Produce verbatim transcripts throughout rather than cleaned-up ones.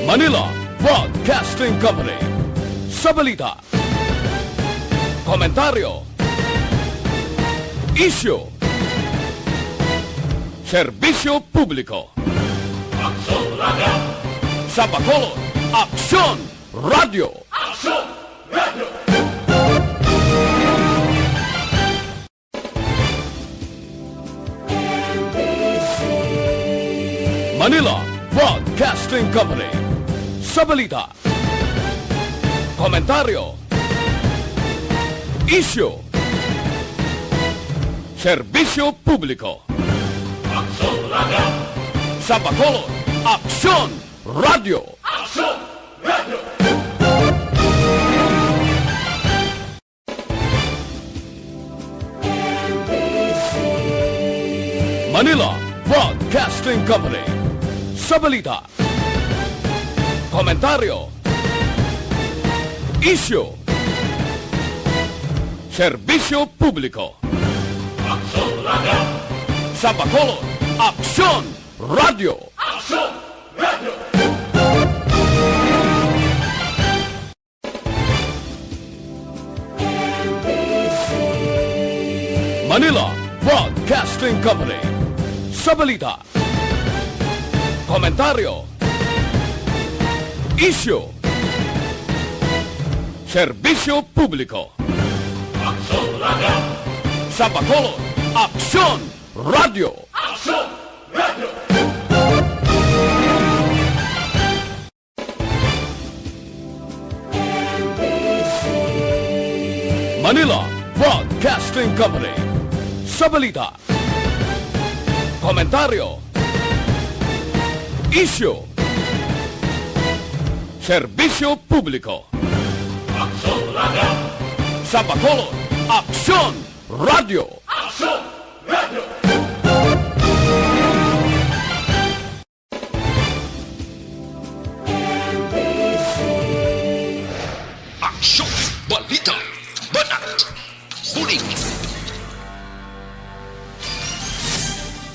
Manila Broadcasting Company. Sa balita, komentaryo, isyu, serbisyo publiko. Aksyon Radio! Sa Bacolod, Aksyon Radio! Aksyon Radio! Manila Broadcasting Company. Sa balita, komentaryo, isyu, serbisyo publiko. Aksyon Radio! Sa Bacolod, Aksyon Radio! Aksyon Radio! Manila Broadcasting Company. Sa balita, komentaryo, isyu, serbisyo publiko. Aksyon Radio! Sa Bacolod, Aksyon Radio! Aksyon Radio! Manila Broadcasting Company. Sa balita, komentaryo, isyu, serbisyo publiko. Aksyon Radio! Sa Bacolod, Aksyon Radio! Aksyon Radio! Manila Broadcasting Company. Sa balita, komentaryo, isyu, serbisyo publiko. Aksyon Radio! Sa Bacolod, Aksyon Radio! Aksyon Radio! Aksyon! Balita! Banat! Bulig!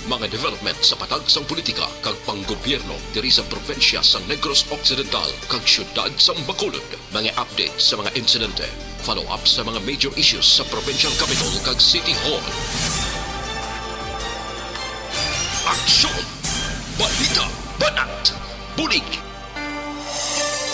Mga development sa patag sang politika kag panggobyerno diri sa probinsya sang Negros Occidental kag siyudad sang Bacolod. Mga update sa mga insidente, follow-up sa mga major issues sa provincial capitol kag city hall. Aksyon! Balita! Banat! Bulig!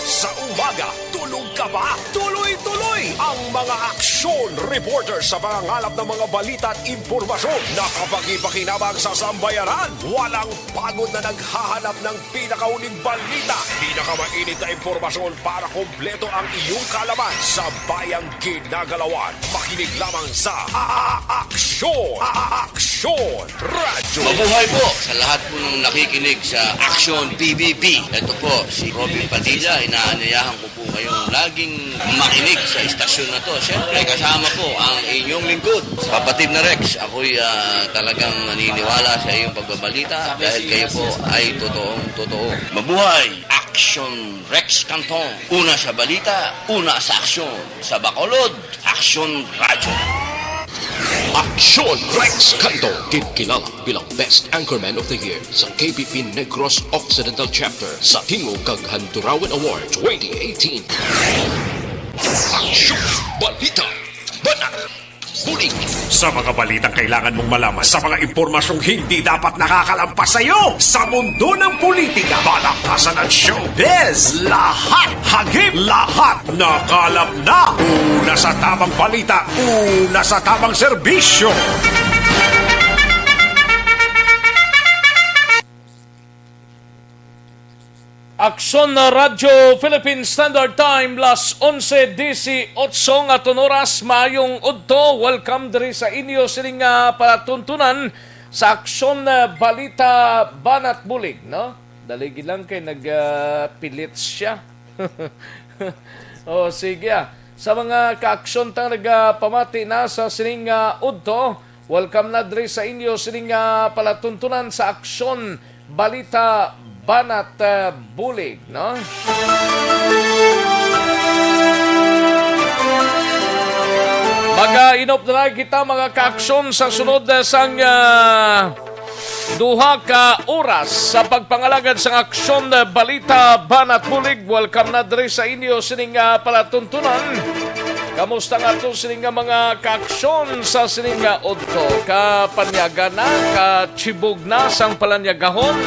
Sa umaga, tulog ka ba? Tuloy-tuloy ang mga aksyon reporter sa pangangalap ng mga balita at impormasyon na kapakipakinabang sa sambayanan. Walang pagod na naghahanap ng pinakauling balita, pinakamainit na impormasyon para kompleto ang iyong kaalaman sa bayang ginagalawan. Makinig lamang sa A-, A-, Aksyon! A-, A-, Aksyon Radyo! Mabuhay po sa lahat po ng nakikinig sa Aksyon P B B. Ito po si Robin Padilla. Inaanyayahan ko po kayong laging makinig sa istasyon na to. Siyempre, kasama po ang inyong lingkod, kapatid na Rex. Ako'y, ah, talagang naniniwala sa iyong pagbabalita dahil kayo po ay totoong totoo. Mabuhay Aksyon Rex Canton. Una sa balita, una sa aksyon. Sa Bacolod, Aksyon Radyo. Aksyon Rex Canton, ginkilala bilang Best Anchorman of the Year sa K P P Negros Occidental Chapter sa Tingog kag Handurawan Award twenty eighteen. Aksyon! Balita! Banat! Bulig! Sa mga balitang kailangan mong malaman, sa mga impormasyong hindi dapat nakakalampas sa iyo, sa mundo ng politika, balakasan at showbiz, lahat hagip, lahat nakalap na. Una sa tamang balita, una sa tamang serbisyo. Aksyon na Radyo Philippine Standard Time, las onse disiotso nga aton oras. Maayong udto. Welcome diri sa inyo sining nga palatuntunan sa Aksyon na Balita Banat Bulig, no? Daligi lang kay nag, ah, pilit siya. Oh, sige, ah. Sa mga kaaksyon tang nagapamati na sa sining, ah, udto, welcome na diri sa inyo sining, ah, palatuntunan sa Aksyon Balita Banat, ah, Bulig, no? Mag-inop na lang kita, mga kaaksyon, sa sunod, ah, sang, ah, Duha ka oras sa pagpangalagad sang Aksyon, Balita, Banat Bulig. Welcome na diri sa inyo sining, ah, palatuntunan. Kamusta nga ato sining nga mga kaaksyon sa sining nga udto? Kapanyaga na, kachibog na sang palanyagahon?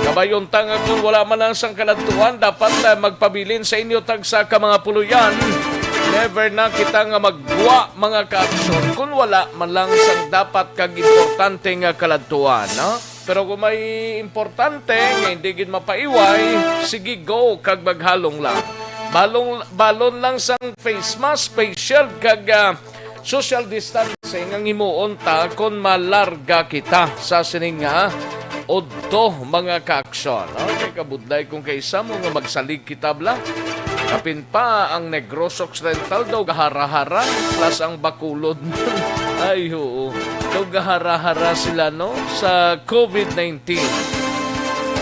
Kabayon ta nga kung wala man lang sang kaladtuan, dapat, ah, magpabilin sa inyo tagsa ka mga puloy-an. Never na kita nga maggwa, mga kaaksyon, kung wala man lang sang dapat kag importante nga kaladtuan, no? Pero kung may importante nga hindi gid mapaiway, sige, go kag maghalong lang. Balong, balon lang sang face mask, face shield, kag, ah, social distancing ang himuon ta kon malarga kita sa sining nga udto, mga kaaksyon, no? Kay kabudlay kung kaisa mo nga magsalig kita bala. Kapin pa ang Negros Occidental daw gahara-hara, plus ang Bacolod. Ay, oo. Daw gahara-hara sila, no, sa covid nineteen.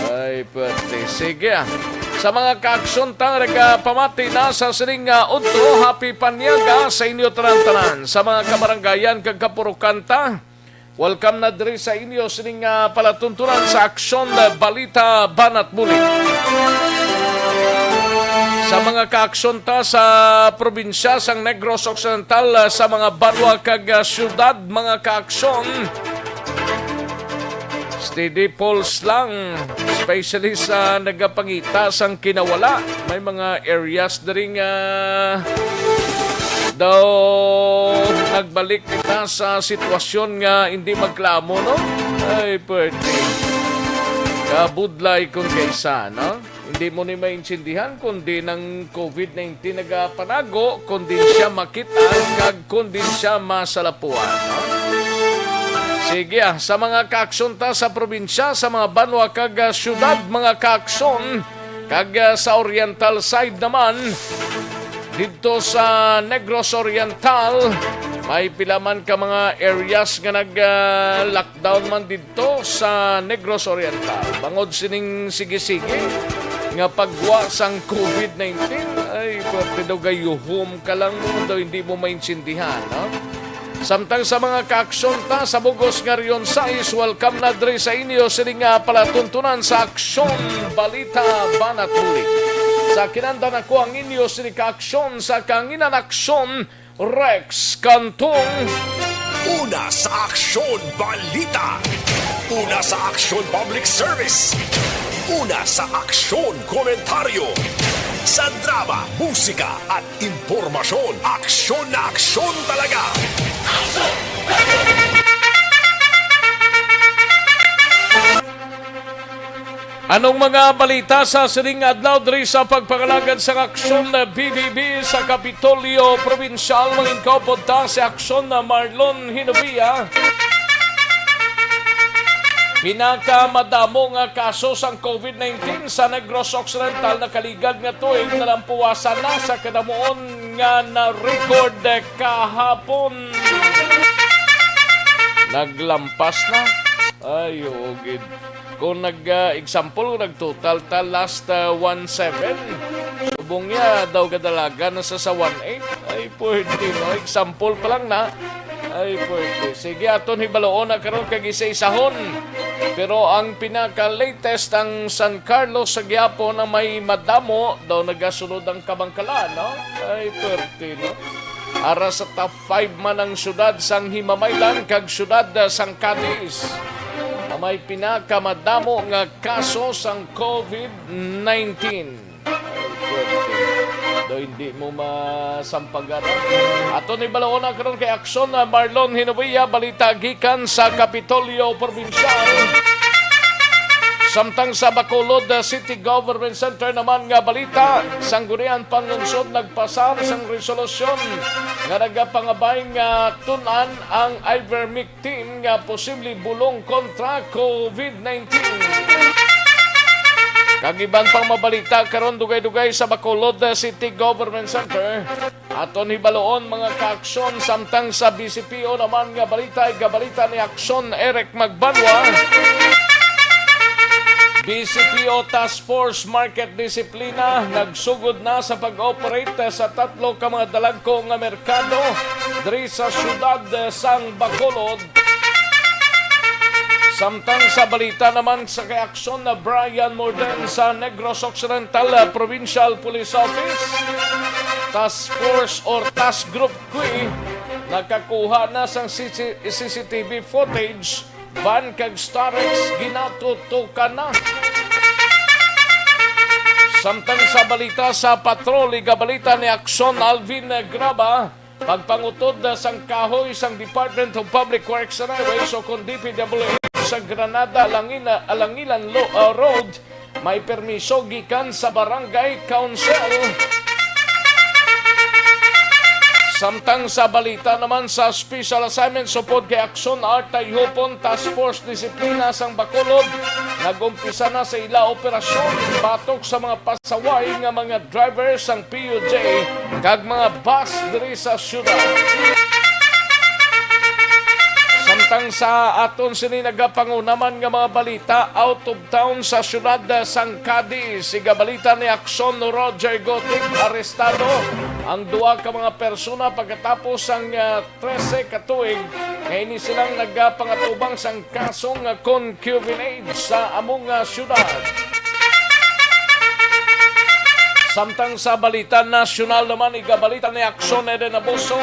Ay, pwerte. Sige, ah. Sa mga kaaksyon ta nga nagapamati na sa sining nga udto, happy panyaga sa inyo tanan-tanan. Sa mga kabarangayan kag kapurukan ta, welcome na diri sa inyo sining nga palatuntunan sa Aksyon, Balita, Banat Bulig. Sa mga kaaksyon ta sa probinsya sang Negros Occidental, sa mga banwa kag, ah, syudad, mga kaaksyon, steady pulse lang, especially sa nagapangita sang kinawala. May mga areas diri nga daw nagbalik kita sa sitwasyon nga hindi magklamo, no? Ay, pwerte. Kabudlay kung kaisa, no? Hindi mo ni maintindihan kundi nang covid nineteen nagapanago, kundi siya makit-an, kag kundi siya masalapuan, no? Sige, ah, sa mga kaaksyon ta sa probinsya, sa mga banwa kag, ah, syudad, mga kaaksyon, kag, ah, sa oriental side naman, didto sa Negros Oriental, may pila man ka mga areas nga nag, ah, lockdown man didto sa Negros Oriental. Bangod sining sige-sige nga paggwa sang covid nineteen, ay, pwerte daw gayuhom ka lang mo, daw hindi mo maintindihan, no? Samtang sa mga kaaksyon ta sa bugos nga Region sais, welcome na diri sa inyo sini nga palatuntunan sa Aksyon, Balita, Banat Bulig. Sa kinandan ako ang inyo sini ka aksyon sa kanginan aksyon, Rex Cantong. Una sa Aksyon Balita. Una sa Aksyon Public Service. Una sa Aksyon Komentaryo. Sa drama, musika, at impormasyon, aksyon na aksyon talaga. Anong mga balita sa sining adlaw diri sa pagpangalagad sang Aksyon B B B sa Kapitolyo Probinsyal? Mangin-, kaupod ta si Aksyon Marlon Hinubia. Pinakamadamo nga kaso sang covid nineteen sa Negros Occidental nakaligad nga tuig nalampuwasan na sa kadamuon nga na-record kahapon. Naglampas na. Ay, oo, gid. Kung nag, ah, example, kung nag-total ta last, ah, one seven, subong niya daw kadalagan na sa, sa one eight. Ay, pwerte, no? Example pa lang na. Ay, pwerte. Sige, aton hibaloon na karon kag isa-isahon. Pero ang pinaka-latest, ang San Carlos sa gihapon ang may madamo daw nagasulod ang kabangkalan, no? Ay, pwerte, no? Ara sa top five man ang siyudad sang Himamaylan kag siyudad, ah, sang Cadiz, na may pinakamadamo nga kaso sang covid nineteen. Ay, pwerte. Do hindi mo masampagan, ah. Aton hibaloon na karon kay Aksyon, ah, Marlon Hinubiya, balita gikan sa Kapitolyo Probinsyal. Samtang sa Bacolod, ah, City Government Center naman nga balita, Sangguniang Panlungsod nagpasar sang resolusyon nga nagapangabay nga tun-an ang ivermectin nga posible bulong kontra covid nineteen. Kag iban pang mabalita karon, dugay-dugay sa Bacolod City Government Center. Aton hibaloon, mga kaaksyon, samtang sa B C P O naman nga balita, igabalita ni Aksyon Eric Magbanwa. B C P O Task Force Market Disiplina nagsugod na sa pag-operate sa tatlo ka mga dalagko nga merkado diri sa siyudad sang Bacolod. Samtang sa balita naman sa kay aksyon na Brian Morden sa Negros Occidental, ah, Provincial Police Office, Task Force or Task Group Kui nakakuha na sang C C, C C T V footage, van kag Starex ginatutukan na. Samtang sa balita sa patrol, igabalita ni Aksyon Alvin Graba, pagpangutod sang kahoy sang Department of Public Works and Highways o kon D P W H sa Granada Alangina, Alangilan Lo-, uh, Road may permiso gikan sa Barangay Council. Samtang sa balita naman sa special assignment supod kay Aksyon Art Tayhupon Task Force Disiplina sang Bacolod, nag-umpisa na sa ila operasyon batok sa mga pasaway nga mga driver sang P U J kag mga bus diri sa syudad. Samtang sa aton sini nagapangunaman nga mga balita, out of town sa siyudad sang Cadiz, igabalita ni Aksyon Roger Gotib, arestado ang duha ka mga persona pagkatapos sang, ah, trese ka tuig nga ini silang nagapangatubang sang kasong concubinage sa amo nga syudad. Samtang sa balita nasyonal naman, igabalita ni Aksyon Eden Abuso,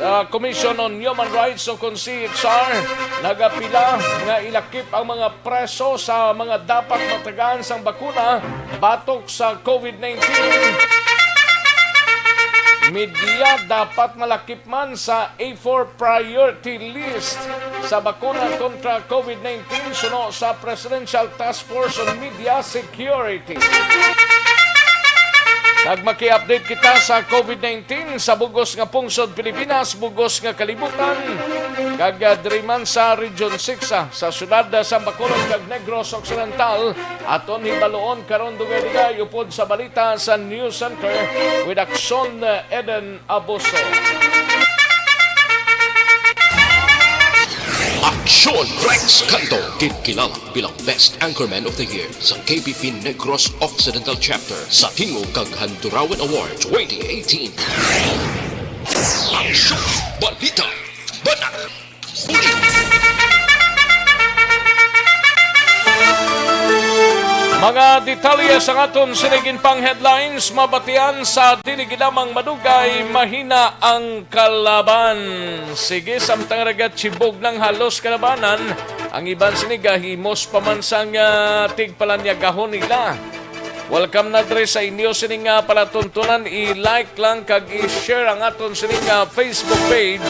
sa Commission on Human Rights o kon C H R, nagapila nga ilakip ang mga preso sa mga dapat matagaan sang bakuna batok sa COVID nineteen. Media dapat malakip man sa A four priority list sa bakuna kontra COVID nineteen suno sa Presidential Task Force on Media Security. Kag maki-update kita sa COVID nineteen sa bugos nga pungsod Pilipinas, bugos nga kalibutan, kag, ah, diri man sa Region six, ah, sa siyudad, ah, sa Bacolod kag Negros Occidental, aton hibaluon karon dugay-dugay upod sa balita sa News Center with Aksyon, ah, Eden Abuso. Aksyon Rex Canto, ginkilala bilang Best Anchorman of the Year sa K B P Negros Occidental Chapter sa Tingog kag Handurawan Award twenty eighteen. Aksyon, balita, banat, bulig. Mga detalye sa aton sini ginpang headlines, mabatian sa dili gid lamang madugay, mahina ang kalaban. Sige, samtang raga chibog nang halos kalabanan, ang iban sini gahimos pa man sang, ah, tigpalanyagahon nila. Welcome na diri sa inyo sining, ah, palatuntunan. I-like lang kag i-share ang aton sining, ah, Facebook page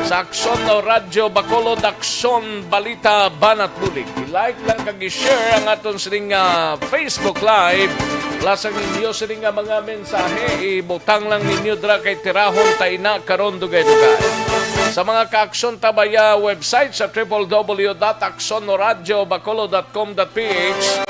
sa Aksyon Radyo Bacolod, Aksyon Balita Banat Bulig. I-like lang kag i-share ang aton sining, ah, Facebook Live. Plus ang inyo sining, ah, mga mensahe, ibutang lang ninyo dira kay tirahon ta ina karon dugay-dugay. Sa mga Kaaksyon Tabaya website sa triple W dot aksyon radyo bacolod dot com dot P H.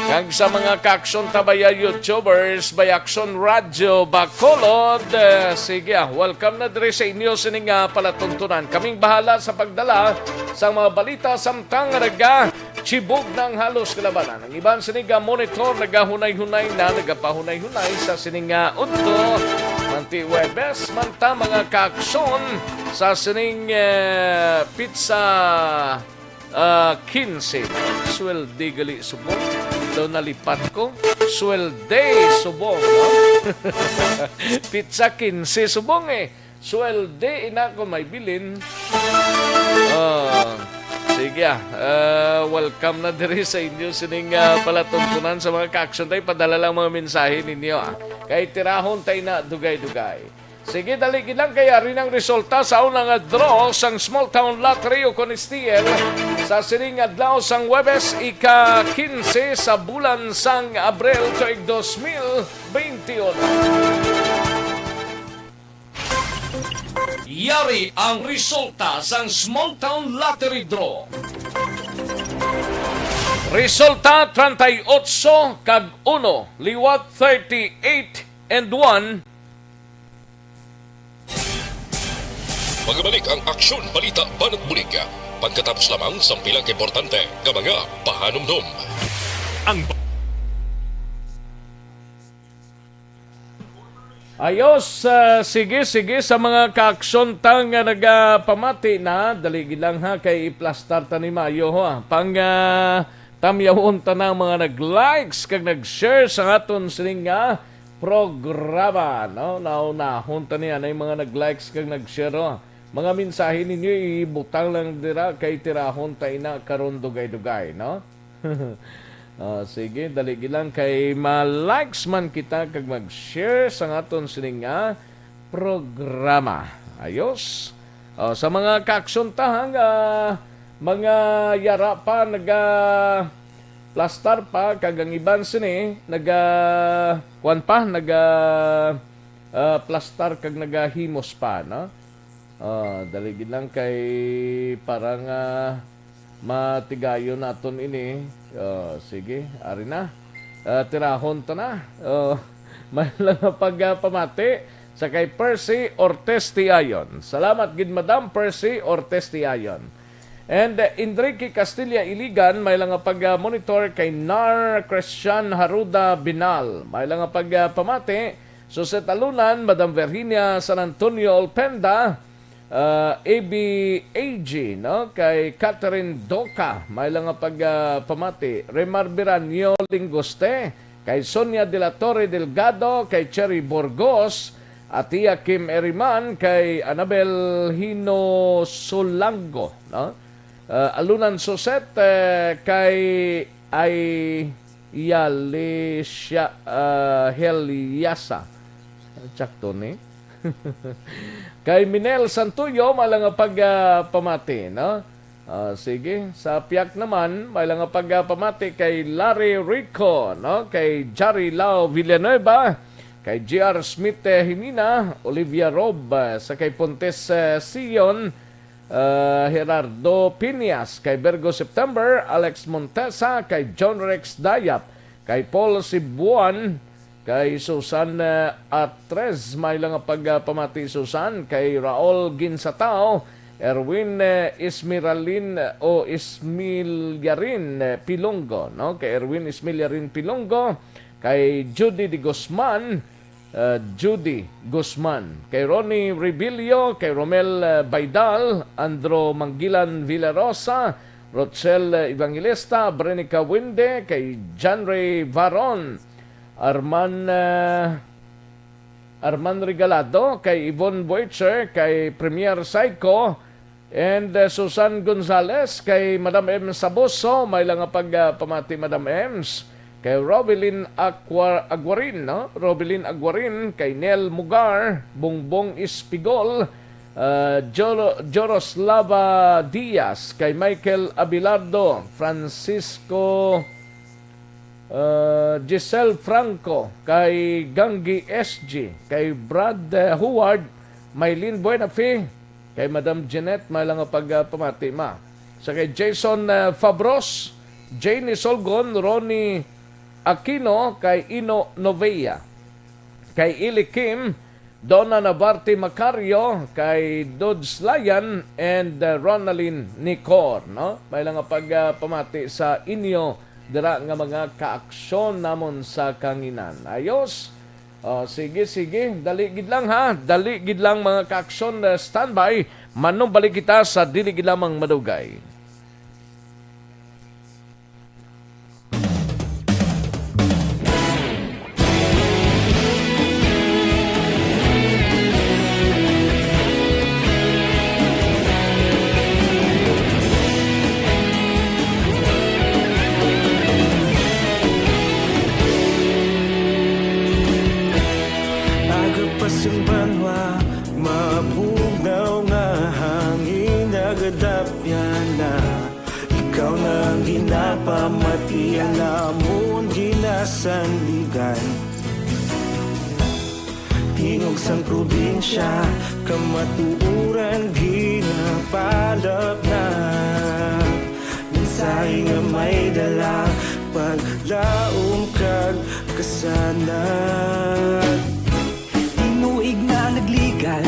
Kag sa mga Kaaksyon Tabaya YouTubers, by Aksyon Radyo Bacolod. Eh, sige, ah, welcome na diri sa inyo sining, ah, palatuntunan. Kaming bahala sa pagdala sa mga balita samtang raga chibog nang halos kalabanan. Ang iban sining, ah, monitor nagahunay-hunay na, nagapahunay-hunay sa sining, ah, udto. Manti Huwebes man ta, mga Kaaksyon, sa sining, eh, pizza, ah, quince. Sweldo gali subong. Daw nalipat ko. Sweldo subong, no? Pizza quince subong, eh. Sweldo ina ko may bilin. Ah, sige, ah. Ah, welcome na diri sa inyo sining, ah, palatuntunan sa mga Kaaksyon Tay. Padala lang mga mensahe ninyo, ah. Kay tirahon tay na dugay-dugay. Sige, dali gid lang kay ari nang resulta sa una nga draw sang Small Town Lottery o kon S T L sa sining adlaw sang Huwebes, ika-quince sa bulan sang Abril, tuig dos mil beintiuno. Yari ang resulta sang Small Town Lottery Draw. Resulta, treinta y ocho kag uno, liwat thirty-eight and one. Magbalik ang Aksyon Balita Banat Bulig pagkatapos lamang sang pila ka importante nga mga pahanumdom. Ang Ayos, ah, sige, sige, sa mga kaaksyon ta nga nagapamati na, dali gid lang ha, kay iplastar ta ni mayo ha. Pang, ah, tamyawon ta na ang mga nag-likes kag nag-share sa aton sining nga programa, no? Naunahon ta niya na yung mga nag-likes kag nag-share, oh. Mga mensahe ninyo, ibutang lang dira kay tirahon ta ina karon dugay-dugay, no? Ah, sige, dali lang kay ma-likes man kita kag mag-share sa aton sining nga programa. Ayos. Oh, sa mga kaaksyon ta nga mga yara pa naga plastar pa kag ang iban sini naga kuan pa naga ah, plastar kag nagahimos pa, no? Ah, dali gid lang kay para nga matigayon naton ini. Ah, sige, ari na. Ah, tirahon ta na. Ah, may lang nga pagpamati sa kay Percy Ortiz Tiayon. Salamat gid, Madam Percy Ortiz Tiayon. And, uh, Enrique Castilla Iligan, may lang nga pag-monitor kay Nar Christian Haruda Binal. May lang nga pagpamati, Suset Alunan, Madam Virginia San Antonio Olpenda, uh, A B A G, no? Kay Catherine Doca, may lang nga pagpamati, Remar Biranyo Lingoste, kay Sonia de la Torre Delgado, kay Cherry Burgos, Atia Kim Eriman, kay Anabel Hino Sulango, no? Ah, Alunan Suset, eh, kay Ay Yalisha, ah, Heliasa. Tsakto ni. Kay Minel Santuyo, may lang nga pag, ah, pamati, no? Ah, sige, sa piyak naman, may lang nga pag, ah, pamati kay Larry Rico, no? Kay Jari Lau Villanueva, kay G R Smith, eh, Himina, Olivia Rob, ah, sa kay Pontes, eh, Sion, ah, Gerardo Piñas, kay Virgo September, Alex Montesa, kay John Rex Dayap, kay Paul Sibuan, kay Susan, eh, Atres, may lang nga pagpamati, Susan, kay Raul Ginsatao, Erwin, eh, Ismiralin, eh, o Ismilyarin, eh, Pilongo, no? Kay Erwin Ismilyarin Pilongo, kay Judy de Guzman, eh, Judy Guzman, kay Ronnie Rebillo, kay Romel, eh, Baidal, Andro Manggilan Villarosa, Rochelle, eh, Evangelista, Brenica Winde, kay John Ray Varon, Arman, eh, Arman Regalado, kay Yvonne Boecher, kay Premier Saiko, and, uh, Susan Gonzales, kay Madam M Saboso, may lang nga pag, uh, pamati, Madam Ems, kay Robilin Aqua-, Aguarin, no? Robilin Aguarin, kay Nel Mugar, Bongbong Espigol, uh, Joro-, Joroslava Diaz, kay Michael Abilardo, Francisco Uh, Giselle Franco, kay Ganggi S G, kay Brad, uh, Howard, Mylene Buenafe, kay Madam Jeanette, may lang nga pagpamati, ma. Sa kay Jason, uh, Fabros, Janie Solgon, Ronnie Aquino, kay Ino Novea, kay Ili Kim, Donna Nabarte Macario, kay Dodge Layan, and, uh, Ronaldin Nicor, no? May lang nga pag, uh, pamati sa inyo dira nga mga kaaksyon namon sa kanginan. Ayos? Oh, sige, sige. Dali gid lang, ha. Dali gid lang, mga kaaksyon. Uh, standby. Manumbalik kita sa dili gid lamang madugay. Aga pa sang banwa, mabugnaw nga hangin nagadapyan na. Ikaw na ang ginapamati, ang amon ginasandigan. Tingog sang probinsya, kamatuoran ginapalapnag. Mensahe nga may dala, paglaom kag kasanag. Tinuig na nagligan,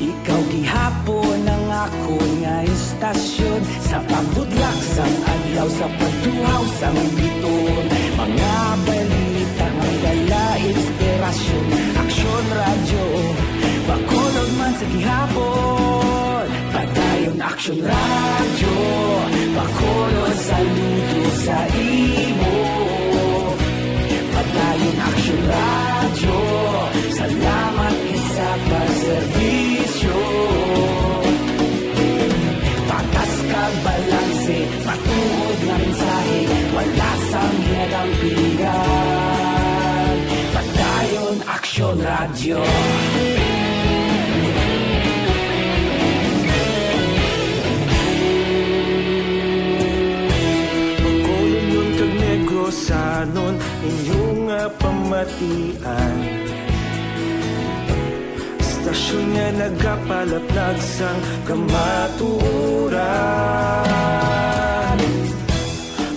ikaw gihapon ang akon nga istasyon. Sa pagbutlak sang adlaw, sa pagtuhaw sang biton, mga balita may dala inspirasyon. Aksyon Radyo, Bacolod man sa gihapon. Padayon Aksyon Radyo, Bacolod saludo sa imo. Padayon Aksyon Radyo, salamat gid sa pagserbisyo. Patas kag balanse, matuod nga mensahe, wala sang ginadampingan. Padayon Aksyon Radyo. Bacolod kag Negrosanon, inyo nga pamatian. Istasyon nga nagapalaplag sang kamatuoran.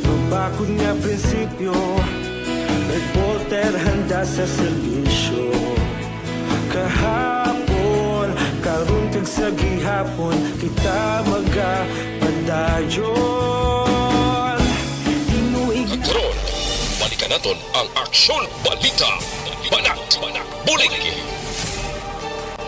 Mabakod nga prinsipyo, reporter handa sa serbisyo. Kahapon, karon kag sa gihapon, kita magapadayon. Tinuig. Karon, balikan naton ang Aksyon Balita. Banat, banat, bulig.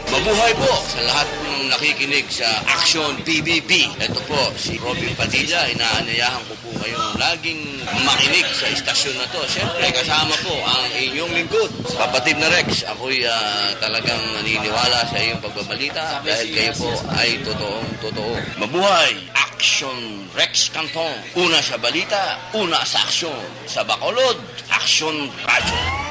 Mabuhay po sa lahat ng nakikinig sa Aksyon P B B. Ito po si Robin Padilla. Inaanyayahan ko po kayong laging makinig sa istasyon na to. Siyempre, kasama po ang inyong lingkod, kapatid na Rex. Ako'y, ah, talagang naniniwala sa iyong pagbabalita dahil kayo po ay totoong totoo. Mabuhay! Aksyon Rex Canton. Una sa balita, una sa aksyon. Sa Bacolod, Aksyon Radyo.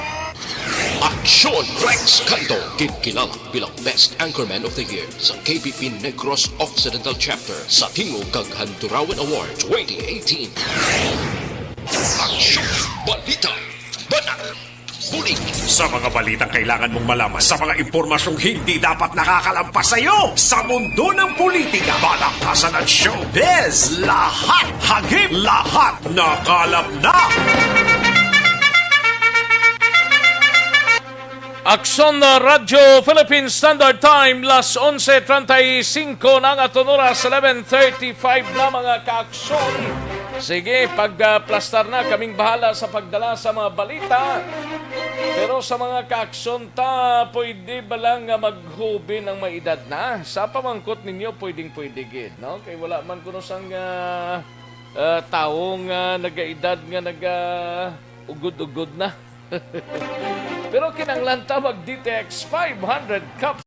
Aksyon Rex Canton, ginkilala bilang Best Anchorman of the Year sa K B P Negros Occidental Chapter sa Tingog kag Handurawan Award twenty eighteen. Aksyon Balita. Banat. Bulig. Sa mga balitang kailangan mong malaman, sa mga impormasyong hindi dapat nakakalampas sa iyo, sa mundo ng politika, balakasan at showbiz, lahat hagip, lahat nakalap na. Aksyon na Radyo Philippine Standard Time, las onse treinta y cinco na ang aton oras, eleven thirty-five na, mga kaaksyon. Sige, pagplastar na, kaming bahala sa pagdala sa mga balita. Pero sa mga kaaksyon ta, pwede ba lang nga maghubin ang may edad na? Sa pamangkot ninyo, pwedeng-pwede gid, no? Kay wala man kuno sang, ah, ah, tawo nga nagaedad nga naga-ugod-ugod na. Pero kinahanglan ta mag-detect five hundred cups.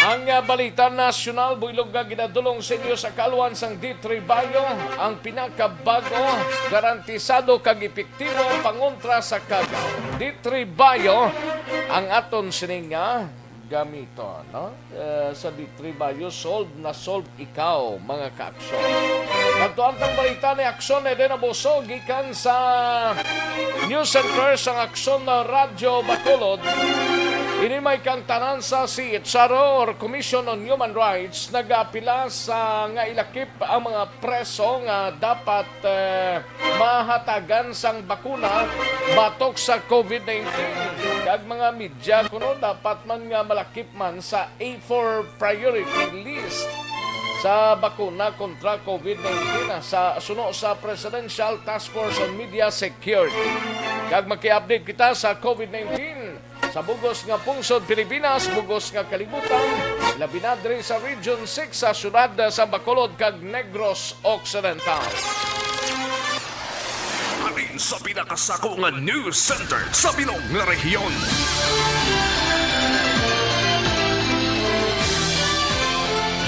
Ang, ah, balita nasyonal, buylog nga ginadulong sa inyo sa kaalwan sang D three Bio, ang pinakabago, garantisado kag epektibo pangontra sa kagaw. D three Bio ang aton sining nga gamiton, no? Eh, sa D three Bio, solve na solve ikaw, mga kaaksyon. Kadtuan tang balita ni Aksyon Eden Abuso gikan sa News Center sang Aksyon na Radyo Bacolod. Ini may kang tanan sa C H R O or Commission on Human Rights nagaapila sa nga ilakip ang mga preso nga dapat, eh, mahatagan sang bakuna batok sa COVID nineteen. Kag mga media kuno dapat man nga malakip man sa A four priority list sa bakuna kontra COVID nineteen, ah, sa suno sa Presidential Task Force on Media Security. Kag maki-update kita sa COVID nineteen sa bugos nga pungsod Pilipinas, bugos nga kalibutan, labi na diri sa Region six sa siyudad sa Bacolod kag Negros Occidental. Halin sa pinakasako nga news center sa bilog nga rehiyon.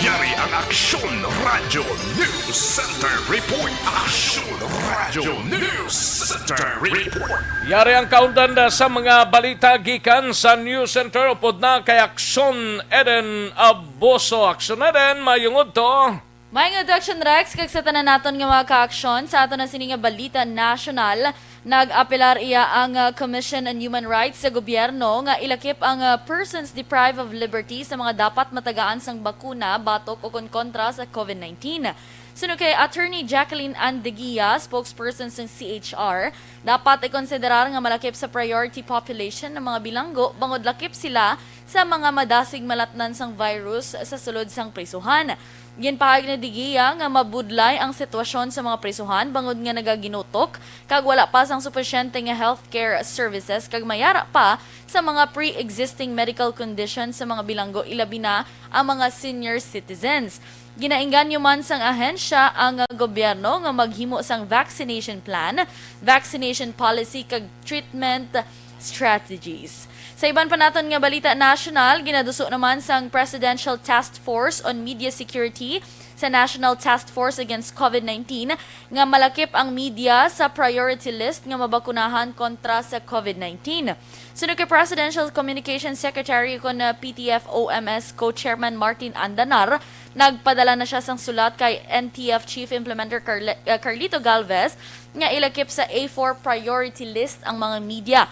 Yari ang Aksyon Radyo News Center Report. Aksyon Radyo News Center Report. Yari ang kaundan sa mga balita gikan sa News Center. Upod na kay Aksyon Eden Abuso. Aksyon Eden, mayong udto. Maayong udto, Aksyon Rex, kag sa tanan naton nga mga kaaksyon, sa aton na sini nga balita nasyonal, nag-apelar iya ang, ah, Commission on Human Rights sa gobyerno nga ilakip ang, ah, persons deprived of liberty sa mga dapat matagaan sang bakuna batok o kon kontra sa COVID nineteen. Suno kay Attorney Jacqueline Andeguia, spokesperson sang C H R, dapat ikonsiderar nga malakip sa priority population ang mga bilanggo bangod lakip sila sa mga madasig malatnan sang virus sa sulod sang prisuhan. Ginpahayag ni Deguia nga mabudlay ang sitwasyon sa mga prisuhan bangod nga nagaginutok kag wala pa sang supisyente nga healthcare services kag mayara pa sa mga pre-existing medical conditions sa mga bilanggo, ilabi na ang mga senior citizens. Ginainganyo man sang ahensya ang gobyerno nga maghimo sang vaccination plan, vaccination policy kag treatment strategies. Sa iban pa naton nga balita nasyonal, ginaduso naman sang Presidential Task Force on Media Security sa National Task Force Against COVID nineteen nga malakip ang media sa priority list nga mabakunahan kontra sa COVID nineteen. Suno kay Presidential Communications Secretary kon, uh, P T F O M S Co-Chairman Martin Andanar, nagpadala na siya sang sulat kay N T F Chief Implementer Carle-, uh, Carlito Galvez nga ilakip sa A four priority list ang mga media.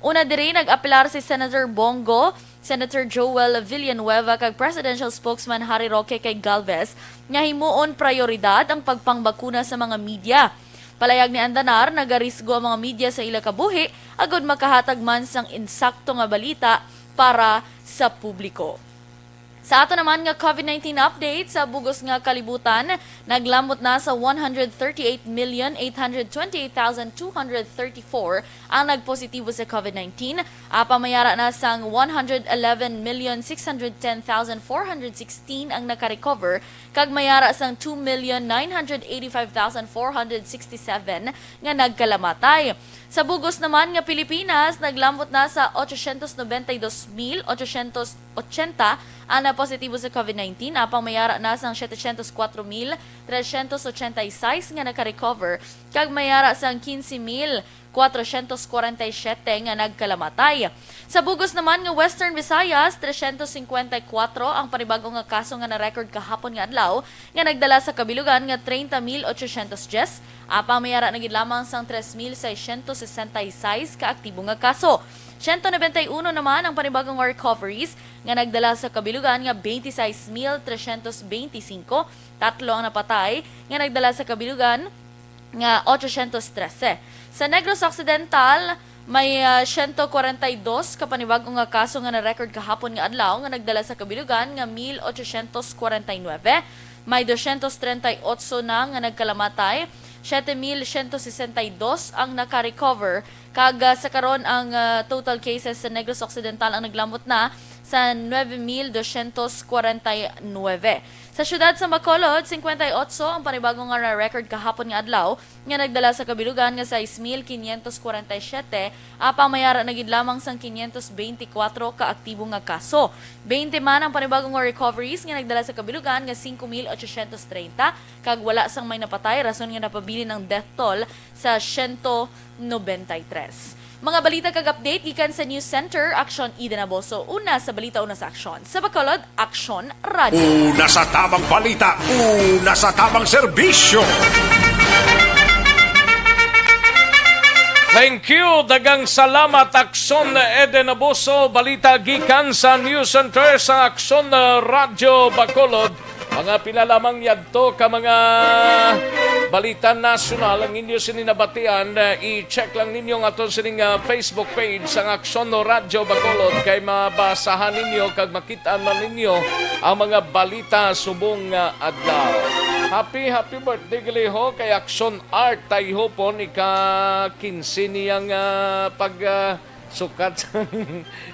Una diri, nag-apelar si Senator Bong Go, Senator Joel Villanueva kag Presidential Spokesman Harry Roque kay Galvez nga himuon prayoridad ang pagpangbakuna sa mga media. Palayag ni Andanar, nagarisgo ang mga media sa ila kabuhi agod makahatag man sang insakto nga balita para sa publiko. Sa ato naman nga COVID nineteen update, sa bugos nga kalibutan, naglambot na sa one hundred thirty-eight million eight hundred twenty-eight thousand two hundred thirty-four ang nagpositibo sa COVID nineteen. Apang mayara na sang one hundred eleven million six hundred ten thousand four hundred sixteen ang nakarecover, kag mayara sang two million nine hundred eighty-five thousand four hundred sixty-seven nga nagkalamatay. Sa bugos naman nga Pilipinas, naglambot na sa ochocientos noventa y dos mil ochocientos ochenta ang napositibo sa COVID nineteen, apang mayara na sang setecientos kuwatro mil trescientos ochenta y seis nga nakarecover, kag mayara sang quince mil cuatrocientos cuarenta y siete nga nagkalamatay. Sa bugos naman nga Western Visayas, trescientos cincuenta y cuatro ang panibago nga kaso nga na-record kahapon nga adlaw, nga nagdala sa kabilugan nga treinta mil ochocientos diez, apang mayara na gid lamang sang tres mil seiscientos sesenta y seis ka aktibo nga kaso. Ciento noventa y uno naman ang panibago nga recoveries, nga nagdala sa kabilugan nga veintiseis mil trescientos veinticinco. Tatlo ang napatay, nga nagdala sa kabilugan nga ochocientos trese. Sa Negros Occidental, may, ah, ciento cuarenta y dos ka panibago nga kaso nga na-record kahapon nga adlaw, nga nagdala sa kabilugan nga mil ochocientos cuarenta y nueve. May doscientos treinta y ocho na nga nagkalamatay, siete mil ciento sesenta y dos ang naka-recover, kag, ah, sa karon ang, ah, total cases sa Negros Occidental ang naglambot na sa nueve mil doscientos cuarenta y nueve. Sa siyudad sa Bacolod, cincuenta y ocho ang panibago nga na-record kahapon nga adlaw, nga nagdala sa kabilugan nga sais mil quinientos cuarenta y siete, apang mayara na gid lamang sang quinientos veinticuatro ka aktibo nga kaso. Twenty man ang panibago nga recoveries nga nagdala sa kabilugan nga cinco mil ochocientos treinta, kag wala sang may napatay, rason nga napabilin ang death toll sa siento noventa y tres. Mga balita kag update gikan sa News Center, Aksyon Eden Abuso. Una sa balita, una sa aksyon. Sa Bacolod, Aksyon Radyo. Una sa tabang balita, una sa tabang serbisyo. Thank you. Daghang salamat, Aksyon Eden Abuso. Balita gikan sa News Center sa Aksyon, uh, Radyo Bacolod. Mga pila lamang yadto ka mga balita nasyonal ang inyo sini nabatian. Uh, i-check lang ninyo ang aton sining, uh, Facebook page sang Aksyon Radyo Bacolod, kay mabasahan ninyo kag makit-an man ninyo ang mga balita subong nga adlaw. Happy, happy birthday gali ho kay Aksyon Art Tayhopon, ika kinse niya nga pag, ah, sukat sang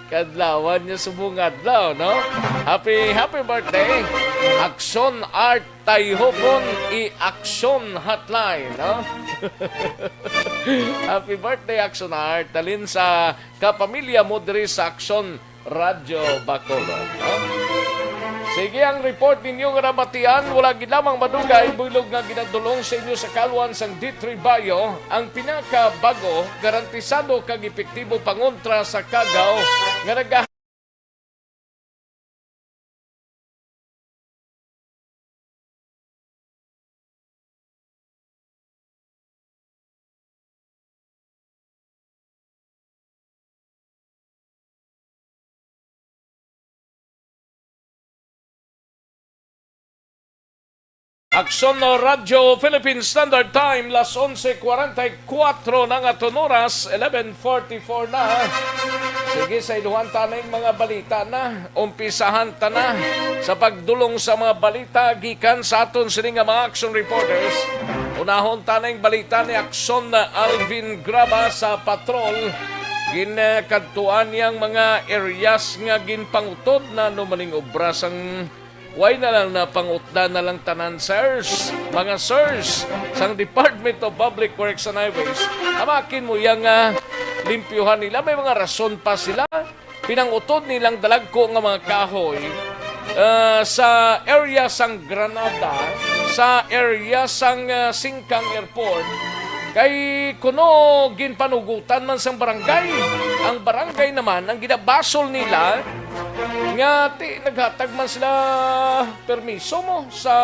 kadlawan niya subong adlaw, no? Happy, happy birthday, Aksyon Art Tayhopon, i-Aksyon Hotline, no? Happy birthday, Aksyon Art. Halin sa kapamilya mo diri sa Aksyon Radyo Bacolod, no? Sige, ang report ninyo nga nabatian, wala gid lamang madugay, buylog nga ginadulong sa inyo sa kaluan sang D three Bio, ang pinakabag-o, garantisado kag epektibo pangontra sa kagaw nga naga- Aksyon, no, Radyo Philippine Standard Time, las onse cuarenta y cuatro na nga aton oras, eleven forty-four na. Sige, sa iluhan ta na yung mga balita na. Umpisahan ta na sa pagdulong sa mga balita gikan sa aton sini nga mga action reporters. Unahon ta na yung balita ni Aksyon Alvin Graba sa patrol. Ginakadtuan niyang mga areas nga ginpangutod na numaning obra sang way na lang na pangutda na lang tanan, sirs, mga sirs, sang Department of Public Works and Highways. Amakin mo yang ah, limpyuhan nila, may mga rason pa sila. Pinangutod nilang dalagko nga mga kahoy, ah, sa area sang Granada, sa area sang, ah, Singkang Airport, kay kuno ginpanugutan man sang barangay. Ang barangay naman ang ginabasol nila nga ti naghatag man sila permiso mo sa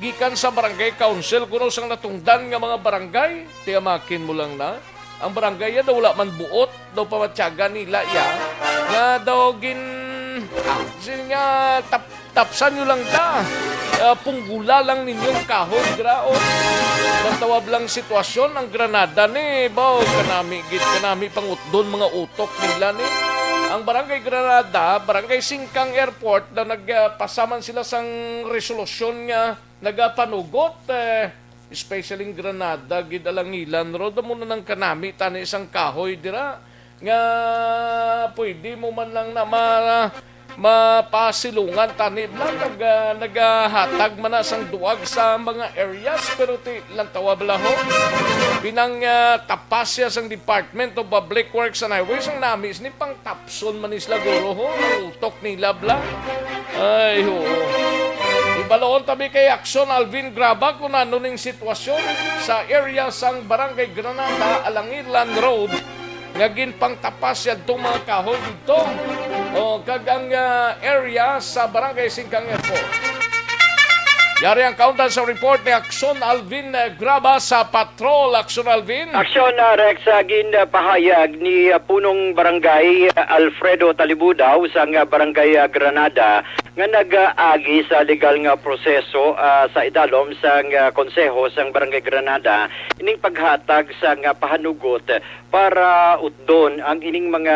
gikan sa barangay council kuno sang natungdan nga mga barangay. Ti amakin mo lang na. Ang barangay yan daw wala man buot, daw pamatyagan nila iya. Nga daw gin, ah, sin nga tap, tapsan nyo lang ta. Ah, punggula lang ninyong kahoy, dira, oh. Natawab lang sitwasyon ang Granada ni, baw, kanami, gid, kanami pangutdon mga utok nila ni. Ang Barangay Granada, Barangay Singkang Airport, na nagpasaman sila sang resolusyon nga nagapanugot, eh, especially in Granada, gid Alangilan Road, amo na nang kanami tani isang kahoy dira nga pwede mo man lang na ma-, mapasilungan tani bla, nag-, ah, nagahatag man na sang duwag sa mga areas, pero ti lantawa bla ho. Pinang, ah, tapas siya sang Department of Public Works and Highways ang namis ni pang tapson man ni sila guro ho, ang utok nila bla. Ay, ho. Ibaloon tabi kay Aksyon Alvin Graba kung ano ning sitwasyon sa area sang Barangay Granada, Alangilan Road, nga ginpangtapas yadtong mga kahoy didto. O, kag ang, ah, area sa Barangay Singkang Airport. Yari ang kaundan sa report ni Aksyon Alvin, eh, Graba sa Patrol. Aksyon Alvin. Aksyon, ah, Rex, ah, ginpahayag ni, ah, Punong Barangay, ah, Alfredo Talibudaw sang, ah, Barangay, ah, Granada nga nag-agi sa legal nga proseso, ah, sa idalom sang, ah, Konseho sang Barangay Granada ining paghatag sang, ah, pahanugot para utdon ang ining mga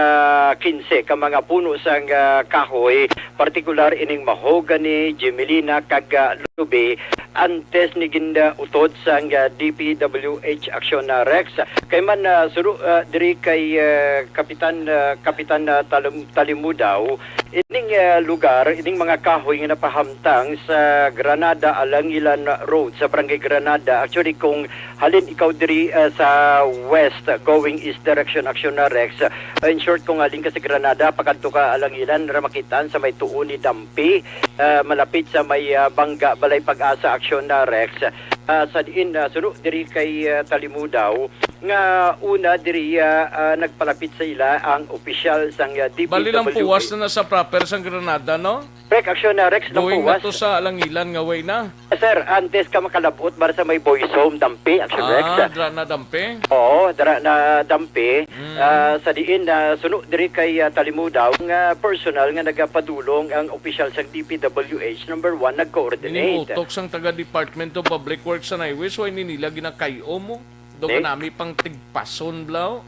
kinse ka mga puno sang, ah, kahoy, partikular ining mahogany, gemelina, kag, ah, lubi, antes ni gin-, ah, utod sang, ah, D P W H Action, ah, Rex. Kay man, ah, suno, ah, diri kay, ah, Kapitan, ah, Kapitan, ah, Talum-, Talimudaw, ining, ah, lugar, ining mga kahoy nga napahamtang sa Granada Alangilan Road sa Barangay Granada. Actually, kung halin ikaw diri, ah, sa west, going east direction, Action na Rex. Ah, in short, kung halin ka sa Granada, pakadto ka Alangilan, ra makitaan sa may tuo ni Dampi, ah, malapit sa may, ah, Bangga, Balay Pag-asa, Action na Rex. Ah, sa diin, ah, suno diri kay, ah, Talimudaw, nga una diri, ah, ah, nagpalapit sa ila ang opisyal sang, ah, Bali lang D P W H. Puwas na na sa proper sang Granada, no? Correct, Action na Rex, lang. Going na puwas to sa Alangilan nga way na. Sir, antes ka makalabot, bar sa may boys home, Dampi, Action Rex. Ah, dra na Dampi? Oo, dra na Dampi. Mm. Ah, sa diin, ah, suno diri kay, ah, Talimudaw, nga personal nga nagapadulong ang opisyal sa D P W H number one, nag-coordinate. Ining utok sang taga Department of Public Works and Highways, way ni nila ginakay-o mo? Do Eh? Kanami pang tigpason, blaw?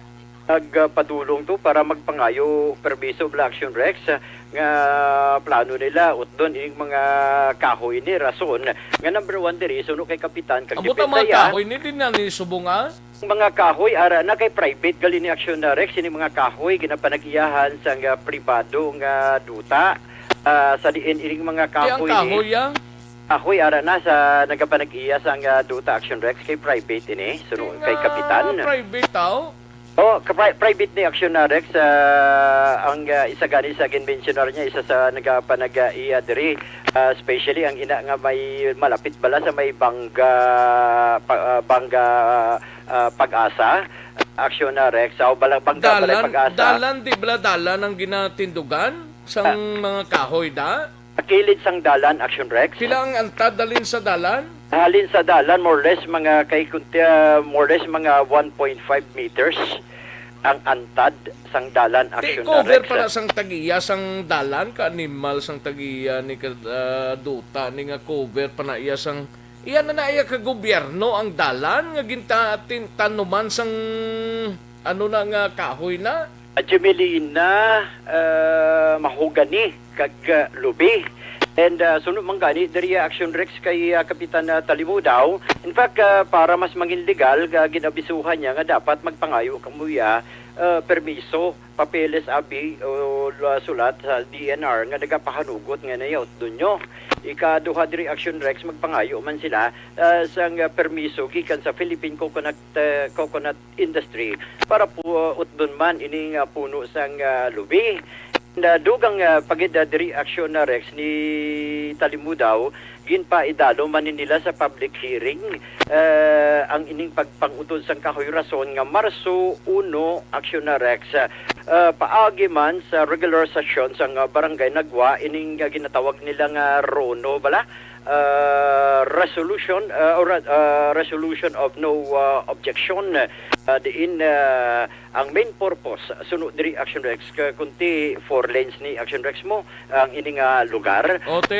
Nagpadulong to para magpangayo permiso, bla, Action Rex, nga plano nila, utdon ining mga kahoy ni rason nga number one diri, suno kay Kapitan, kag Amo ta mga depende, ah. Kahoy ni din na ni subong, ah? Ang mga kahoy, ara na kay private gali ni Action na Rex, ini mga kahoy, ginapanag-iyahan sa nga pribado nga duta. Ah, sa diin ining mga Kaya ang kahoy ni kahoy, ah? Kahoy, ara na sa nagapanag-iya sa nga duta, Action Rex, kay private ini, suno kay Nga Kapitan. Private, tao? Oh, ka-, pri-, private ni Action na Rex, ah, ang, ah, isa gani sa ginmensionar niya, isa sa nagapanag-iya diri, ah, especially ang ina nga may malapit bala sa may Bangga, pa-, ah, Bangga, ah, Pag-asa, Action na Rex, o bala, Bangga, Balay Dalan, Pag-asa. Dalan, di bala dalan ang ginatindugan sang Ah. mga kahoy da? Sa kilid sang dalan, Action Rex. Pila ang antad halin sa dalan? Halin sa dalan, more or less, mga kay kunti, ah, more or less, mga one point five meters ang antad sang dalan, Di, Action cover Rex. pa na sang tag-iya sang dalan, ka animal sang tag-iya ni ka, ah, duta ni nga cover pa na iya sang, iya na na iya ka gobyerno ang dalan nga ginta-, tin-, tanuman sang ano na nga kahoy na? At Jumelina, ah, mahogany kag, ah, lubi. And, ah, suno man gani diri, ah, Action Rex kay, ah, Kapitan, ah, Talimudaw. In fact, ah, para mas mangin legal, ah, ginabisuhan niya nga dapat magpangayo kamo iya, ah, permiso, papeles, abi, o, ah, sulat sa D E N R nga nagapahanugot nga nayaot dunyo. Ikaduha diri, Action Rex, magpangayo man sila, ah, sang, ah, permiso gikan sa Philippine Coconut, ah, Coconut Industry para po, uh, utdon man ining, uh, puno sang, uh, lubi. Na dugang, uh, pagid, uh, diri aksyon na Rex ni Talimudaw, ginpaidalo man ni nila sa public hearing, uh, ang ining pagpangutod sang kahoy rason nga Marso uno, aksyon na Rex, uh, paagi man sa regular session sang, uh, barangay Nagwa ining, uh, ginatawag nila nga Rono bala, uh, resolution, uh, or, uh, resolution of no, uh, objection, uh, diin, uh, ang main purpose suno diri Action Rex, ka-, kunti four lanes ni Action Rex mo ang ini nga lugar. Ote,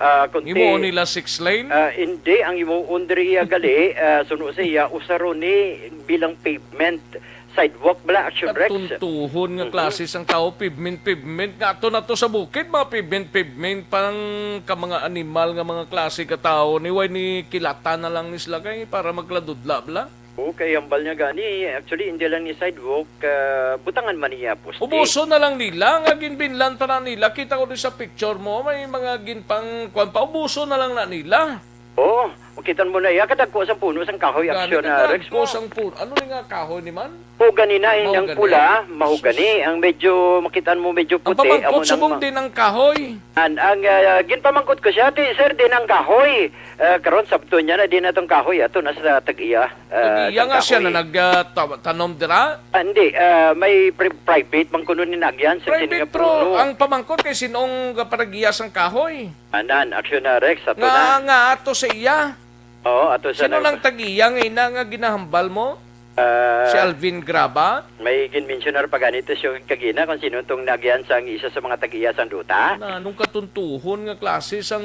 Ah, ah, kunti, himuon nila six lane? Ah, hindi, ang himuon diri iya gali, ah, suno sa iya, usa ron ni bilang pavement, sidewalk bala, Action Rex. Katuntuhon nga Mhm. klase sang tawo, pavement, pavement. Nga ato na to sa bukid, mga pavement, pavement, pang ka mga animal nga mga klase ka tawo, ni way ni kilatan na lang ni sila kay para magladudla bala. Oo, kay hambal niya gani, actually, hindi lang ni sidewalk, ah, butangan man niya poste. Ubuso na lang nila, nga ginbinlan pa na nila. Kita ko din sa picture mo, may mga ginpang, kwan pa, ubuso na lang na nila. Oo, makita mo na iya, kadagko sang puno sang kahoy, Gani aksyon na, Rex, kadagko mo. sang puno. Ano ni nga kahoy ni man? Mahogany na, ang Mahogany. pula, mahogany. Sus. Ang medyo, makitaan mo, medyo Ang puti, pamangkot, amo nang subong ma- din ang kahoy. An, ang, ah, ginpamangkot ko siya, "Ti, sir, din ang kahoy." Ah, karon, sabton niya na, din atong kahoy, ato na sa tag-iya, ah, Tag-iya sang nga siya kahoy. na nag, ah, ta-, tanom dira? Ah, hindi, ah, may pri-, private, man kuno ni nagyan sa Private, sini nga pero puno. ang pamangkot kay sinong panag-iya sang kahoy? Anan, aksyon na, Rex, ato Nga, na. nga ato sa iya? Oo, ato sa Sino na- nang tag-iya nga ina nga ginahambal mo? Ah, Si Alvin Graba? May ginmensionar pa ganito siya kagina kung sino tong nagyan sang isa sa mga tag-iya sang duta. Na, anong katuntuhon nga klase sang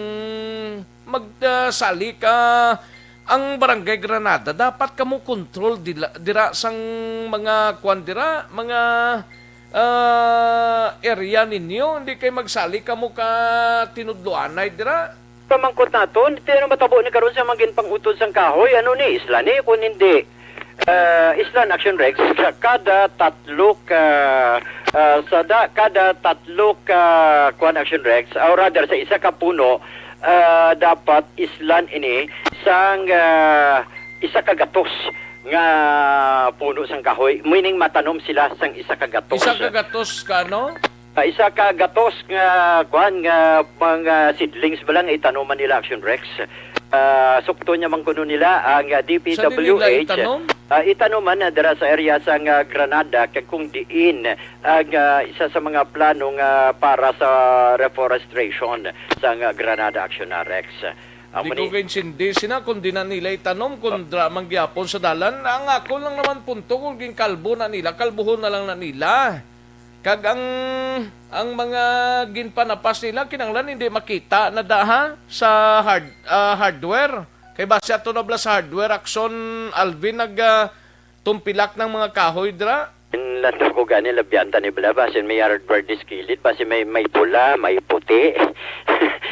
mag, ah, sali ka ang Barangay Granada? Dapat kamo control dila, dira sang mga kwan dira, mga, ah, area ninyo. Hindi kay magsali kamo ka tinudloanay dira. Pamangkot naton, ti ano matabo ni karon sa mga ginpang-utod sang kahoy? Ano ni, isla ni, kun hindi? Ah, isla ni Action Rex, sa kada tatlo ka, ah, sa da-, kada tatlo ka, kuwan, Action Rex, or rather, sa isa ka puno, ah, dapat islan ini sang, ah, isa ka gatos nga puno sang kahoy, meaning matanom sila sang isa ka gatos. Isa ka gatos ka, no? Ah, isa ka gatos nga, kuan, nga mga seedlings ba lang itanom man nila, Action Rex. Ah, sukto niya man kuno nila ang, ah, Sa din nila D P W H. itanom? Ah, itanom man, ah, dira sa area sang, ah, Granada, kag kung diin ang, ah, isa sa mga plano nga para sa reforestation sang, ah, Granada, Action na, Rex. Amo Di ko ni kaintindi sina kung di na nila itanom, kung Ah. dra man gyapon sa dalan. Ang ako lang naman punto, kung ginkalbo na nila, kalbuhon na lang na nila. Kag ang, ang mga ginpanapas nila, kinahanglan hindi makita na daha sa hard-, ah, hardware. Kay basi ato na bala sa hardware, Akson, Alvin, nag, ah, tumpilak ng mga kahoy dira. Inlantaw ko gani, labian ta ni bala, basin may hardware di sa kilid, basin may, may pula, may puti.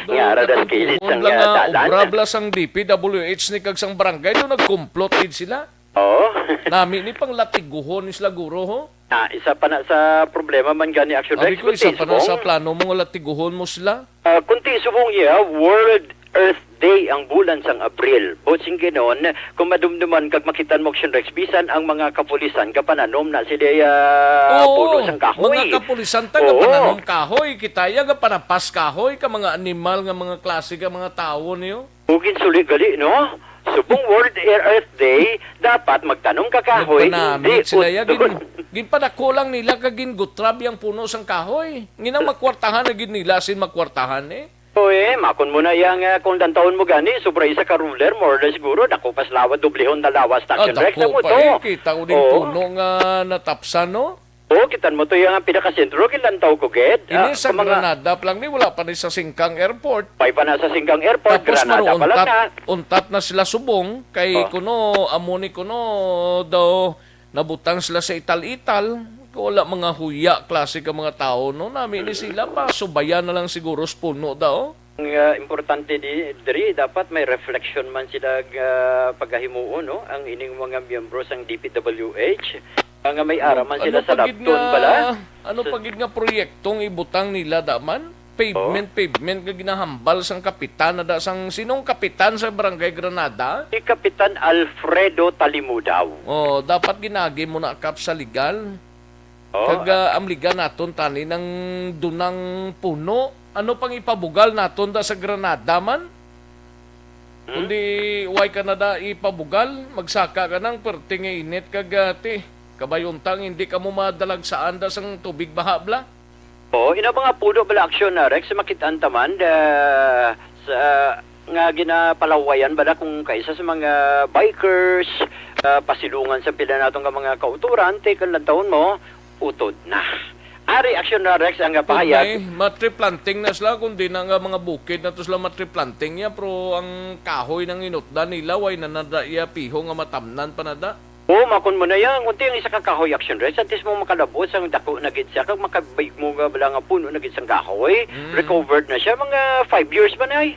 Do, Nga ara da sa kilid katuntuhon sang, bala ah, nga dalan. obra bala sang D P W H ni kag sang barangay, do nagkumplot gid sila. Oo. Nami ni pang latiguhon ni sila, guro, ho? Ah, isa pa na sa problema man gani, Action Abi Rex, ko, isa kundi pa na sa subong. plano mo nga latiguhon mo sila. Ah, kundi subong iya, World Earth Day ang bulan sang Abril. Buot silingon, kung madumduman kag makitaan mo, Action Rex, bisan ang mga kapulisan gapananom na sila, ah, Oo, puno sang kahoy. Mga kapulisan ta Oo. gapananom kahoy, kita ya gapanapas kahoy ka mga animal nga mga klase ka mga tawo niyo. Ug ginsulit gali, no? Subong World Earth Day, dapat magtanom ka kahoy, Nagpanamit hindi sila ya, gin-, udton. ginpadako lang nila kag gingutrab yang puno sang kahoy. Nginang makwartahan na gid nila sin makwartahan, eh. Oy, makon mo na yang, ah, kung lantawon mo gani, sobra isa ka ruler, more or less siguro, dako pa sa lawas, doblehon na lawas na Ah, Action Rex, dako na mo pa to. eh. Kita ko din Oo. puno nga natapsan, no? Oo, kitan mo to yang pinakasentro, gilantaw ko gid. Ini Ah, sa sa mga Granada pa lang ni, wala pa ni sa Singkang Airport. Pay pa na sa Singkang Airport, Tapos Granada pa lang maruuntat, na. untat na sila subong, kay Oh. kuno, amo ni kuno daw, nabutang sila sa ital-ital. Wala mga huya, klase ka mga tao, no? Nami ni sila, pasubayan na lang siguro sa puno daw. Ang, ah, importante di, diri, dapat may reflection man sila, ah, pagahimuon, no? Ang ining mga miyembro sang D P W H, ah, nga may ara man Ano sila sa pa gid Labton nga, pala. ano Sa pa gid nga proyektong ibutang nila da man? Pavement, Oh. pavement nga ginahambal sang kapitan na da, sang sinong kapitan sa Barangay Granada? Si Kapitan Alfredo Talimudaw. Oh, dapat ginagi mo na kap sa legal. Oh, Kag, ah, amligan naton tani nang dunang puno. Ano pang ipabugal naton da sa Granada man? Hmm? Kundi way ka na da ipabugal, magsaka ka nang perti nga init kag, ah, ti, kabay untang hindi ka mo madalagsaan da sang tubig baha bala. Oo, ina mga puno bala aksyon na, Rex, makitaan ta man, da, sa, nga ginapalawayan bala kung kaisa sa mga bikers, ah, pasilungan sa pila naton nga mga kauturan, te, kung lantawon mo, utod na. Ari aksyon na, Rex, ang Utod na pahayag. eh. Matree planting na sila, kundi na nga mga bukid na to sila matree planting ya, pero ang kahoy nang inutdan nila, way na nada iya piho nga matamnan pa nada. Oo, makon mo na yan. Kunti ang isa ka kahoy action, Rex. At least mo makalabot sa dako na gid siya. Kag makabig mo nga bala nga puno na gid sang kahoy. Mm. Recovered na siya. Mga five years man ay.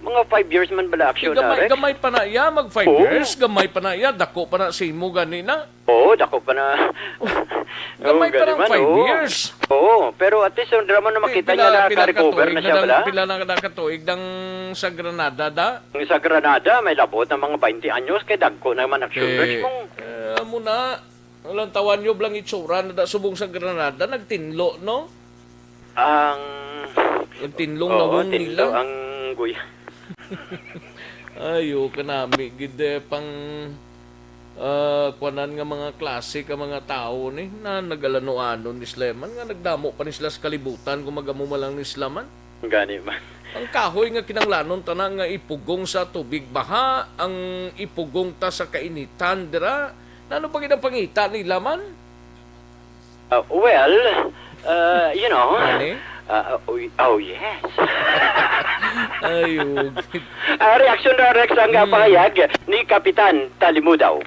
Mga five years man bala action na, Gamay, Rex. gamay pa na iya, mag five Oo. years, gamay pa na iya, dako pa na sa imo gani na. Oo, dako pa na. Gamay Oo, pa gani ng man, five oo. years. Oo, pero at least, ang drama na Pi-, makita pila, niya na pila ka ka-recover tuig na na siya dang, bala. pila na ka tuig dang sa Granada da? Ang sa Granada, may labot na mga twenty anyos, kay dagko naman ang shoulders Eh, mong eh, amo na, ang lantawan nyo blang itsura na da subong sa Granada, nagtinlo, no? Ang Ang tinlong Oo, nawong tinlo nila. ang guya. Ayo, kanami gid, eh, pang, ah, kuanan nga mga klase ka mga tawo ni, na nagalanuanon ni sila man, nga nagdamo pa ni sila sa kalibutan kung magamo man lang ni sila man. Gani man. Ang kahoy nga kinanglanon tana nga ipugong sa tubig baha, ang ipugong ta sa kainitan dira. Nano pa gid ang pangita nila man? Uh, well, uh, you know, Ani? uh, oh, y-, oh, yes. Ay, ugit. Ah, reaksyon na, Rex, ang, Hmm. pahayag ni Kapitan Talimudaw.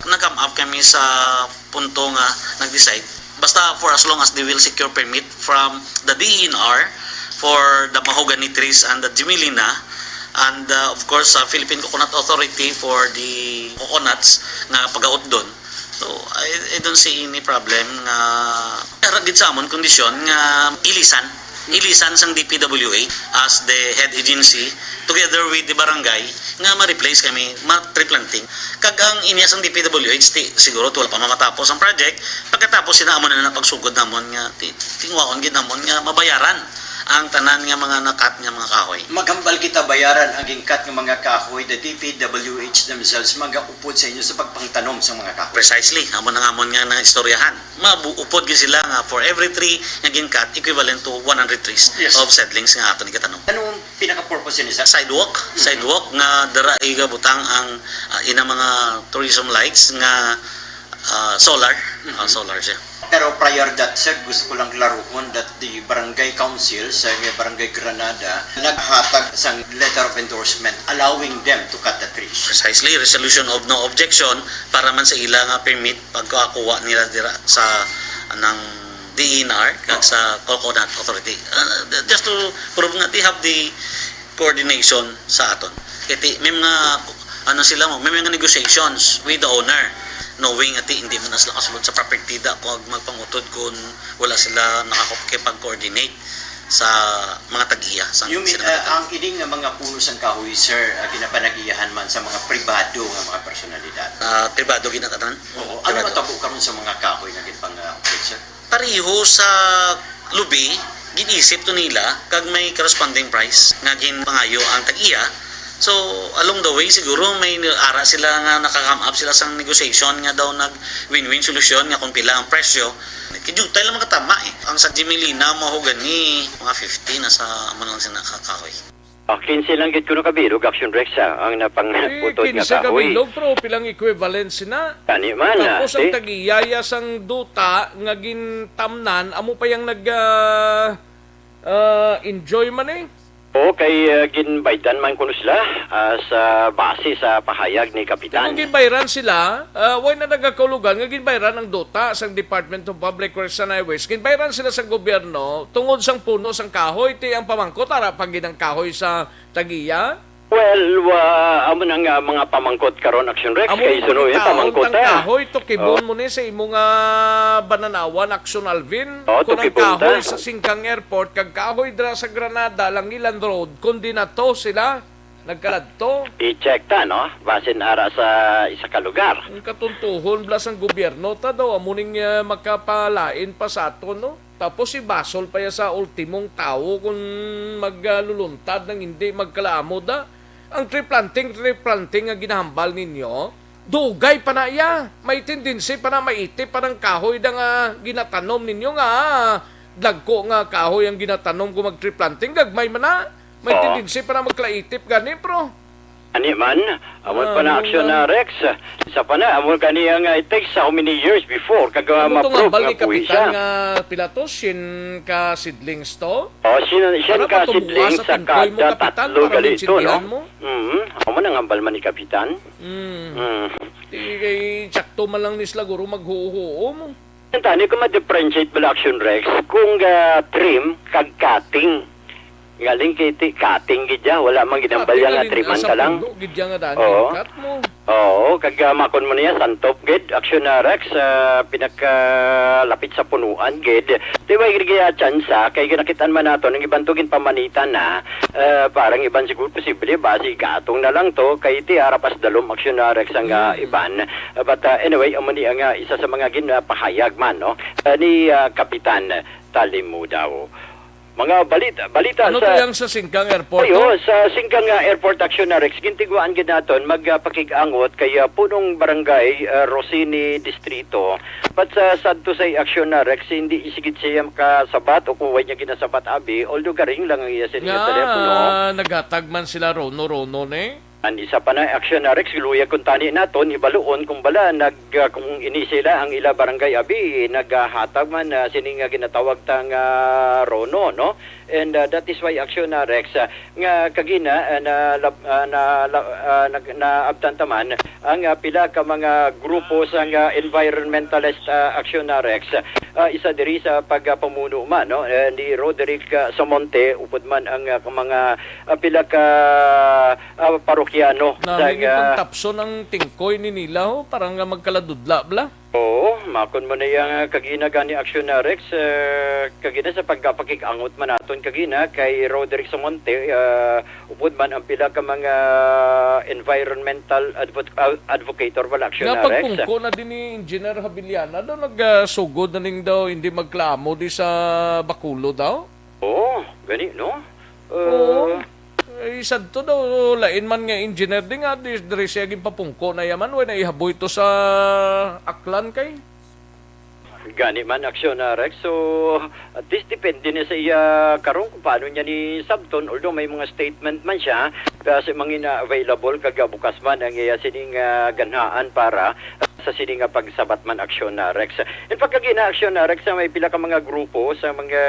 Nag-come up kami sa punto nga nag-decide, basta for as long as they will secure permit from the D E N R for the mahogany trees and the Gmelina, and, uh, of course, sa Philippine Coconut Authority for the coconuts nga pagautdon. So, I, I don't see any problem nga, pero gid sa amon kondisyon nga ilisan, ilisan sang D P W H as the head agency together with the barangay nga ma-replace kami, ma-tree planting. Kag ang inya sang D P W H, ti, siguro wala pa mamatapos ang project. Pagkatapos sina, amo na na pagsugod namon nga ti-, tingwaon gid namon nga mabayaran ang tanan nga mga nakat nga mga kahoy. Maghambal kita bayaran ang gin-cut nga mga kahoy, the D P W H themselves magaupod sa inyo sa pagpangtanom sa mga kahoy. Precisely, amo na nga amon nga naistoryahan. Mabu-, upod gid sila nga for every tree nga gin-cut, equivalent to one hundred trees Yes. of seedlings nga aton gitanom. Anong pinaka-purpose ni, sir? Sidewalk, Mhm. sidewalk nga dira igabutang ang, ah, ina mga tourism lights nga, ah, solar. Ah, Mhm. solar siya. Pero prior that, sir, gusto ko lang klaruhon that the barangay council sa Barangay Granada naghatag sang letter of endorsement allowing them to cut the trees. Precisely, resolution of no objection para man sa ila nga permit pagkakuha nila dira sa, anang, D E N R kag sa Coconut Authority. Ah, just to prove nga they have the coordination sa aton. Kay ti-, may mga, ano sila mo, may mga negotiations with the owner, knowing nga ti-, hindi man na sila kasulod sa property da kung magpangutod kung wala sila nakakipag-coordinate. sa mga tag-iya sang You mean, sila uh, nga ang ining nga mga puno sang kahoy, sir, uh, ginapanag-iyahan man sa mga pribado nga mga personalidad? Ah, pribado ginatanan. Oo. Ano Pribado. Matabo karon sa mga kahoy nga ginpang-operate, sir? Pareho sa lubi, ginisip to nila kag may corresponding price nga ginpangayo ang tag-iya. So, along the way, siguro may ara sila nga naka-come up sila sang negotiation nga daw nag-win-win solusyon nga kung pila ang presyo. Kay jutay lang makatama eh. Ang sa Jimelina, mao gani, mga fifty na sa amo lang sila kakahoy. Ah, quince lang gid kuno ka bilog, Action Rex, ah, ang napang Eh, putod nga quince ka kahoy. Bilog, pero pilang equivalent sina? Tani man, ah, Tapos ang di? tag-iyaya sang duta nga gintamnan, amo pa yang nag ah, ah, enjoy man eh. Oo, kay ah, ginbaydan man kuno sila ah, sa base sa pahayag ni Kung Kapitan. ginbayran sila, ah, way na nagakaulogan nga ginbayran ang duta sang Department of Public Works and Highways. Ginbayran sila sa gobyerno tungod sang puno sang kahoy, ti ang pamangkot ara pa gid ang kahoy sa tag-iya. Well, wa, amo na nga mga pamangkot karon, Action Rex, Amo kay ni suno yung pagkitaon pamangkot tang eh. Kahoy, tukibon Oh. mo ni sa imo nga bananawan, Action Alvin. Oh, Kung ang tukibon ta. kahoy sa Singkang Airport, kag kahoy dira sa Granada, Langilan Road, kundi na to sila, nagkaladto. I-check ta, no? Basin ara sa isa ka lugar. Ang katuntuhon bla sang gobyerno ta daw, amo ning ah, makapalain pa sa aton, no? Tapos si Basol pa ya sa ultimong tawo kung magluluntad nang hindi magkalaamod, ah. Ang tree planting, tree planting nga ginahambal ninyo, dugay pa na iya. May tendency pa na maitip pa ng kahoy da nga ginatanom ninyo nga ah, dagko nga kahoy ang ginatanom kung mag-tree planting, gagmay man na. May Oo. tendency pa na magkalaitip gani, pro. Ani man, amo Ah, pa na amo action nga. na Rex. Isa pa na, amo gani ang uh, it takes how many years before kag uh, Amo to nga ma-prove hambal nga ni buhi Kapitan siya. Nga pila to, sin ka seedlings to? Oh, siya, siya Para ka matubuha seedling sa sa tingkoy mo, kada Kapitan, tatlo para gali to, no? maintindihan mo. Mm, amo nang hambal man ni Kapitan. Mm. Mm. Di kay tsakto man lang ni sila guro maghuo-huo mo. Ang tani ko ma-differentiate bala action Rex kung uh, trim kag cutting. Galing kay ti cutting gid ya, wala man ginambal ya nga Pati triman sa ka lang. Puno gid ya nga daan Oo. cut mo. Oo, kag uh, makon mo niya santop gid action na Rex uh, pinakalapit sa punuan gid. Di ba gid kaya tsansa kay ginakitaan man nato ng iban to ginpamanitan na uh, parang iban siguro posible ba si gatong na lang to kay ti arapas dalom action na Rex ang uh, Mm. iban. Uh, but uh, anyway, amo ni ang uh, isa sa mga ginpahayag man no uh, ni uh, Kapitan Talimudaw. Mga balita, balita Ano sa to yang sa Singkang Airport? Ayo, To? sa Singkang nga Airport Action na Rex, gintiguan gid naton magpakig-angot kay ah, punong barangay ah, Rosini Distrito. But sa sad to say action na Rex, hindi isigit siya makasabat o kung way niya ginasabat abi, although garing lang ang iya sa niya telepono. Nga, naghatag man sila rono-rono ni. Ang isa pa na action na Rex, luyag kung tani naton, hibaluon kung bala nag ah, kung ini sila ang ila barangay abi naghatag man ah, sini nga ginatawag ta nga rono, no? And ah, that is why action na Rex ah, nga kagina ah, na, lab- ah, na, la- ah, nag- naabtan ta man ang ah, pila ka mga grupo sa nga environmentalist ah, action na Rex. Ah, isa diri sa pagpamuno man no eh, ni Roderick ah, Samonte upod man ang ah, mga ah, pila ka ah, parokyano Na sa may ah, pagtapson ang tingkoy ni nila, oh, para nga magkaladudla bla. Oo, makon mo na yung uh, kagina gani action na Rex, uh, kagina sa pagkapakig-angot man naton kagina kay Roderick Samonte, uh, upod man ang pila ka mga environmental advo- uh, advocator wala action Nga na Rex. pagpungko na din ni Engineer Habiliana daw nagsugod na ning daw hindi magklamo di sa Bacolod daw. Oo, gani no? Uh, Oo. Eh, sad to daw, lain man nga engineer di nga, di, diri siya ginpapungko na yaman, way na ihaboy to sa Aklan kay. Gani man aksyon na Rex. So, at least depende na sa iya karon kung paano niya ni sabton. Although may mga statement man siya, kasi mangina available kag bukas man ang iya sining ah, ganhaan para sa sining nga pagsabat man aksyon na Rex. In fact, kagina aksyon na Rex, may pila ka mga grupo sa mga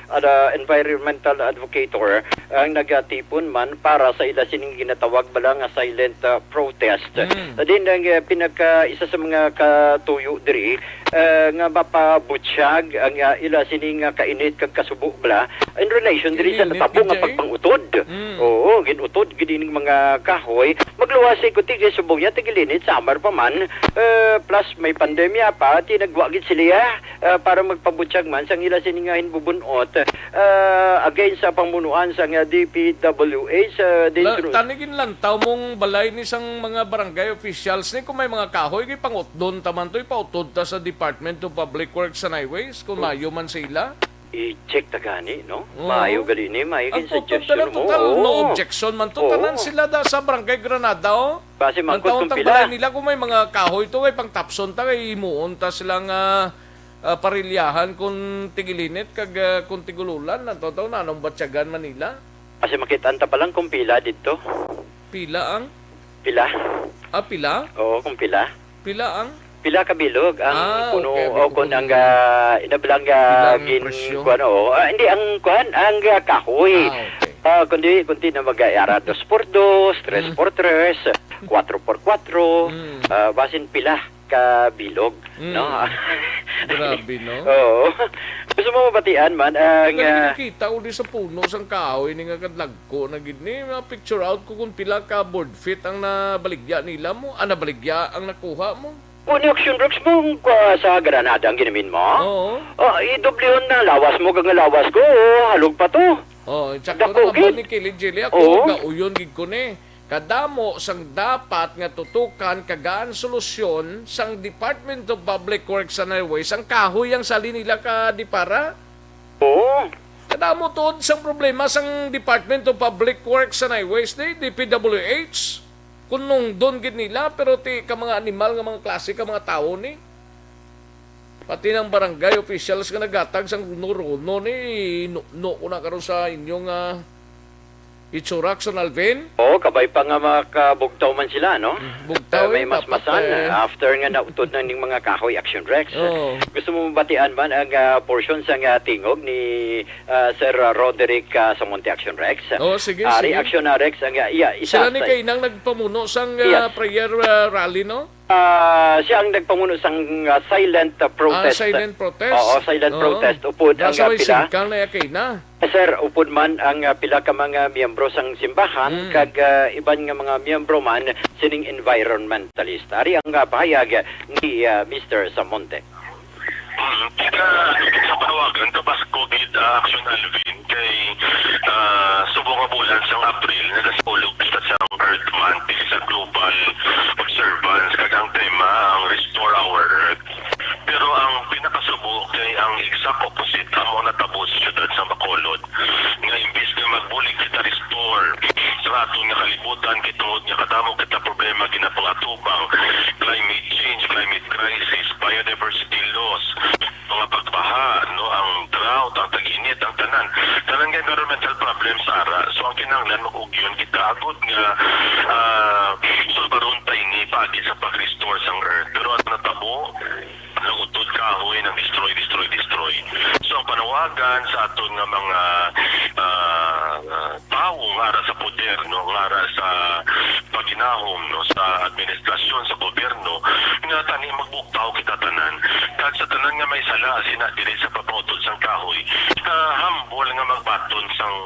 ah, environmental advocator ang nagatipon man para sa ila sining ginatawag bala nga silent ah, protest. Mm. Din ang ah, pinaka isa sa mga katuyo diri ah, nga mapabutyag ang ah, ila sining nga kainit kag kasubo bala in relation diri sa Kainit natabo nga gid, eh. pagpangutod. Mm. Oo, ginutod gid ining mga kahoy. Magluwas si kuti kay subong niya tigilinit summer pa man. Eh, plus may pandemya pa, ti nagwa gid sila, ah, para magpabutyag man sang ila sini nga hinbubun-ot, ah, against sa pamunuan sang, ah, D P W H, ah, La, Dentro. Tani ginlantaw mong balay ni sang mga barangay officials ni kung may mga kahoy, gipangutdon ta man to, ipautod ta sa Department of Public Works and Highways kung Oh. mayo man sa ila. I-check ta gani, no? Oo. Maayo gali ni, maayo Ang gid putol suggestion tanan, mo. Total, no Oo. objection man to. Oo. Tanan sila da sa Barangay Granada, oh. Base man Ang kung taon-taon pila. balay nila kung may mga kahoy to, kay pangtapson ta, kay himuon ta silang, ah, ah, parilyahan kung tigilinit kag, ah, kung tigululan. Ang taon-taon na, anong batyagan man nila? Base makitaan ta pa lang kung pila dito. Pila ang? Pila? Ah, pila? Oo, kung pila. Pila ang? Pila ka bilog ang Ah, puno okay, o kung ang, ah, inabilang, ah, Pila ang gin-, presyo? kuwan, oo. Ah, hindi, ang kuwan, ang, ah, kahoy. Ah, okay. Ah, kundi, kundi na mag-aara dos por dos, tres Mm. por tres, kuwatro por kuwatro, Mm. ah, basin pila ka bilog, Mm. no? Grabe, no? Oo. Gusto mo mabatian man ang, Ang ah, nakita ko di sa puno sang kahoy ni nga kadlagko na gid ni, ma-picture out ko kung pila ka board feet ang nabaligya nila mo, ah, nabaligya ang nakuha mo. Kung ni Action Rex mo, ang, ah, sa Granada ang ginamin mo? Oo. Ah, idoblihon na lawas mo, kag nga lawas ko, oh, halog pa to. Oh, insakto Dako na gid. Ni Kili Jili. Ako, Oo. gauyon gid ko ni. Kadamo sang dapat nga tutukan kag gaan solusyon sang Department of Public Works and Highways ang kahoy ang sali nila ka Dipara. Oo. Kadamo tuod sang problema sang Department of Public Works and Highways ni D P W H. Kung nungdon gid nila, pero ti ka mga animal nga mga klase ka mga tawo ni. Pati nang barangay officials nga naghatag sang runo-runo ni, no, no, ko na karon sa inyo nga itsura, Action Alvin. Oo, kabay pa nga makabugtaw man sila, no? Mm, bugtaw, Eh, may eh, dapat, masmasan, eh. After nga nautod na ning mga kahoy, Action Rex. Oo. Gusto mo mabatian man ang, ah, portion sa nga tingog ni, ah, Sir Roderick, ah, Samonte, Action Rex? Oo, sige, Ari, sige. Action, ah, Rex, ang, ah, iya, isa Sila ni sa kainang nagpamuno sang, ah, Yes. prayer, ah, rally, no? Ah, siya ang nagpamuno sang, ah, silent, ah, Ah, protest. silent protest? Oo, silent Oo. protest. Upod ang, Nasa ah, may pila. singkang na yakay na. Sir, upod man ang, ah, pila ka mga miyembro sang simbahan Mm. kag, ah, iban nga mga miyembro man sining environmentalist. Ari ang, ah, pahayag ni, ah, Mister Samonte. Mm, kita, kita sa panawagan, kabasko gid, ah, Action Alvin, kay, ah, subong nga bulan sang Abril, nagasaulog kita sa Earth Month, sa global observance, kag ang tema, ang Restore Our Earth. Pero ang pinakasubo kay ang exact opposite amo natabo sa siyudad sa Bacolod, nga imbis nga magbulig kita restore sa aton nga kalibutan, kay tungod nga kadamo kita problema ginapangatubang, climate change, climate crisis, biodiversity loss, mga pagbaha, no, ang drought, ang tag-init, ang tanan. Tanan nga environmental problems ara. So, ang kinahanglan, mag-ugyon kita agud nga, ah, sulbaron ta ini paagi sa pag-restore sang earth. Pero ang natabo, nang-utod kahoy, nang-destroy, destroy, destroy. So, ang panawagan sa aton nga mga, ah, ah, tawo nga ara sa poder, no, nga ara sa paginahom, no, sa administrasyon, sa gobyerno, nga tani magbugtaw kita tanan. Kag sa tanan nga may sala sina diri sa pagpangutod sang kahoy, kita humble nga magbaton sang,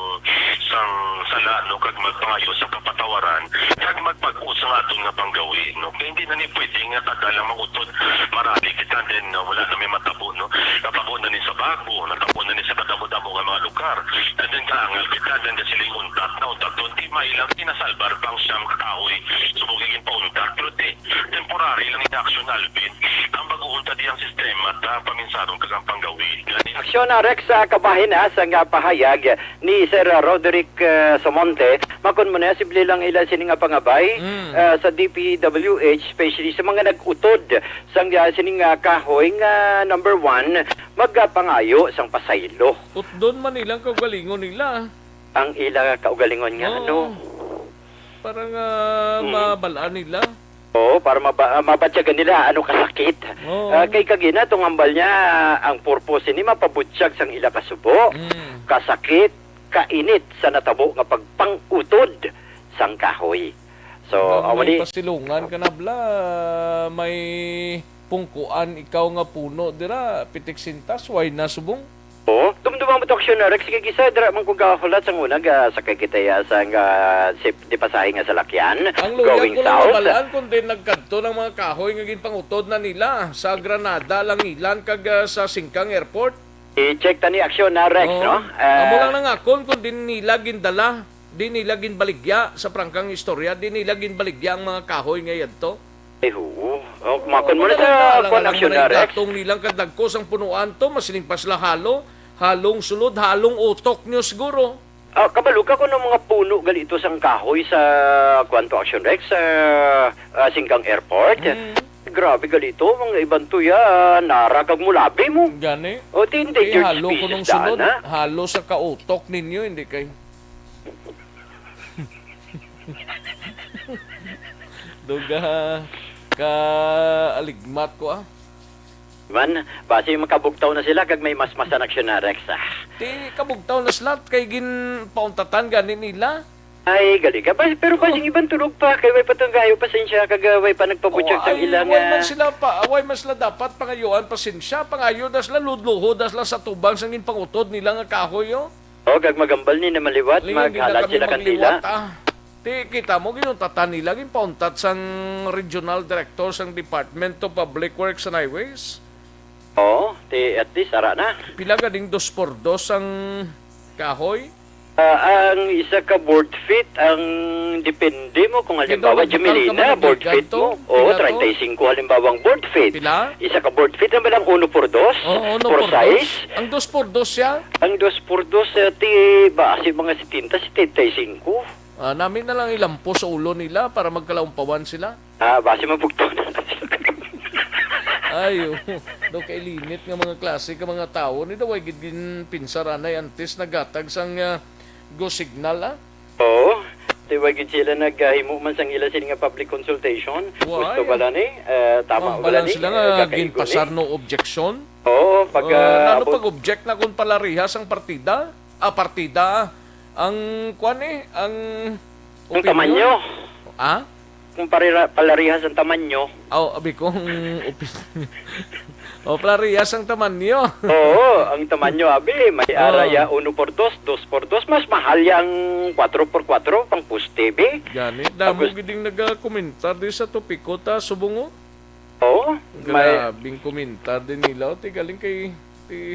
sang sala, no, kag magpangayo sa kapatawaran, kag magpag-usang aton nga panggawi, no. Kay hindi na ni pwede nga kada lang mangutod, marali kita, then, no, wala na may matabo, no. Natabo na ni sa Bago, natabo na ni sa kadamo-damo nga mga lugar. And then kaangal kita, then the siling untat na, untat doon, di mailang pinasalbar pang siyam ka kahoy. Subong gid pauntat, pero di, temporary lang ni Action Alvin. Ang baguhon ta di ang sistema, ta paminsaron kag ang panggawi. Gani Aksyon, ah, Rex, sa kabahin, ah, sa nga pahayag ni Sir Roderick, ah, Samonte, makon mo na, simple lang ila sini nga pangabay, Mm. ah, sa D P W H, especially sa mga nag-utod sang, ah, sini nga kahoy nga number one, magapangayo sang pasaylo. Utdon man nilang kaugalingon nila. Ang ila kaugalingon nga, Oo. ano? Para nga Mm. mabalaan nila. Oo, para maba-, ah, mabatyagan nila ano kasakit. Oo. Ah, kay kagina, tong hambal niya, ang purpose ni mapabutyag sang ila kasubo, Mm. kasakit, kainit sa natabo nga pagpangutod sang kahoy. So, Ang amo may ni pasilungan ka na, bla, may pungkuan ikaw nga puno dira, pitik sintas, way na subong? Oh, dumduma mo to, Aksyon Rex, kay kisa dira man ko gahulat sang una, ga, sakay kita ya sang, ah, sip, di pasahe nga salakyan, Ang luyag going ko lang south. Mabalaan kung din nagkadto ng mga kahoy nga ginpangutod na nila sa Granada, Langilan, kag, ah, sa Singkang Airport. I-check ta ni Aksyon na Rex, Oo. no? Amo Ah, lang nang akon kung din nila gindala, di nila ginbaligya sa prangkang istorya, di nila ginbaligya ang mga kahoy nga yadto. Ay, oo. Oh, kumakon mo na sa kuan, aksyon na, Rex. Gatong nilang kadagko sang punuan to, masiling pa sila halo, halong sulod, halong utok nyo siguro. Ah, kabalo ka kung mga puno gali ito sang kahoy sa kuan to, aksyon, Rex, sa, ah, Singkang Airport? Mm. Grabe gali ito, mga iban to ya, nara kag mulabi mo. Gani. O, ti endangered species daan, ha? Halo sa kautok ninyo, hindi kay Duga ka aligmat ko, ah. Man, basi makabugtaw na sila kag may mas masan aksyon na, Rex, ah. Ti kabugtaw na sila kay ginpauntatan gani nila. Ay, gali ka. Bas-, pero basi Oh. iban tulog pa, kay way pa tong gayo, pasensya, kag, ah, way pa nagpabutyag Oh, sang ay, ilang, way man ah, sila pa, way man sila dapat pangayuan pasensya, pangayo na sila, ludluhod na sila sa tubang sang ginpangutod nila nga kahoy, oh. Oh, kag magambal ni na maliwat, Lingi, hindi na maghalad kami sila kandila. Magliwat, ah. Ti, kita mo, ginuntatan nila, ginpauntat sang regional director sang Department of Public Works and Highways. Oo, ti, at least, ara na. Pila ganing dos por dos ang kahoy? Ah, ang isa ka board feet, ang depende mo kung Kay halimbawa, daw magbutal ka Jamelina, man ang board feet bigan to? mo. Oo, Pila to? treinta y cinco halimbawa ang board feet. Pila? Isa ka board feet naman ang uno por dos, Oo, uno por por dos. sais. Ang dos por dos siya? Ang dos por dos, eh, ti, ba, si mga setenta, setenta y cinco. Ah, nami na lang ilampo sa ulo nila para magkalaumpuan sila. Ah, basi mabugto na lang sila. Ay, oh. Daw kay linit nga mga klase ka mga tawo ni daw way gid ginpinsar anay antes nagatag sang, ah, go signal, ah. Oo. Ti way gid sila naghimo man sang ila sini nga public consultation. Why? Gusto bala ni, eh, tama Mambala bala ni, sila eh, nga kakaigo ni. ginpasar no objection? Oo, pag, Ah, ah, nano abot pag-object na kung palarihas ang partida? Ah, partida. Ang, kwan eh, ang Ang opinion. tamanyo. Ah? Kung parira-, palarihas ang tamanyo. Aw, abi kong opi-, o, palarihas ang tamanyo. Oo, ang tamanyo, abi, may Oh. araya uno por dos, dos por dos, mas mahal yang kwatro por kwatro, pang poste, bi. Gani, damo Tapos giding nagakomentar di sa topiko ta, subong, oh. Oo, may Grabing komentar din nila, oh, ti galing kay, ti,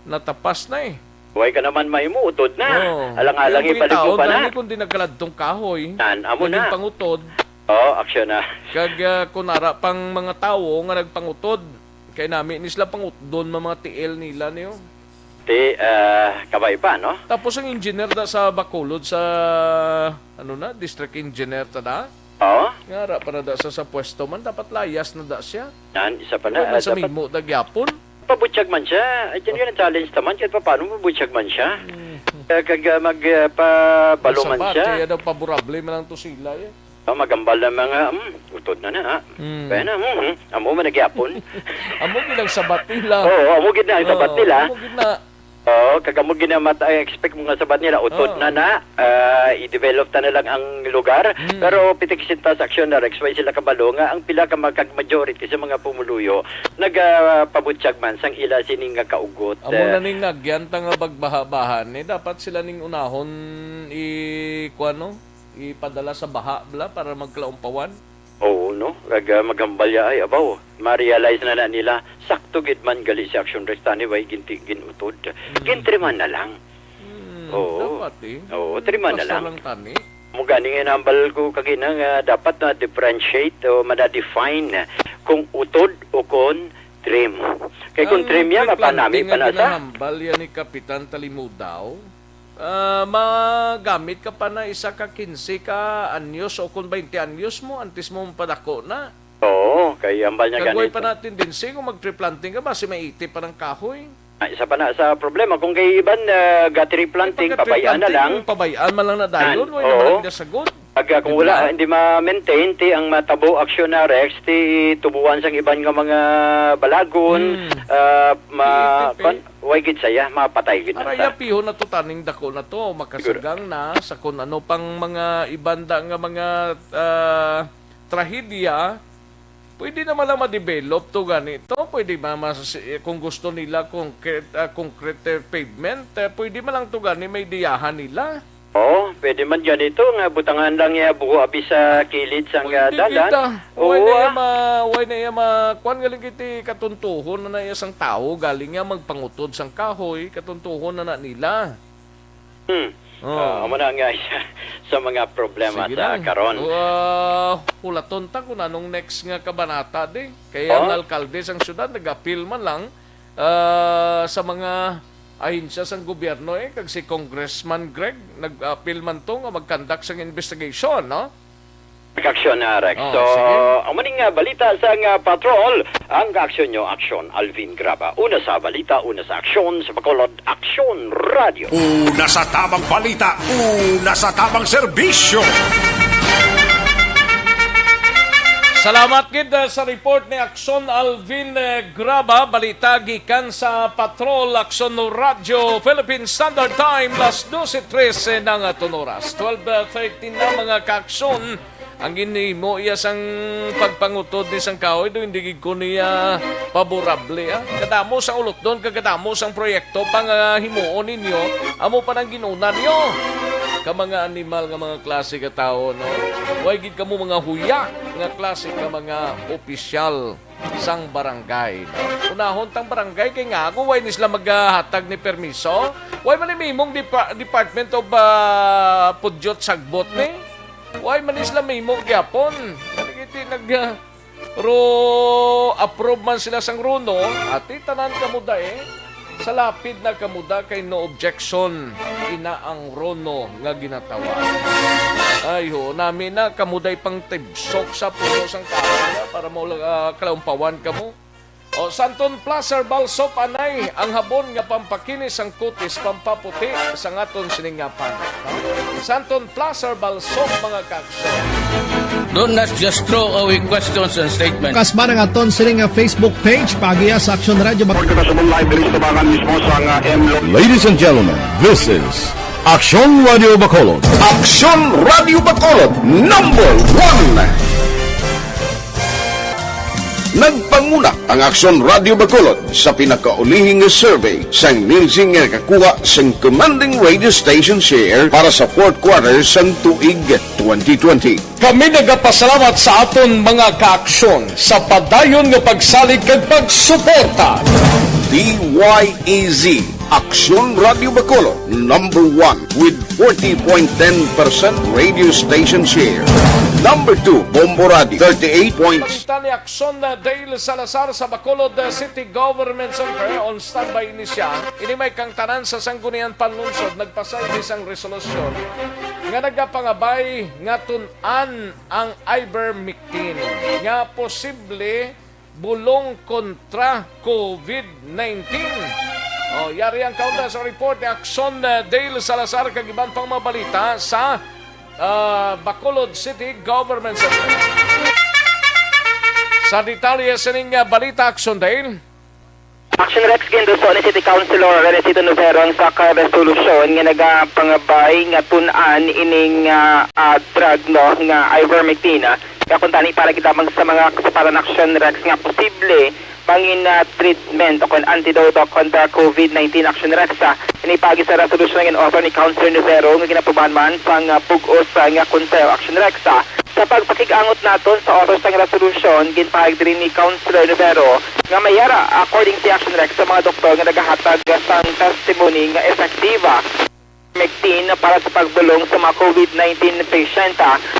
natapas na, eh. Way ka naman mahimo, utod na. Oo. Alang-alang Yung ipaligyo pangitaon pa na. na ni kung di nagkaladtong kahoy, Yan, amo naging na. pangutod. Oo, aksyon na. Kag, ah, kung ara pang mga tawo nga nagpangutod, kay nami ni sila pangutdon mga mga T L nila niyo. Ti, ah, kabay pa, no? Tapos ang engineer da sa Bacolod, sa, ano na, district engineer ta da? Oo. Nga ara pa na da sa, sa pwesto man, dapat layas na da siya. Yan, isa pa Wala na, man ah, sa dapat mimo da gyapon. Pabutyag man siya. Ay, yun, yun ang challenge naman. Kahit pa paano, mabutyag man siya. Mm. Kaya kag, ah, mag, ah, pabalo man Masabat, siya. kaya daw favorable man lang to sila, eh. Oh, magambal na mga, hmm, utod na na, ha? Mm. Kaya na, hmm, hmm, amo man nagyapon. Amo gid ang sabat nila. Oo, amo gid na ang sabat Oo, nila. amo gid na. Oo, kag amo gid na mat-, ay, expect mo nga sabat nila, utod Oo. na na, ah, i-develop ta na lang ang lugar. Mm. Pero pitik sinta sa aksyon na Rex, way sila kabalo nga ang pila ka mag-, kag majority sa mga pumuluyo nagapabutyag man sang ila sini nga kaugot, Amo eh. na ning nagyan ta nga bagbaha-bahan, eh, dapat sila ning unahon i-, kuwan, no? Ipadala sa baha, bla, para magkalaumpawan. Oo, no? Kag, ah, maghambal ya, ay, abaw, ma-realize na na nila, sakto gid man gali si Action Rex, tani way ginti-, ginutod. Mm. Gintriman na lang. Mm, Oo. dapat, eh. Oo, triman na Basta lang. lang, tani. Mo gani nga nambal ko kagina nga dapat na differentiate o mana-define kung utod o kon trim. Kay kung Ang trim yan, tree mapanami planting pa nga na sa ginahambal yan ni Kapitan Talimudaw, ah, magamit ka pa na isa ka quince ka anyos o kung twenty anyos mo, antes mo mapadako na. Oo, kay ambal niya Kag way ganito. pa na tendency kung mag-tree planting ka, basi may iti pa ng kahoy. Ah, isa pa na sa problema, kung kay iban, ah, ga-tree planting, Pagka-tree pabayaan na planting, lang. Pabayaan man lang na dayon, Yan, way oo. naman ang nasagod. Pag, ah, kung Di wala, ba? hindi ma-maintain, ti ang matabo aksyon na Rex, ti tubuan sang iban nga mga balagon, Hmm. ah, ma-, Iti, iti. kwan, way gid saya, mapatay gid na Aray, sa. Yapiho na to, taning dako na to, makasagang Siguro. na sa kung ano pang mga ibanda nga mga, ah, trahedya, Pwede naman lang ma-develop to gani to. Pwede ba mas, eh, kung gusto nila concrete, ah, concrete, eh, pavement, eh, pwede man lang to gani may diyahan nila. Oh, pwede man gani to nga butangan lang iya buho abi sa kilid sang, ah, Pwede dalan. kita. Why Oo, na iya ah. ma-, why na iya ma-, kuwan galing kiti katuntuhon na na iya sang tawo, galing nga magpangutod sang kahoy, katuntuhon na na nila. Hmm. Oh. Ah, amo na nga isa sa mga problema Sige sa lang. karon. Ah, hulaton ta kung anong next nga kabanata, di. Kaya Oh? ang alkalde sang syudad nag-apil man lang, ah, sa mga ahensya sang gobyerno, eh, kag si Congressman Greg nag-apil man to nga mag-conduct sang investigation, no? Aksyon na, Rex. Oh, So, sige. amo ning, ah, balita sa nga patrol. Ang kaaksyon nyo, Aksyon Alvin Graba. Una sa balita, una sa aksyon, sa Bacolod, Aksyon Radio. Una sa tamang balita, una sa tamang serbisyo. Salamat gid, ah, sa report ni Aksyon Alvin, eh, Graba. Balita gikan sa Patrol, Aksyon Radyo, Philippine Standard Time, las dose trese na nga aton oras. Twelve thirty na, mga kaaksyon. Ang ginhimo iya sang pagpangutod ni sang kahoy do, hindi gid ko niya paborable, ah. Kadamo sang ulotdon, kag kadamo sang proyekto pa nga himuon ninyo, amo pa nang ginuna niyo. Ka mga animal nga mga klase ka tawo, no? Way gid kamo mga huya nga klase ka mga opisyal sang barangay, no? Unahon tang barangay kay nga ako, way ni sila maghatag ni permiso. Way man ni mimong depa-, Department of, ah, Pudyot Sagbot ni. Way man ni sila mimo gyapon. Nagiti nag, ah, ro approve man sila sang runo, ati tanan kamo da eh. Sa lapid na kamo da kay no objection, ina ang runo nga ginatawag. Ay, ho, nami na kamo da ipang tibsok sa puno sang kahoy, ah, para mo, ah, kalaumpawan kamo. O, Santon Plus Herbal Soap, anay, ang habon nga pampakinis sang kutis, pampaputi sa ngaton siningapan. Santon Plus Herbal Soap, mga kaaksyon. Do not just throw away questions and statements. Kasba ang aton sining nga Facebook page, pagiya sa Aksyon Radyo Bac- Pagkakasabong live diri sa tabangan mismo sa nga M Lo- Ladies and gentlemen, this is Aksyon Radio Bacolod. Aksyon Radio Bacolod, number one. Nagpanguna ang Aksyon Radio Bacolod sa pinakaulihi nga survey sang Nielsen nga nakakuha sang commanding radio station share para sa fourth quarter sang tuig twenty twenty. Kami nagapasalamat sa aton mga kaaksyon sa padayon nga pagsalig kag pagsuporta. D Y E Z, Aksyon Radio Bacolod, number one with forty point ten percent radio station share. Number two, Bombo Radio, thirty-eight point Balita ni Aksyon, uh, Dale Salazar sa Bacolod, uh, City Government Center. On standby ini siya. Ini may kang tanan sa Sangguniang Panlungsod nagpasay ni sang resolusyon nga nagapangabay nga tun-an ang ivermectin nga posible bulong kontra covid nineteen. O, yari ang kaunta sa report ni Aksyon, uh, Dale Salazar kag iban pang mga balita sa, uh, Bacolod City Government Center. Sa detalye sining, uh, balita, Aksyon Dale. Action Rex, ginduso ni City Councilor Renesito Nocero ang sa ka resolusyon nga nagapangabay nga tun-an ining, ah, ah, drug, no, nga ivermectin, ah, nga kuntani para gid lamang sa mga kasapatan, Action Rex, nga posible mangin, ah, treatment o kon antidote kontra covid nineteen, Action Rex, ah. Ini paagi sa resolusyon nga in-author ni Councilor Nocero nga ginapuman man sang, ah, bug-os, ah, nga konseho, Action Rex, ah. Sa pagpakig-angot naton sa author sang resolusyon, ginpahayag diri ni Councilor Nocero nga may ara, according si Action Rex, sa mga doktor nga nagahatag sang testimony nga epektiba mectin para sa pagbulong sa mga covid nineteen patient.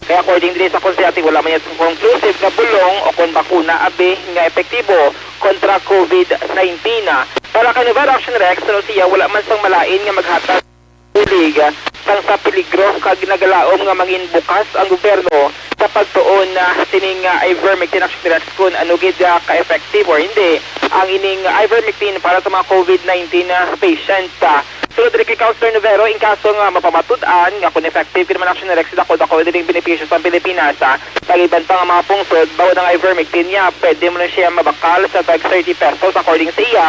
Kay according diri sa konsehal, wala man niya conclusive nga bulong o kon bakuna abi nga epektibo kontra covid nineteen. Para kay Nocero, Action Rex, suno siya, wala man sang malain nga maghatag bulig, ah, sang sa peligro kag nagalaom nga mangin bukas ang gobyerno sa pagtuon, ah, sining, ah, ivermectin, Action Rex, kun ano gid, ah, ka-effective or hindi ang ining ivermectin para sa mga covid nineteen, ah, patient. Ah, sulod diri kay Councilor Nocero, in kaso nga mapamatud-an nga kung effective gid man, Action Rex, dako-dako diri ang benepisyo sa Pilipinas, ah, kag iban pa nga mga pungsod, bawod ang ivermectin niya, pwede mo na siya mabakal sa tag thirty pesos, according sa iya,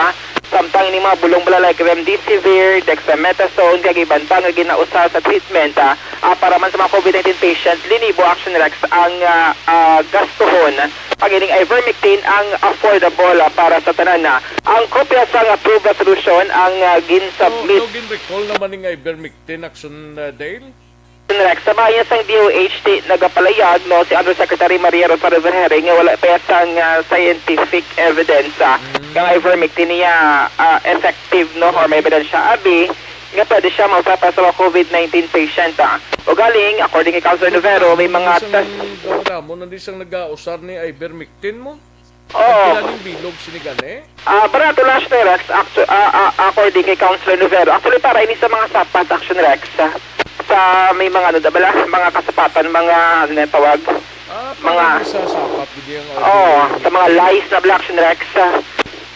Samtang ini mga bulong bala like remdesivir, dexamethasone, kag iban pa nga ginausa sa treatment, ah, ah, para man sa mga COVID nineteen patient, linibo, Action Rex, ang, ah, ah, gastuhon. Pag ining ivermectin ang affordable, ah, para sa tanan na. Ang kopya sang approved resolution ang, ah, So, ginsubmit. So, gin-recall naman ning ivermectin, Action, uh, Dale? Rex, sa bahin sang D O H ti nagapalayag, no, si Undersecretary Maria Rosario Vergeire nga wala pa sang, ah, scientific evidence, ah, Mm. nga ivermectin niya, ah, effective, no, or may ebidensya abi nga pwede siya mausar para sa mga COVID nineteen patient, ah. Ugaling, according kay Councilor Novero, may mga Isang test. Damo-damo na di sang nagausar ni ivermectin mo. Oo. Ang kilaling bilog sini gani? Ah, barato lang siya, Rex. Actu-, ah, ah, according kay Councilor Novero. Actually, para ini sa mga sapat, Action Rex, ah, sa may mga, ano, da bala, mga kasapatan, mga, ano na yung tawag? Ah, para Mga, sa sapat, gid ang oo, ivermectin. Sa mga lice na bala, Action Rex, ah,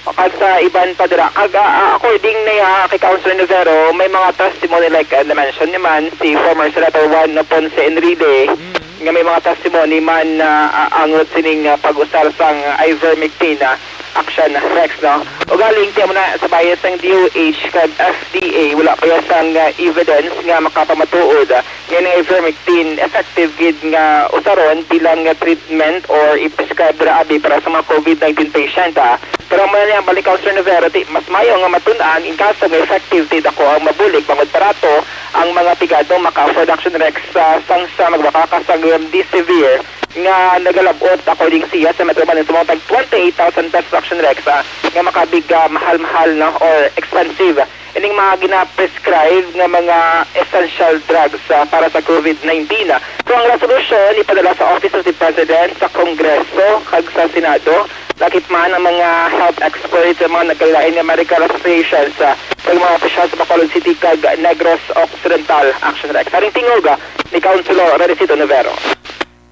o kag sa iban pa dira. Kag, ah, ah, according na, ah, kay Councilor Novero, may mga testimony like, ah, na-mention naman si former Senator Juan Ponce Enrile, Mm. nga may mga testimony man na, ah, angot sining, ah, pag-usar sang ivermectin, ah, Action Rex, no? Ugaling, tiyan mo na, sa bahin sang D O H kag F D A, wala pa ya sang, ah, evidence nga makapamatuod, ah, nga ang ivermectin effective gid nga usaron bilang, ah, treatment or i-prescribe ra abi para sa mga COVID nineteen patient, ah. Pero ang mga niya, balik, Councilor Novero, ti, mas mayo nga matun-an in kaso nga effective, ti dako ang mabulig, bangod barato ang mga pigado maka-afford, Action Rex, sa sang sa magbakaka sa remdesivir nga nagalab-ot, according siya, sa Metro Manila, sa mga tag twenty-eight thousand pesos, Action Rex, ah, nga makabig, ah, mahal-mahal, no, or expensive ining mga gina-prescribe nga mga essential drugs, ah, para sa COVID nineteen. So, ang resolusyon ipadala sa Office of the President, sa Kongreso, kag sa Senado. Lakip man ang mga health experts sa mga nagkalain nga medical associations, ah, sa mga opisyal sa Bacolod City kag Negros Occidental. Action Rex. Aring tingog, ah, ni Councilor Rerecito Novero.